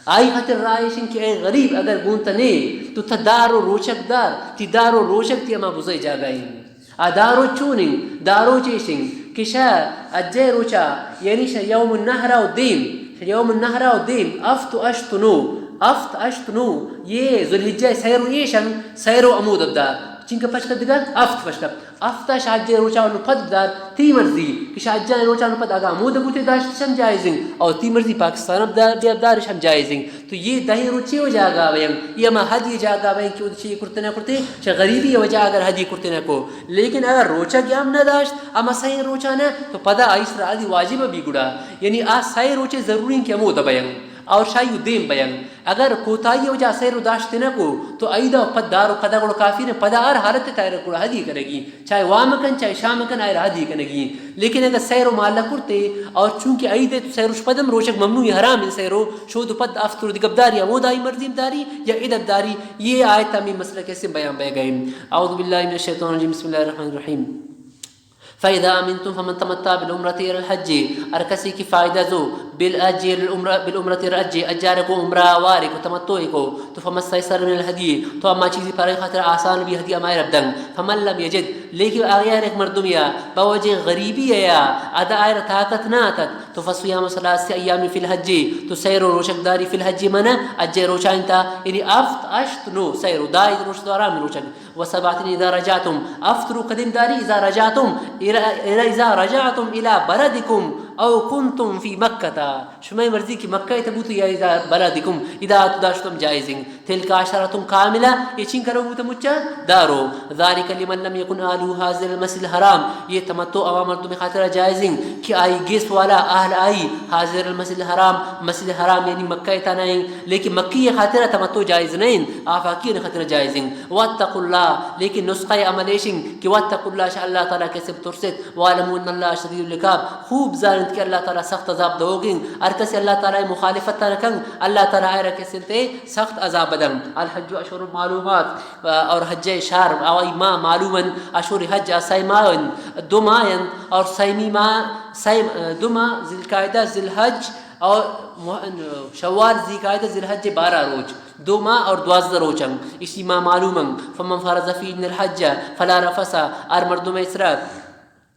آئی خاطرا راہ ایش اِنت کہ اے غریب، اگر گون تہ نے، تو تہ دار و روچگ دار، تئی دار و روچگ تئی ہما بزئے جاگہ اِنت۔ آ دار و چون اِنت؟ دار و چیش اِنت کہ شہ حج ءِ روچا، یعنی شہ یوم النحرا و دیم، شہ یوم النحرا و دیم، ہفت و ہشت و نو، ہفت، ہشت، نو، اے ذوالحجہ ءِ سئے رو ایش اَنت، سئے رو ہمود بدار۔ چینکہ پشکا دگہ ہفت پشکا۔ ہفتا شہ حج ءِ روچا نوں پد بدار، تئی مرضی کہ شہ حج ءِ روچا نوں پد اگاں ہمود بوتے داشتش ہم جائز اِنت، اور تئی مرضی پاکستان ءَ بدار، بیا بدارش ہم جائز اِنت۔ تو اے دہیں روچ چے وجہ گا بئیں؟ اے ہما حدی جاگہ بئیں کہ اود چے کرتے نہ کرتے، چہ غریبی وجہ اگر حدی کرتے نہ کو۔ لیکن اگر روچگ ہم نہ داشت، ہما سئیں روچا نہ، تو پدا آئی سرا حدی واجب بی گڑا۔ یعنی آ سئے روچے ضروری اِنت کہ ہمود بئیں اور شہ آئی دیم بئیں۔ اگر کوتاہی وجہ سئے رو داشت نہ کو، تو عید ءَ پد دار و کدا گڑا کافی نہ، پدا ہر حالت ءَ تہا گڑا حدی کنگی، چاہے وام کن، چاہے شام کن، آئرا حدی کنگی۔ لیکن اگر سئے رو مالا کرتے، اور چونکہ عید ءَ تو سئے روچ پد ہم روچگ ممنوع، حرام اِنت سئے رو، شود و پد ہفت رو دگہ بداری، ہمود آئی مرضی بداری یا ادا بداری، اے آیت ءَ ہمے مسئلہ کسے بیان بئیگا اِنت۔ اعوذ باللہ من الشیطان الرجیم، بسم اللہ الرحمن الرحیم۔ فإذا أمنتم فمن تمتع بالعمرة إلى الحج، ہر کسے کہ فائدہ زو بالحج إلى العمرة، بالعمرة إلى الحج، حج ءَ را گوں عمرہ ءَ وارے کو، تمتع کو، تو فما استيسر من الهدي، تو ہما چیزے پر آئی خاطر آسان بی ہدیہ ہمائی را بدن۔ فمن لم يجد، لیکن اگر یک مردمے ءَ بوجہ غریبی ءَ یا ادا آئی را طاقت نہ اتت، تو فصيام ثلاثة أيام في الحج، تو سئے رو روچگ داری في الحج، معنی حج ءِ روچانی تہا، یعنی ہفت، ہشت، نو، سئے رو، دہ روچ تو آرام روچگ۔ وسبعة إذا رجعتم، ہفت رو کدیم داری، إذا رجعتم إلى، إلى، إذا رجعتم إلى بلدكم أو كنتم في مكة۔ شمئے مرضی کہ مکہ ءَ تہ بوت یا إلى بلدكم، ادا تو داشتم جائز اِنت۔ تلك عشرة كاملة، اے چین کرو بوت مچا دہ رو۔ ذلك لمن لم يكن أهله حاضر المسجد الحرام، اے تمتع ہما مردم خاطر جائز اِنت کہ آئی گیس والا اہل آئی حاضر المسجد الحرام، مسجد حرام یعنی مکہ ءِ تہا نہ اِنت، لیکن مکی ءِ خاطر تمتع جائز نہ اِنت، آفاقی ءِ خاطر جائز اِنت۔ واتقوا الله، لیکن نسخہ عمل ایش اِنت کہ واتقوا الله، شہ اللہ تعالی کسے بترست، واعلموا أن الله شديد العقاب، خوب زانت کہ اللہ تعالی سخت عذاب دئوگ اِنت۔ ہر کسے اللہ تعالی مخالفت نہ کن، اللہ تعالی آئی را کسے تے سخت عذاب بدن۔ الحج أشهر معلومات، اور حج ءِ شہر، آئی ماہ معلوم اَنت، اشہر حج ءَ سئے ماہ اَنت، دو ماہ اَنت، اور سیمی ماہ، سئے، دو ماہ ذی القعدہ، ذی الحج اور مح-، شوال، ذی القعدہ، ذی الحج ءِ بارہ روچ، دو ماہ اور دوازدہ روچ اَنت، ایشی ماہ معلوم اَنت۔ فمن فرض فيهن الحج فلا رفث، ہر مردم ءَ سرا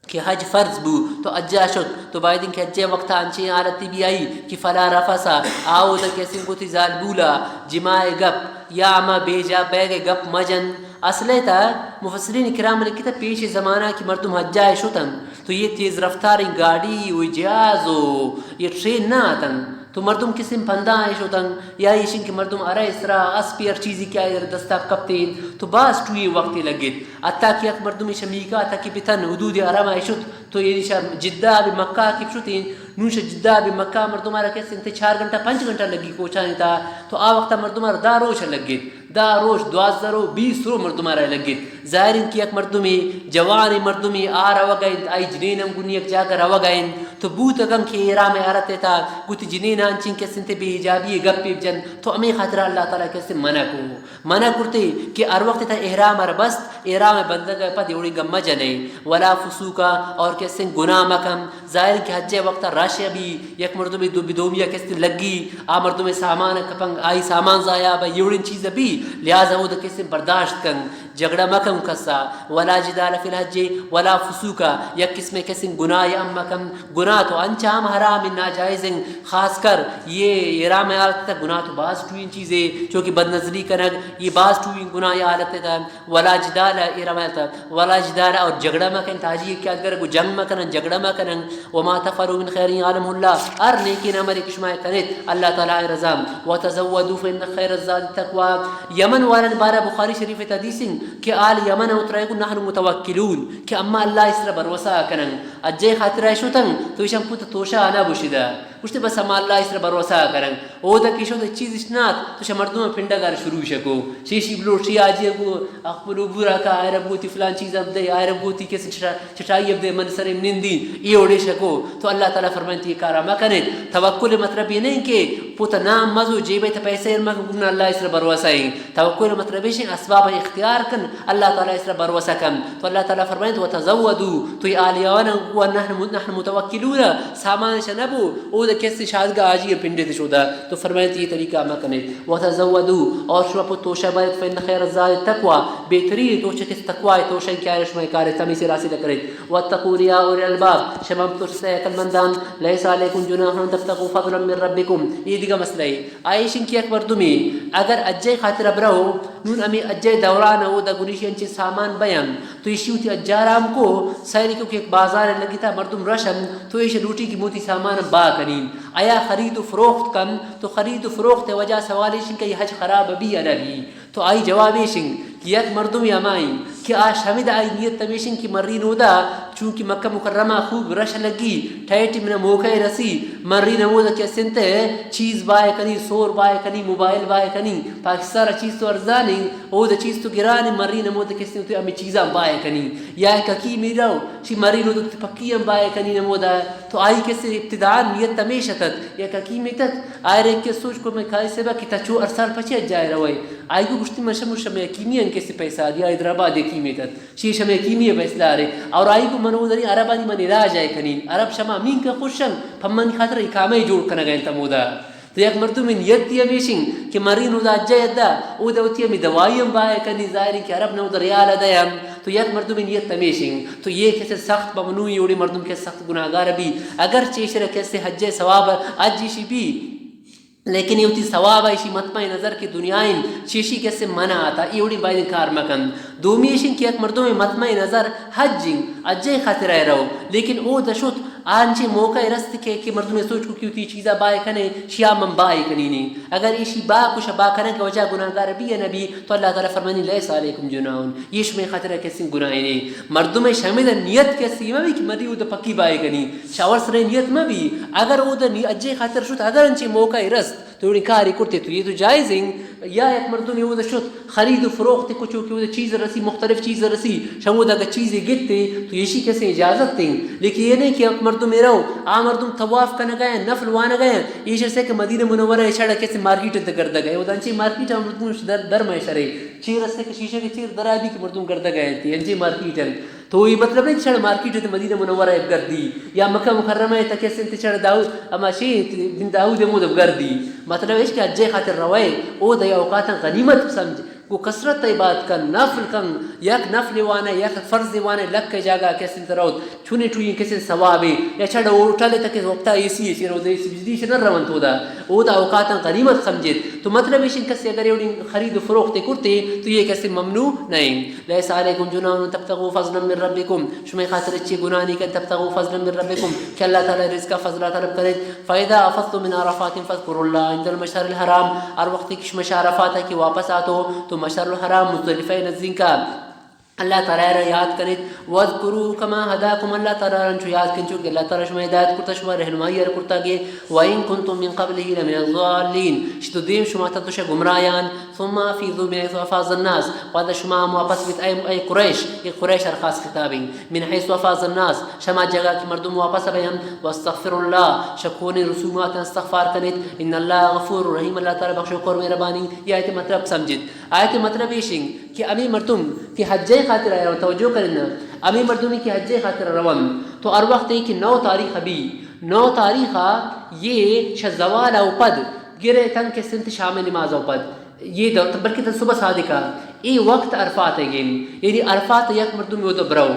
کہ حج فرض بو، تو حجا شت، تو باید انت کہ حجے وقتا انچیں حالتی بی آئی کہ فلا رفث، آ اودا کسیں گو تی زالبولا جماع گپ یا ہما بے جا بیگ گپ مجن۔ اصل تا مفسرین کرام لکھتا پیش زمانہ کہ مردم حجا شتن تو یہ تیز رفتاریں گاڑی و جہاز و یہ ٹرین نہ آتن۔ تو مردم کسیں پنداں اش شتن، یا ایشن کہ مردم ارا اسرا اسپی ہر چیزی کہ آئی دستا کپتین، تو باز ٹوئیں وقتی لگت۔ حتی کہ یک مردمی شمیکا تکی بتن حدود حرم اش شت، تو یعنی شا جدہ بہ مکہ کہ شتین، نون شا جدہ بہ مکہ مردم ارا کسیں تے چار گھنٹہ پنچ گھنٹہ لگی کوچانی تا، تو آ وقتا مردم ارا دا روچ لگت۔ دا روچ، دوازدہ رو، بیست رو مردم ارا لگت۔ ظاہر انت کہ یک مردمے، جوانیں مردمے آ روگا انت، آئی جنین ہم گون یک جاگہ روگا انت، تو بوتگن کہ احرام عرت تا گو تی جنین انچیں کسیں تے بے حجابی گپے بجن، تو ہمیں خاطر اللہ تعالی کسیں منع کو، منع کرتے کہ ہر وقت تا احرام ار بست، احرام بندگ پد اوڑی گم جنے، ولا فسوقا، اور کسیں گناہ مکن۔ ظاہر کہ حج وقت رش بی، یک مردمے دو بدومی کسیں لگی، آ مردم سامان کپنگ، آئی سامان ضائع بہ، یہ وڑیں چیز بی، لہذا وہ کسیں برداشت کن۔ جھگڑا مکن کسا، ولا جدال فی الحج ولا فسوقا، یک قسمے کسیں گناہ ہم مکن۔ گناہ تو انچا ہم حرام، ناجائز ہیں، خاص کر یہ احرام حالت تا گناہ تو باز ٹوئیں چیزے، چونکہ بدنظری کنگ یہ باز ٹوئیں گناہ حالت تا۔ ولا جدال، احرام حالت، ولا جدال، اور جھگڑا مکن، تاجی کہ اگر کو جنگ مکن، جھگڑا مکن۔ وما تفعلوا من خیر یعلمه اللہ، ہر نیکیں عملے کہ شما کنیت اللہ تعالی رضا۔ وتزودوا فإن خیر الزاد التقوی، یمن والن بارہ بخاری شریف تا حدیث انت کہ آل یمن اترائے کو نحن متوکلون، کہ اما اللہ اسرا بھروسہ کنن، حجے خاطر شتن تو ایشان پوت توشا انا بشدہ، گوشتے بس اما اللہ اسرا بھروسہ کنن۔ اودا کہ شد چیز اشنات تو شا مردم پنڈا گار شروع شکو، شیشی بلو شی آجی کو اخبلو بورا کا آئرب گوتی فلان چیز اب دے، آئرب گوتی کس چٹائی اب دے من سرے نندی، یہ اوڑے شکو۔ تو اللہ تعالی فرمائنت یہ کارا مکنے۔ توکل مطلب یہ نہیں کہ پوت نام مزو جیبے تا پیسے مکن گمنا اللہ اسرا بھروسہ ہیں۔ توکل مطلب یہ اسباب اختیار کن، اللہ تعالی اسرا بھروسہ کن۔ تو اللہ تعالی فرمائنت وتزودوا، تو یہ آلیانا کو نحن نحن متوکلون، سامان شنبو، او دا کس شادگا آجی پنڈے تے شودا۔ تو فرمائنت یہ طریقہ مکنے۔ وتزودوا، اور شما پہ توشہ بایت، فإن خیر الزاد التقوی، بہترین توشہ کس تقوی توشہ کہ آئے شما کار تمیز سے حاصل کرے۔ واتقوا یا اولی الالباب، شما پہ توشہ عقل مندان، لیس علیکم جناح ان تبتغوا فضلا من ربکم۔ یہ دیگہ مسئلہ ہے۔ آئیشن کہ یک مردمی اگر حجے خاطر برو، نون ہمیں حجے دوران او دا گنیشی انچے سامان بیان، تو ایشی وتی حجارام کو سیری کو کہ یک بازار لگتا مردم رشن، تو ایش لوٹی کہ موتی سامان با کنین۔ آیا خرید و فروخت کن، تو خرید و فروخت وجہ سوال ایشن کہ یہ حج خراب بی یا نہ بی؟ تو آئی جواب ایشن کہ یک مردم ہمائیں کہ آ شمد آئی نیت ہمیشن کہ مرین اودا، چونکہ مکہ مکرمہ خوب رش لگی، ٹائٹ من موقع رسی، مرین اودا کہ سنت چیز بائے کنی، سور بائے کنی، موبائل بائے کنی، پاکستان چیز تو ارزانی، اودا چیز تو گرانی، مرین اودا کہ سنت ہمیں چیزاں بائے کنی۔ یا ایک حکیمی رو، چی مرین اودا پکی ہم بائے کنی نمودا۔ تو آئی کسے ابتداء نیت ہمیش اتت، یک حکیمی اتت، آئرے کہ سوچ کو میں کھائی سے با کہ تا چو ارسال پچے جائے روئے۔ آئی کو گشتی من شمو شمے حکیمی ان کسے پیسہ دیا، حیدرآباد حکیمی اتت۔ شی شمے حکیمی پیسہ دارے۔ اور آئی کو منو دری عربانی من علاج آئے کنین۔ عرب شما مین کا خوشن، پمن خاطر اقامہ جوڑ کنگا انت مودا۔ تو یک مردم نیت دی ہمیشن کہ مرین اودا جائے دا، اودا وتی ہمیں دوائی ہم بائے کنی، ظاہر ہے کہ عرب نہ اودا ریال دے ہم۔ تو یک مردم نیت ہمیشن، تو یہ کسے سخت ممنوعی اوڑی مردم کہ سخت گناہگار بی، اگر چیشر کسے حج ثواب حج شی بی، لیکن یہ وتی ثواب ایشی مطمع نظر کہ دنیا ان چیشی کسے منع آتا، یہ اوڑی باید کار مکن۔ دومی ایشن کہ یک مردم مطمع نظر حج ان، حج خاطر آئے رو، لیکن او دشت آنچے موقع رست کہ، کہ مردم سوچ کو کہ وتی چیزا بائے کنے، شیا من بائے کنینے۔ اگر ایشی با کش با کنن کہ وجہ گناہگار بی یا نبی، تو اللہ تعالی فرمانی، "لیس علیکم جناح"، یہ شمے خاطر کسی گناہ نہیں۔ مردم شمد نیت کسی مبی کہ مری او پکی بائے کنی، شاور سرے نیت مبی۔ اگر او نی اجے خاطر شد، اگر انچے موقع رست، تو اڑی کاری کرتے تو یہ تو جائز ہیں۔ یا یک مردم یہ شد، خرید و فروخت کچو کہ وہ چیز رسی، مختلف چیز رسی، شمود اگر چیزی گتے تو ایشی کسے اجازت ہیں۔ لیکن یہ نہیں کہ یک مردم رو، آ مردم طواف کنگا ہیں، نفل وانگا ہیں، ایش سے کہ مدینہ منورہ شڑ کسے مارکیٹ انت گردگا ہے، وہ دنچی مارکیٹ ہم مردم در، در میں شرے، چیر رستے کہ شیشہ کے چیر درا بھی کہ مردم گردگا ہیں، انچی مارکیٹ ہیں۔ تو یہ مطلب نہیں کہ شڑ مارکیٹ انت مدینہ منورہ اب گردی، یا مکہ مکرمہ ہے تک اسے انت شڑ داؤد، اما شی بن داؤد مود اب گردی۔ مطلب ہے کہ اجے خاطر روئے، او دے اوقات غنیمت سمجھ، گو کثرت عبادت کن، نفل کن، یک نفل وانے، یک فرض وانے، لکھ جاگہ کسے تروت، چونی ٹوئی کسے ثوابے، یا چڑ ہوٹل تک وقتا اے سی چی روزے سجدی چ نہ رون تو دا، او دا اوقاتاں غنیمت سمجھت۔ تو مطلب ایشن کسے اگر ایوڑی خرید و فروخت کرتے تو یہ کسے ممنوع نہیں۔ لیس علیکم جناح ان تبتغوا فضلا من ربکم، شمئے خاطر چی گناہ نہیں کہ تبتغوا فضلا من ربکم، کہ اللہ تعالی رزق فضل طلب کرے۔ فاذا افضتم من عرفات فاذکروا اللہ عند المشعر الحرام، ہر وقت کہ شما شہ عرفات کہ واپس آتو تو مشعر الحرام مزدلفہ نزدیکا اللہ تعالی را یاد کنیت۔ واذکروا کما ہداکم، اللہ تعالی را انچو یاد کن چو کہ اللہ تعالی شما ہدایت کرتا، شما رہنمائی ار کرتا کہ وان کنتم من قبله لمن الضالین، شتو دیم شما تتو شہ گمراہیان۔ ثم افیضوا من حیث افاض الناس، پدا شما ہم واپس بیت اے، اے قریش، اے قریش ار خاص خطابیں، من حیث افاض الناس، شما جگہ کہ مردم واپس بین، واستغفروا اللہ، شکونی رسومات استغفار کنیت، ان اللہ غفور رحیم، اللہ تعالی بخشوک اور مہربانی۔ یہ آیت مطلب سمجھت۔ آیت مطلب ایشیں کہ امی مردم کہ حجے خاطر آیا توجہ کرنا، امی مردمی کہ حجے خاطر روان تو ہر وقت کہ نو تاریخ ابھی، نو تاریخ یہ شہ زوال او پد گرے تن کہ سنت شام نماز او پد یہ دو، بلکہ تن صبح صادقہ، اے وقت عرفات ہے گین، یعنی عرفات یک مردم یود برو۔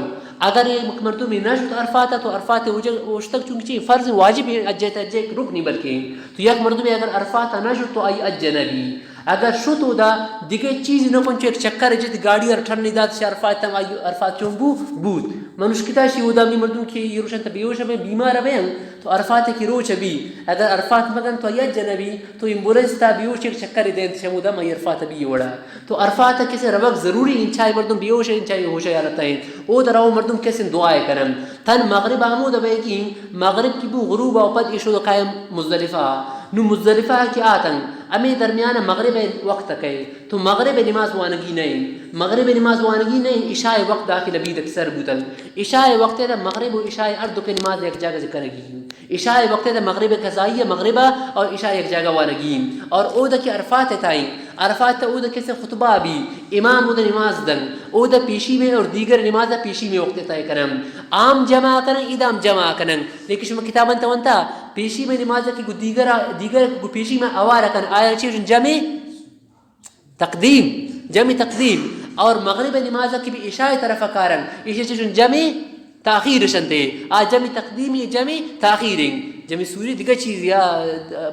اگر یک مردم نہ شد عرفات تو عرفات اوجہ اوشتگ چونکہ چی فرض واجب ہے، اجے تے اجے رکن نہیں بلکہ۔ تو یک مردم اگر عرفات نہ شد تو آئی اج نہ بی۔ اگر شد تو دا دیگه چیزی نہ کن چو ایک چکر جت گاڑی اور ٹھن نہیں دات شہ عرفات تم آئی عرفات چون بو بود۔ منشکتا شی اودا می مردم کہ یہ روشن تا بیوش بے بیمار بے تو عرفات کی روچ بی، اگر عرفات مگن تو یک جنبی تو ایمبولینس تا بیوش ایک چکر دینت شمودا ما عرفات بی وڑا۔ تو عرفات کسے روگ ضروری، انچائی مردم بیوش ہے، انچائی ہوش حالت ہے۔ او در او مردم کسے دعائے کنن۔ تن مغرب آمود بیگی، مغرب کی بو غروب او پد ایشو قائم مزدلفہ۔ نو مزدلفہ کی آتن، امی درمیان مغرب وقت کئے۔ تو مغرب نماز وانگی نہیں، مغرب نماز وانگی نہیں، عشاء وقت داخل بید اکثر بوتن۔ عشاء وقت تا مغرب و عشاء ہر دو کے نماز یک جاگہ کنگی۔ عشاء وقت تا مغرب قضائی مغرب اور عشاء یک جاگہ وانگی۔ اور او دا کہ عرفات تائیں، عرفات تا او دا کسے خطبہ بی، امام او دا نماز دن، او دا پیشی میں اور دیگر نماز پیشی میں وقت طے کنن۔ عام جمع کنن، ادام جمع کنن۔ لیکن شما کتابن تونتا پیشی میں نماز کی گو دیگر، دیگر گو پیشی میں اوار کن، آیا چیز جمع تقدیم، جمع تقدیم۔ اور مغرب نماز کی بھی عشاء طرف کارن، عشاء چشن جمع تاخیر شنتے۔ آ جمع تقدیم یہ جمع تاخیر ہیں۔ جمع سوری دیگه چیز یا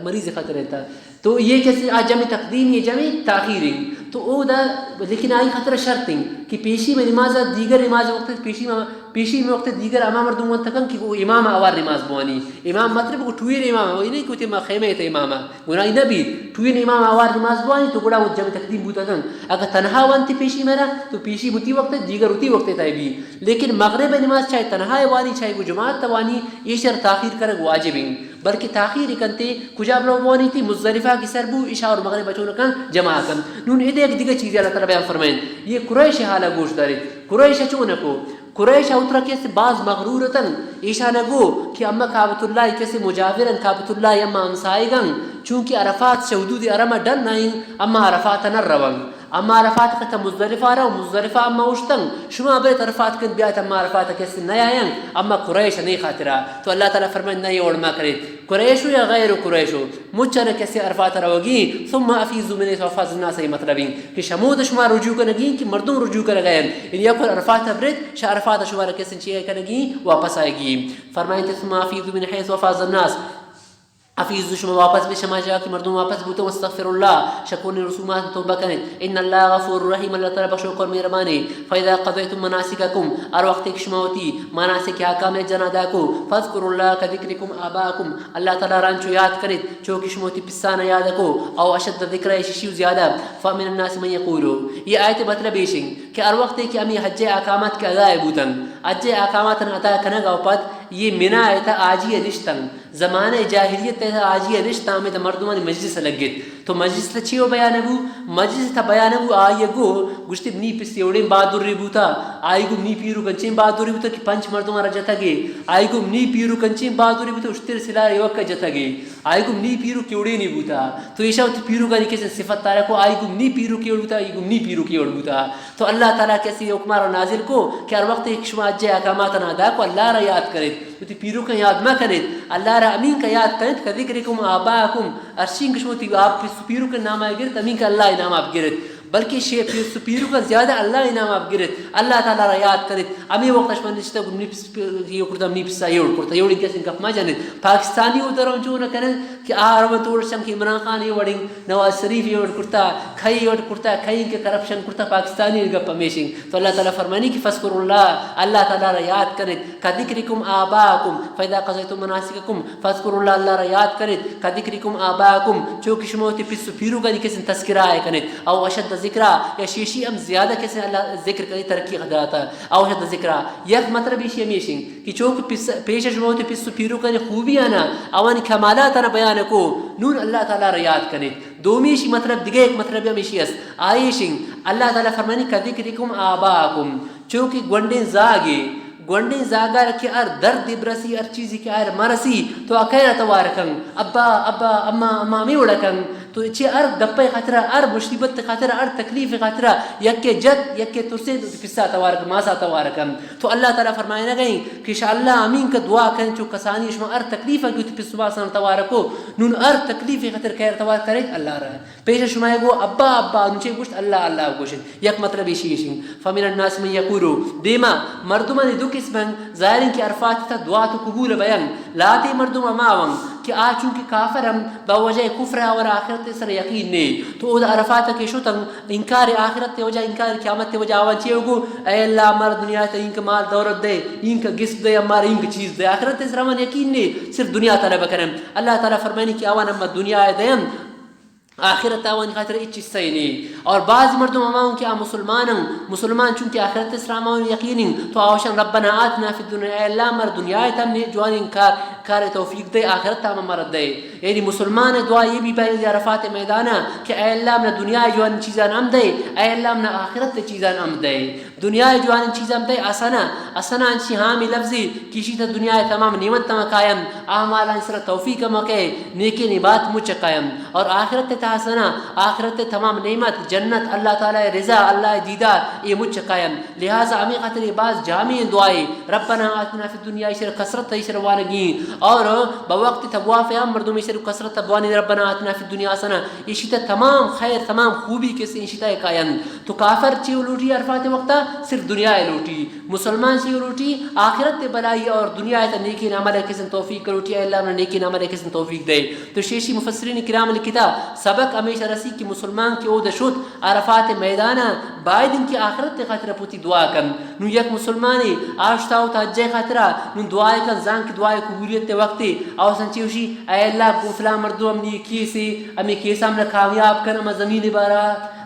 مریض خطر رہتا۔ تو یہ کسی آ جمع تقدیم یہ جمع تاخیر ہیں۔ تو او دا، لیکن آئی خطر شرط ہیں کہ پیشی میں نماز دیگر نماز وقت پیشی میں پیشی میں وقت دیگر ہما مردم وانت کن کہ او امام آوار نماز بوانی۔ امام مطلب کو ٹویر امام، وہ نہیں کوتے ما خیمے تے امام، گناہی نہ بیت۔ ٹویر امام آوار نماز بوانی تو گڑا وہ جمع تقدیم بوتا کن۔ اگر تنہا وانتی پیشی میرا تو پیشی بوتی وقت دیگر ہوتی وقت تای بی۔ لیکن مغرب نماز چاہے تنہا وانی چاہے وہ جماعت توانی، یہ شر تاخیر کرگ واجب ہیں۔ بلکہ تاخیر کنتے کجا برو بوانی تی مزدلفہ کی سر بو عشاء اور مغرب چون کن جمع کن۔ نون ادے ایک دیگر چیز اللہ تعالی بیان فرمائیں۔ یہ قریش حالا گوش دارے۔ قریش چون کو قریش ء اترا کسے باز مغرور اتن، ایشان ء گو کہ اما کعبۃ اللہ کسے مجاور انت، کعبۃ اللہ اما ہمسائگ انت، چونکہ عرفات چہ حدود حرم ء ڈن ء انت، اما عرفات ء نہ روان۔ اما عرفات ء کتا مزدلفہ ء رو، مزدلفہ ء اما اوشتن، شما بریت عرفات کنت بیات اما عرفات ء کسے نیاین، اما قریش ء نی خاطرا۔ تو اللہ تعالی فرمائے نہ یہ وڑ ما کرے۔ قریش ہو یا غیر قریش ہو، مچ ء کسے عرفات ء روگی، ثم افیضوا من حیث افاض الناس، یہ مطلب ہیں کہ شمود شما رجوع کنگی کہ مردم رجوع کنگ ء انت، یعنی یک عرفات ء برت، شہ عرفات ء شما کسے چی کنگی واپس آئیگی۔ فرمائیت ثم افیضوا من حیث افاض الناس، افیضوا شما واپس بے شما جا کہ مردم واپس بوتو، واستغفر اللہ، شکونی رسومات توبہ کنت، ان اللہ غفور رحیم، اللہ تعالی بخشوک اور مہربانی۔ فاذا قضیتم مناسککم، ہر وقت کہ شما وتی مناسک احکام جنا ادا کو، فاذکروا اللہ کذکرکم آباءکم، اللہ تعالی را انچو یاد کنیت چو کہ شما وتی پسان یاد کو، او اشد ذکرا، ششی زیادہ، فمن الناس من یقول، یہ آیت مطلب ایشیں کہ ہر وقت کہ ہمیں حج احکامات کے ادا بوتن، حج احکامات ادا کنگا پد یہ منا ایتا آجی نشتن، زمانہ جاہلیت ء آجی ء نشت آمد مردمانی مجلس ء لگت۔ تو مجلس ء چی و بیان بو؟ مجلس ء بیان بو، آئی ء گو گوشتی منی پس ایوڑیں بہادری بوتا، آئی گو منی پیرو کنچیں بہادری بوتا کہ پنچ مردم را جتگے، آئی گو منی پیرو کنچیں بہادری بوتا، اشتر سلاح ایوک ء جتگے، آئی گو منی پیرو کیوڑے نہیں بوتا۔ تو ایشا وتی پیرو کا کسی صفت تارا کو، آئی گو منی پیرو کیوڑ بوتا، آئی گو منی پیرو کیوڑ بوتا۔ تو اللہ تعالی کسی حکمہ را نازل کو کہ ہر وقت ایک شما حج احکامات ادا کو، اللہ را یاد کرت۔ وتی پیروکاں یاد مہ کنیت، اللہ را ہمینکہ یاد کنیت، کذکرکم آباءکم، ہرچینکہ شما وتی آپ پس پیروکاں نام ء گرت، ہمینکہ اللہ ء نام ء گرت۔ بلکہ شے پس و پیرکاں زیادہ اللہ ءِ نام ءَ بگرت، اللہ تعالیٰ را یاد کنت۔ ہمے وقت شما نشتہ گوں منی پس، یہ کرتا، منی پسا یہ کرتا، یہ کسی گپ مہ جنت۔ پاکستانی او دروں جو نہ کرن کہ آ رون توڑ شن کہ عمران خان یہ وڑیں، نواز شریف یہ وڑ کرتا، کھئی وڑ کرتا، کھئی کہ کرپشن کرتا، پاکستانی گپ ہمیشیں۔ تو اللہ تعالیٰ فرمانی کہ فذکروا اللہ، اللہ تعالیٰ را یاد کنت۔ کذکرکم آباءکم فاذا قضیتم مناسککم، فاذکروا اللہ، اللہ را یاد کنت، کذکرکم آباءکم، چو کہ شما وتی پس و پیرکانی کسیں تذکرہ ءَ کنت، او اشد ذکرا، یا شیشی ہم زیادہ کسیں اللہ ذکر کنت، ترقی خداتا، او اشد ذکرا۔ یک مطلب ایشی ہمیشیں کہ چو کہ پس، پیش شما وتی پس و پیرکانی خوبی آنا، اوانی کمالات آنا بیان کو، نون اللہ تعالیٰ را یاد کنت۔ دومی ایشی مطلب، دگہ یک مطلب ہمیشی است، آئیشیں اللہ تعالیٰ فرمانی کذکرکم آباءکم، چو کہ گونڈیں زاگے، گونڈیں زاگار کہ ہر دردے برسی، ہر چیزے کہ آئرا مرسی، تو آ کئے را توار کن؟ ابا، ابا، اما، اما ہمے وڑا کن۔ تو چہ ہر گپے خاطرا، ہر مصیبت خاطرا، ہر تکلیف خاطرا، یکے جت، یکے ترسے، تو پسا توار کن، ماسا توار کن۔ تو اللہ تعالیٰ فرمائنگیں کہ انشاءاللہ ہمینکہ دعا کن، چو کسانی شما ہر تکلیف کہ وتی پس و ماسا توار کو، نون ہر تکلیف خاطر کئے را توار کرے؟ اللہ را۔ پیش شما گو ابا، ابا، نوں چے گوشت؟ اللہ، اللہ گوشت۔ یک مطلب ایشی ایشی۔ فمن الناس من یقول، دیما مردمانی دو قسم انت، ظاہر انت کہ عرفات تا دعا تو قبول بیان۔ لاتے مردم ہما ون کہ آ چونکہ کافر ہم با وجہ کفر اور آخرت سر یقین نے۔ تو اود عرفات کے شتن انکار آخرت وجہ، انکار قیامت وجہ آوان چے گو؟ اے اللہ، مر دنیا تا اینکہ مال دولت دے، اینکہ گسپ دے، مار اینکہ چیز دے۔ آخرت سر من یقین نے، صرف دنیا طلب کرن۔ اللہ تعالیٰ فرمانی کہ آوان ہم دنیا دیم، آخرت آوانی خاطر ہچ چیز صحیح نہیں۔ اور بعض مردم ہماؤں کہ آ مسلمان ہیں، مسلمان چونکہ آخرت اسلام آوانی یقین ہیں، تو آوشن ربنا آتنا فی الدنیا، اے اللہ مر دنیا تم نے جوانی کار، کار توفیق دے، آخرت تام مر دے۔ یعنی مسلمان دعا یہ بھی پہلے عرفات میدانا کہ اے اللہ مر دنیا جوانی چیزان ہم دے، اے اللہ مر آخرت چیزان ہم دے۔ دنیا ء جوانیں چیزاں بدئے، حسنہ، حسنہ انچیں عامی لفظے کہ ایشی تہ دنیا ء تمام نعمت تما کاینت، اعمالانی سرا توفیق ہم کئے، نیکیں عبادت مچ کاینت۔ اور آخرت ء تہ حسنہ، آخرت ء تمام نعمت، جنت، اللہ تعالی ء رضا، اللہ ء دیدار، اے مچ کاینت۔ لہذا ہمے خاطر اے باز جامع دعائے، ربنا آتنا فی الدنیا، ایشی را کثرت ء ایشی را وانگی اور بوقت طواف ہم مردم ایشی را کثرت ء بوانی، ربنا آتنا فی الدنیا حسنہ، ایشی تہ تمام خیر، تمام خوبی کس ایشی تہ کاینت۔ تو کافر چی لوٹی عرفات وقتا؟ صرف دنیا ء لوٹی۔ مسلمان چی لوٹی؟ آخرت ء بلائی اور دنیا ء تہ نیکیں عمل ء کسن توفیق لوٹی۔ اے اللہ منا نیکیں عمل ء کسن توفیق دے۔ تو شیشی مفسرین کرام لکھتا، سبق ہمیشہ رسی کہ مسلمان کہ اود شت عرفات میدان ء باید انت کہ آخرت ء خاطر پوتی دعا کن۔ نو یک مسلمانے آشتا و تا حج ء خاطرا نو دعا کن، زان کہ دعا قبولیت ء وقت ء او سنچی وشی، اے اللہ گوں فلاں مردم ہم نی کیسے، ہمیں کیسا ہم نہ کامیاب کن، ہم زمین بارا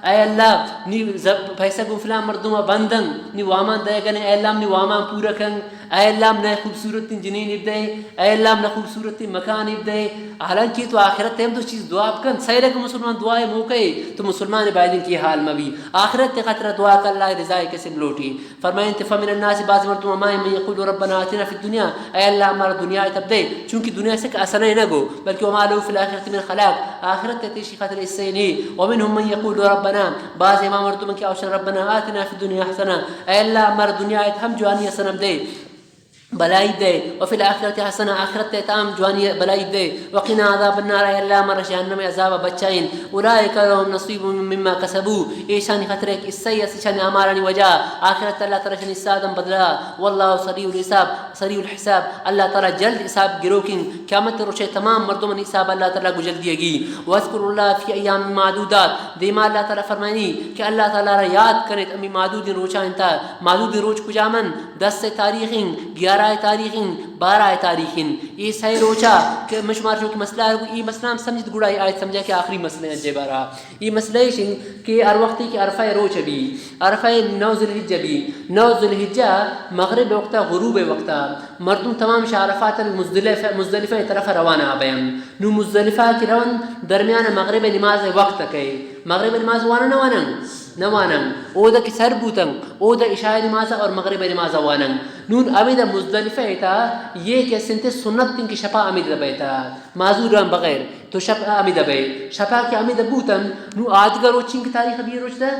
اے اللہ، نی ز-، پیسہ گوں فلاں مردم ء بندن، نی وامان دئیگ ء، اے اللہ، نی وامان پورا کن، اے اللہ، نئے خوبصورتیں جنین بدئے، اے اللہ، نئے خوبصورتیں مکان بدئے۔ حالانکہ تو آخرت ء ہم تو چیز دعا بکن، سیرک مسلمان دعا ء موقع ء تو مسلمان باید انت کہ حال مبی۔ آخرت ء خاطر دعا کن، اللہ ء رضا ء قسم لوٹی۔ فرمائنت، فمن الناس، بعض مردم ہمائیں، من یقول ربنا آتنا فی الدنیا، اے اللہ ہمارا دنیا ء تب دے، چونکہ دنیا سک حسنہ نہ گو، بلکہ وما لہ فی الآخرۃ من خلاق، آخرت ء تیشی خاطر حصہ نہیں۔ ومنهم من یقول ربنا، بعض ہما مردم کہ آوشن ربنا آتنا فی الدنیا حسنہ، اے اللہ ہمارا دنیا ء ہم جوانی حسنہ دے، بلائی دے، وفی الآخرۃ حسنہ، آخرت ء تام جوانی بلائی دے، وقنا عذاب النار، اے اللہ ہمارا جہنم ء عذاب ء بچائین۔ اولئک لهم نصیب مما کسبوا، ایشانی خاطر ایک حصہ ء ایشانی اعمالانی وجہ، آخرت اللہ تعالی شانی حصہ دم بدلا، واللہ سریع الحساب، سریع الحساب، اللہ تعالی جلد حساب گروکیں، قیامت روچے تمام مردمانی حساب اللہ تعالی گو جلدی گی۔ واذکروا اللہ فی ایام معدودات، دیما اللہ تعالی فرمائنی کہ اللہ تعالی را یاد کنت، امی معدودیں روچاں انت۔ معدودیں روچ کجامن؟ دس ء تاریخیں، گیارہ ء تاریخیں، بارہ ء تاریخیں۔ اے سئے روچا کہ من شمار چو کہ مسئلہ آرگو، اے مسئلہ ہم سمجھت گڑا اے آیت سمجھا کہ آخری مسئلہ انت جے بارا۔ اے مسئلہ ایش انت کہ ہر وقتی کہ عرفہ ء روچ بی، عرفہ ء نو ذوالحجہ بی، نو ذوالحجہ مغرب ء وقتا، غروب ء وقتا مردم تمام شہ عرفات مزدلفہ، مزدلفہ ء طرف روانہ بین۔ نو مزدلفہ کہ رون، درمیان مغرب ء نماز ء وقت کئے، مغرب ء نماز وانن نہ وانن؟ نہ وانن۔ اودا کہ سر بوتن، اودا عشاء ء نماز اور مغرب ء نماز وانن۔ نون ہمیدا مزدلفہ ء تہا یہ کہ سنت سنت انت کہ شپا ہمیدا بیتا، معذوران بغیر، تو شپ ہمیدا بئے۔ شپا کہ ہمیدا بوتن، نو آدگہ روچیں کہ تاریخ بی روچ دا؟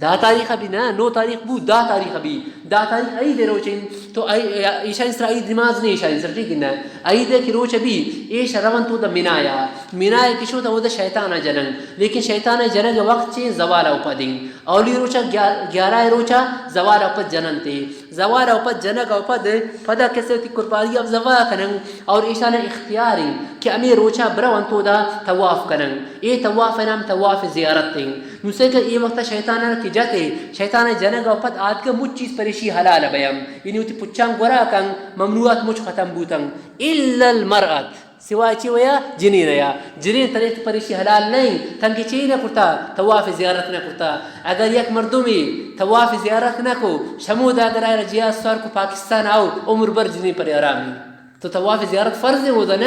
دہ تاریخ ءَ بی نہ، نو تاریخ بو، دہ تاریخ ءَ بی۔ دہ تاریخ عید ءِ روچ انت، تو اے-، ایشانی سرا عید نماز نے، ایشانی سرا ٹھیک نہ۔ عید ءِ کہ روچ بی، ایش روان تو دہ منا ءَ۔ منا ءَ کہ شو تو اودا شیطان ءَ جنن۔ لیکن شیطان ءَ جنگ ءِ وقت چے؟ زوال ءَ پد انت۔ اولی روچ ءَ گیا-، گیارہ ءِ روچ ءَ زوال ءَ پد جنن تے۔ زوال ءَ پد جنگ ءَ پد، پدا کسے وتی قربانی ءَ ذبح کنن اور ایشان ءَ اختیار انت کہ ہمے روچ ءَ برو انت اودا طواف کنن۔ اے طواف ءِ نام طواف زیارت انت۔ نوں سیکہ اے وقت ءَ شیطان ءَ کہ جت ئے، شیطان ءِ جنگ ءَ پد آتکہ مچ چیز پریشی حلال بیان۔ یعنی وتی پچاں گورا کن، ممنوعات مچ ختم بوتن۔ الا المرأة، سوائے چی ویا؟ جنین یا۔ جنین ترے پریشی حلال نہیں، تنکہ چی نہ کرتا؟ طواف زیارت نہ کرتا۔ اگر یک مردمی طواف زیارت نہ کو، شمودا اگر آئرا جہاز سوار کو پاکستان آؤ، عمر بھر جنین پر حرامی۔ تو طواف زیارت فرض ہے اودا نہ،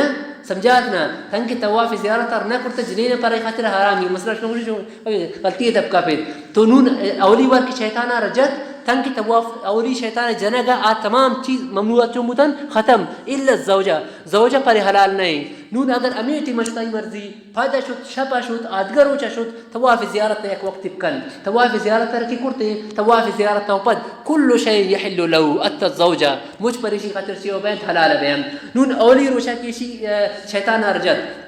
سمجھات نہ، تنکہ طواف زیارت ار نہ کرتا جنین پر خاطر حرامی۔ مسئلہ شما گوشی شما غلطی طبقہ پہ۔ تو نون اولی وار کہ شیطان ءَ را جت، تنکہ طواف اولی شیطان ءِ جنگ ءَ آ تمام چیز ممنوعات چون بوتن ختم، الا الزوجہ، زوجہ پر حلال نہیں۔ نون اگر ہمے ٹیم ءَ شت آئی مرضی، پد ءَ شت، شپ ءَ شت، آدگہ روچ ءَ شت، طواف زیارت ءَ یک وقت بکن۔ طواف زیارت ءَ کہ کرتے، طواف زیارت ءَ پد کل شیء یحل له الا الزوجہ۔ مچ پریشی خاطر سی و بینت حلال بینت۔ نون اولی روچ ءَ کہ ایشی، اے، شیطان ءَ را جت۔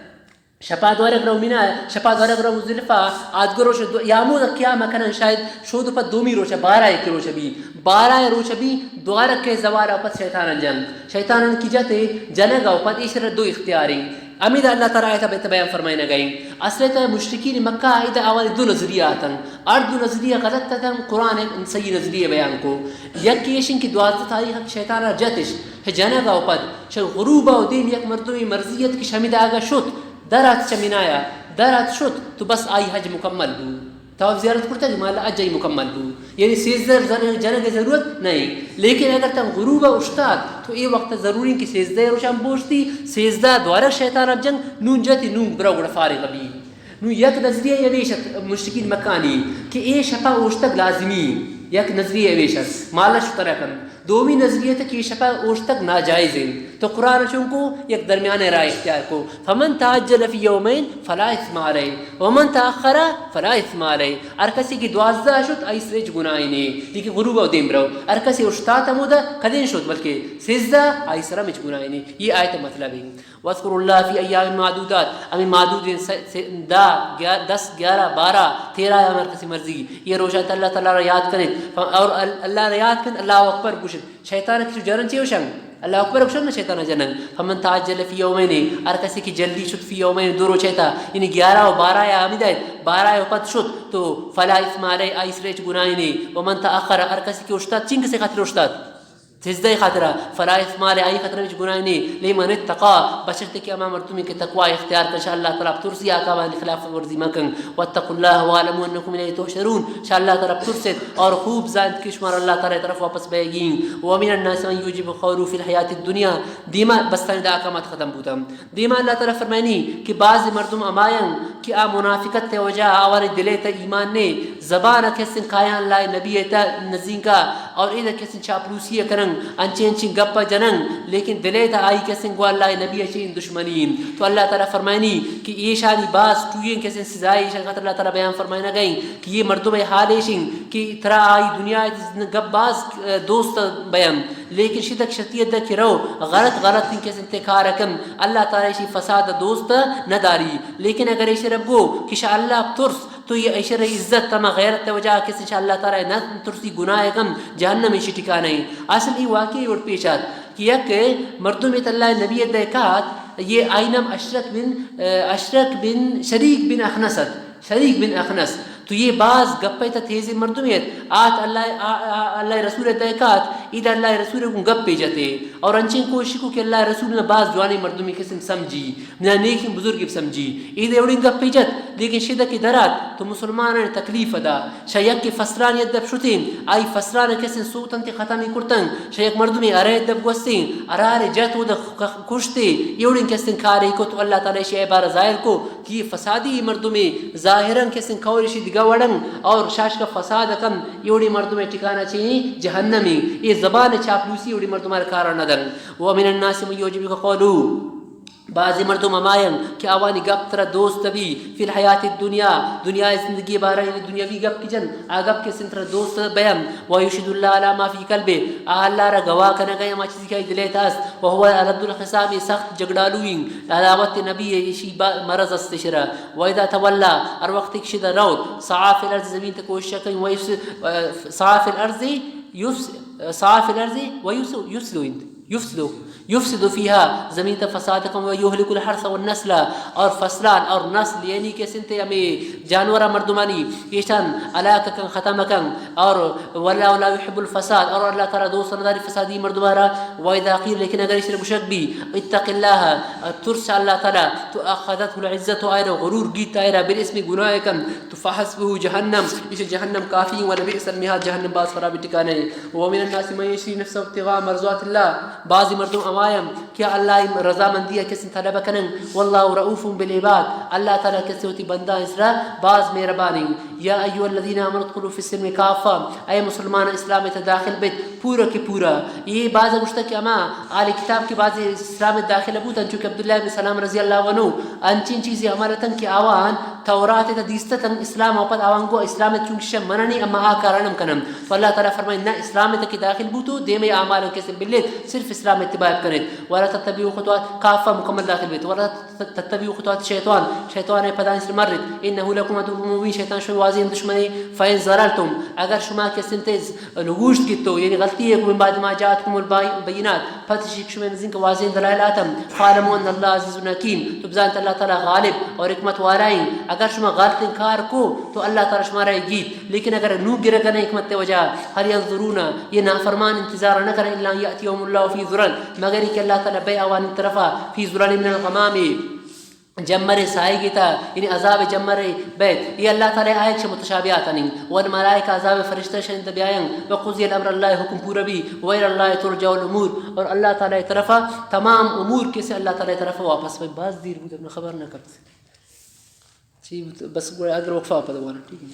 شپا دورگ رو مینا، شپا دورگ رو مزدلفہ، آدگہ روچ دو-، یا ہمود قیام کنن شاید شود پد دومی روچ بارہ یک روچ بی، بارہ روچ بی دورگ کہ زوال ءَ پد شیطان جن، شیطان کی جتے جنگ ءَ پد ایشرا دو اختیار ہیں۔ ہمیں اللہ تعالیٰ آیت بیت بیان فرمائے نہ گئے۔ اصل تا مشرکین مکہ ایدا آوانی دو نظریہ آتن، ہر دو نظریہ غلط آتن، قرآن صحیح نظریہ بیان کو۔ یک ایشن کہ دوازدہ تاریخ شیطان جتش، جنگ ءَ پد چہ غروب ءَ دیم یک مردمی مرضیت کہ شمی داگا شت، در ات چہ منایا، در ات شت، تو بس آئی حج مکمل بو۔ طواف زیارت کرتگ، مالا حج آئی مکمل بو۔ یعنی سیزدہ زن-، جنگ ضرورت نہیں۔ لیکن اگر تم غروب ءَ اشتات، تو اے وقت ضروری کہ سیزدہ روچان بوشتی، سیزدہ دوارہ شیطان اب جنگ، نون جتی، نون برو گڑا فارغ بی۔ نوں یک نظریہ ہمیش ات مشرکین مکانی کہ اے شپا اوشتگ لازمی، یک نظریہ ہمیش ات، مالا شتر کن۔ دومی نظریہ ات کہ اے شپا اوشتگ ناجائز انت۔ تو قرآن چون کو، یک درمیان راہ اختیار کو۔ فمن تعجل فی یومین فلا اثم علیہ ومن تأخر فلا اثم علیہ۔ ہر کسی کہ دوازدہ شت، آئی سرا ہچ گناہی نے، لیکن غروب ءَ دیم برو۔ ہر کسی اشتات ہمودا کدین شت، بلکہ سیزدہ، آئی سرا ہچ گناہی نے۔ یہ آیت مطلب ہے۔ واذکروا اللہ فی ایام معدودات، ہمیں معدود ہیں، سے-، سے-، دہ، گیا-، دس، گیارہ، بارہ، تیرہ، ہم ہر کسی مرضی۔ یہ روچ ات اللہ تعالیٰ را یاد کنیت۔ ف-، اور ال-، اللہ را یاد کنیت، اللہ اکبر گوشیت۔ شیطان کسو جنن چے وشن؟ اللہ اکبر گوشن نہ، شیطان جنن۔ فمن تعجل فی یومین، ہر کسی کہ جلدی شت فی یومین، دو روچ ایتا، یعنی گیارہ و بارہ یا ہمیدا، بارہ و پد شت، تو فلا اثم علیہ، آئی سرا ہچ گناہی نے۔ ومن تأخر، ہر کسی کہ اشتات، چین کسی خاطر اشتات؟ سجدہ خاطرہ، فلا اثم علیہ، آئی خاطرہ ہچ گناہ نہیں، لمن اتقی، بشرطے کہ ہما مردمی کہ تقوی اختیار کن، شاء اللہ تعالیٰ ترسی، آقا بانی خلاف ورزی مکن۔ واتقوا اللہ واعلموا انکم الیہ تحشرون، شاء اللہ تعالیٰ ترسیت اور خوب زانت کہ شمار اللہ تعالیٰ طرف واپس بیگی۔ ومن الناس من یعجبک قوله فی الحیاۃ الدنیا، دیما بستانی دا احکامات ختم بوتا۔ دیما اللہ تعالیٰ فرمائنی کہ بعض مردم ہمایاں کہ آ منافقت تے وجہ آوانی دلے تا ایمان نے، زبان کسن کایاں اللہ نبی تا نزینکا اور ایدا کسن چاپلوسی کنن، انچیں انچیں گپ جنن، لیکن دلے تا آئی کسن گو اللہ نبی چین دشمنی۔ تو اللہ تعالیٰ فرمائنی کہ ایشانی باز ٹوئیں کسن سزائے ایشان خاطر اللہ تعالیٰ بیان فرمائنا گئیں کہ یہ مردم حال ایشن کہ ترا آئی دنیا گپ باز دوست بیان، لیکن شتک شتیت دا کہ رو غلط غلط کسن تے کار کن، اللہ تعالیٰ ایشی فساد دوست نہ داری۔ لیکن اگر ایشی رب گو کہ شاء اللہ ترس، تو یہ ایشی عزت تما غیرت وجہ کسن شاء اللہ تعالیٰ نہ ترسی، گناہ کن، جہنم ایشی ٹھکانہ ہے۔ اصل یہ واقعی اور پیش آت کہ یک مردم ات اللہ نبی دے کات، یہ آئی نام اشرک بن، اشرک بن شریک بن اخنس ات۔ شریک بن اخنس، تو یہ باز گپے تا تیزیں مردمے ات۔ آت اللہ، آ، آ، اللہ رسول ء دئے کات، ادا اللہ رسول ء گوں گپے جتے اور انچیں کوشش کو کہ اللہ رسول نہ باز جوانیں مردمے قسم سمجھی، نہ نیکیں بزرگے سمجھی۔ ادا اوڑیں گپے جت، لیکن شدہ کہ درات تو مسلمانان تکلیف ادا۔ شا یک کہ فسران ید دپ شتیں، آئی فسران کسیں سوتن تے ختم کرتن۔ شا یک مردمے ارے دپ گوستیں، ارارے جت و دہ کشتے، ایوڑیں کسیں کارے کو تو اللہ تعالیٰ شی بار ظاہر کو۔ کہ یہ فسادی مردمے، ظاہراً کسیں قول ایشی دگہ وڑن اور شاشکا فساد کن، ایوڑی مردمے ٹھکانہ چی جہنمی۔ یہ زبان چاپلوسی ایوڑی مردمار کارا ندن۔ ومن الناس من یعجبک قوله، بعضی مردم ہمایاں کہ آوانی گپ ترا دوست بی، فی الحیات الدنیا، دنیا زندگی بارہ، یعنی دنیاوی گپ کی جن، آ گپ کسن ترا دوست بیان، و یشهد الله علی ما فی قلبه، آ اللہ را گواہ کنگا ہما چیزی کہ آئی دلیت است، و هو الد الخصام، سخت جگڑالوئیں، عداوت نبی، ایشی با-، مرض است شرا، و اذا تولا، ہر وقت کہ شد روت، سعی فی الارض، زمین تا کوشش کن، و یفس-، سعی فی الارض، یفس-، سعی فی الارض، و یفس-، یفسد انت۔ یفسد، یفسد فیها، زمین تا فساد کن، و یهلک الحرث والنسل، اور فصلان اور نسل، یعنی کہ سنتے ہمیں جانورہ مردمانی ایشان ہلاک کن، ختم کن، اور والله لا يحب الفساد، اور اللہ تعالی دوست نداری فسادی مردمارا۔ و اذا قیل، لیکن اگر ایشان گوشگ بی، اتق اللہ، ترس اللہ تعالی، تو اخذته العزة، آئرا غرور گیت، آئرا بالاسم، گناہ کن، تو فحسبه جهنم، ایش جہنم کافی، ولبئس المهاد، جہنم باز خرابی ٹکانے۔ ومن الناس من يشري نفسه ابتغاء مرضات الله، بعضی مردم ہمایاں کہ اللہ رضا مندی کسن طلب کنن، والله رؤوف بالعباد، اللہ تعالی کسے وتی بندہ اسرا باز مہربانی۔ یا ایها الذين آمنوا ادخلوا في السلم كافة، اے مسلمان، اسلام تا داخل بیت پورا کہ پورا۔ یہ باز گوشتا کہ ہما اہل کتاب کہ بعضی اسلام داخل بوتن، چونکہ عبداللہ بن سلام رضی اللہ عنہ انچین چیزی عمل اتن کہ آوان تورات تا دیستتن، اسلام او پد آوان گو اسلام چونکہ شہ مننی، اما آ کارانم کنم۔ تو اللہ تعالی فرمائے، نہ، اسلام تک داخل بوتو، دیمے اعمال کسے بلیت، صرف اسلام اتباع کنیت۔ ولا تتبعوا خطوات، کافہ مکمل داخل بیت۔ ولا تتبعوا خطوات الشيطان، شیطان پدان سر مرت۔ انه لكم عدو مبين، شیطان شما واضح دشمنے۔ فإن زللتم، اگر شما کسن تیز لگوشت گیتو، یعنی غلطی ہے، من بعد ما جاءتكم البينات، پد شک شمئے نزیک واضح دلائل آتن، فاعلموا ان الله عزيز حكيم، تو بزانت اللہ تعالی غالب اور حکمت والا ہیں۔ اگر شما غلط انکار کو تو اللہ تعالی شما را گیت، لیکن اگر نو گرگن حکمت وجہ، هل ينظرون، یہ نافرمان انتظار نہ کرن، الا ان يأتيهم الله في ظلل، مگر کہ اللہ تعالی بے آوانی طرفا، في ظلل من الغمام، جمر سائگی تا، یعنی عذاب جمر بیت۔ یہ اللہ تعالی آیت چھ متشابہات انیں۔ والملائکہ، عذاب فرشتہ شند بیاین۔ وقضي الامر، اللہ حکم پورا بی۔ والى الله ترجع الامور، اور اللہ تعالی طرفا تمام امور کسے اللہ تعالی طرفا واپس بی۔ باز دیر بود، خبر نہ کرت۔ چی بود؟ بس اگر وقفہ پدا وانا، ٹھیک ہے۔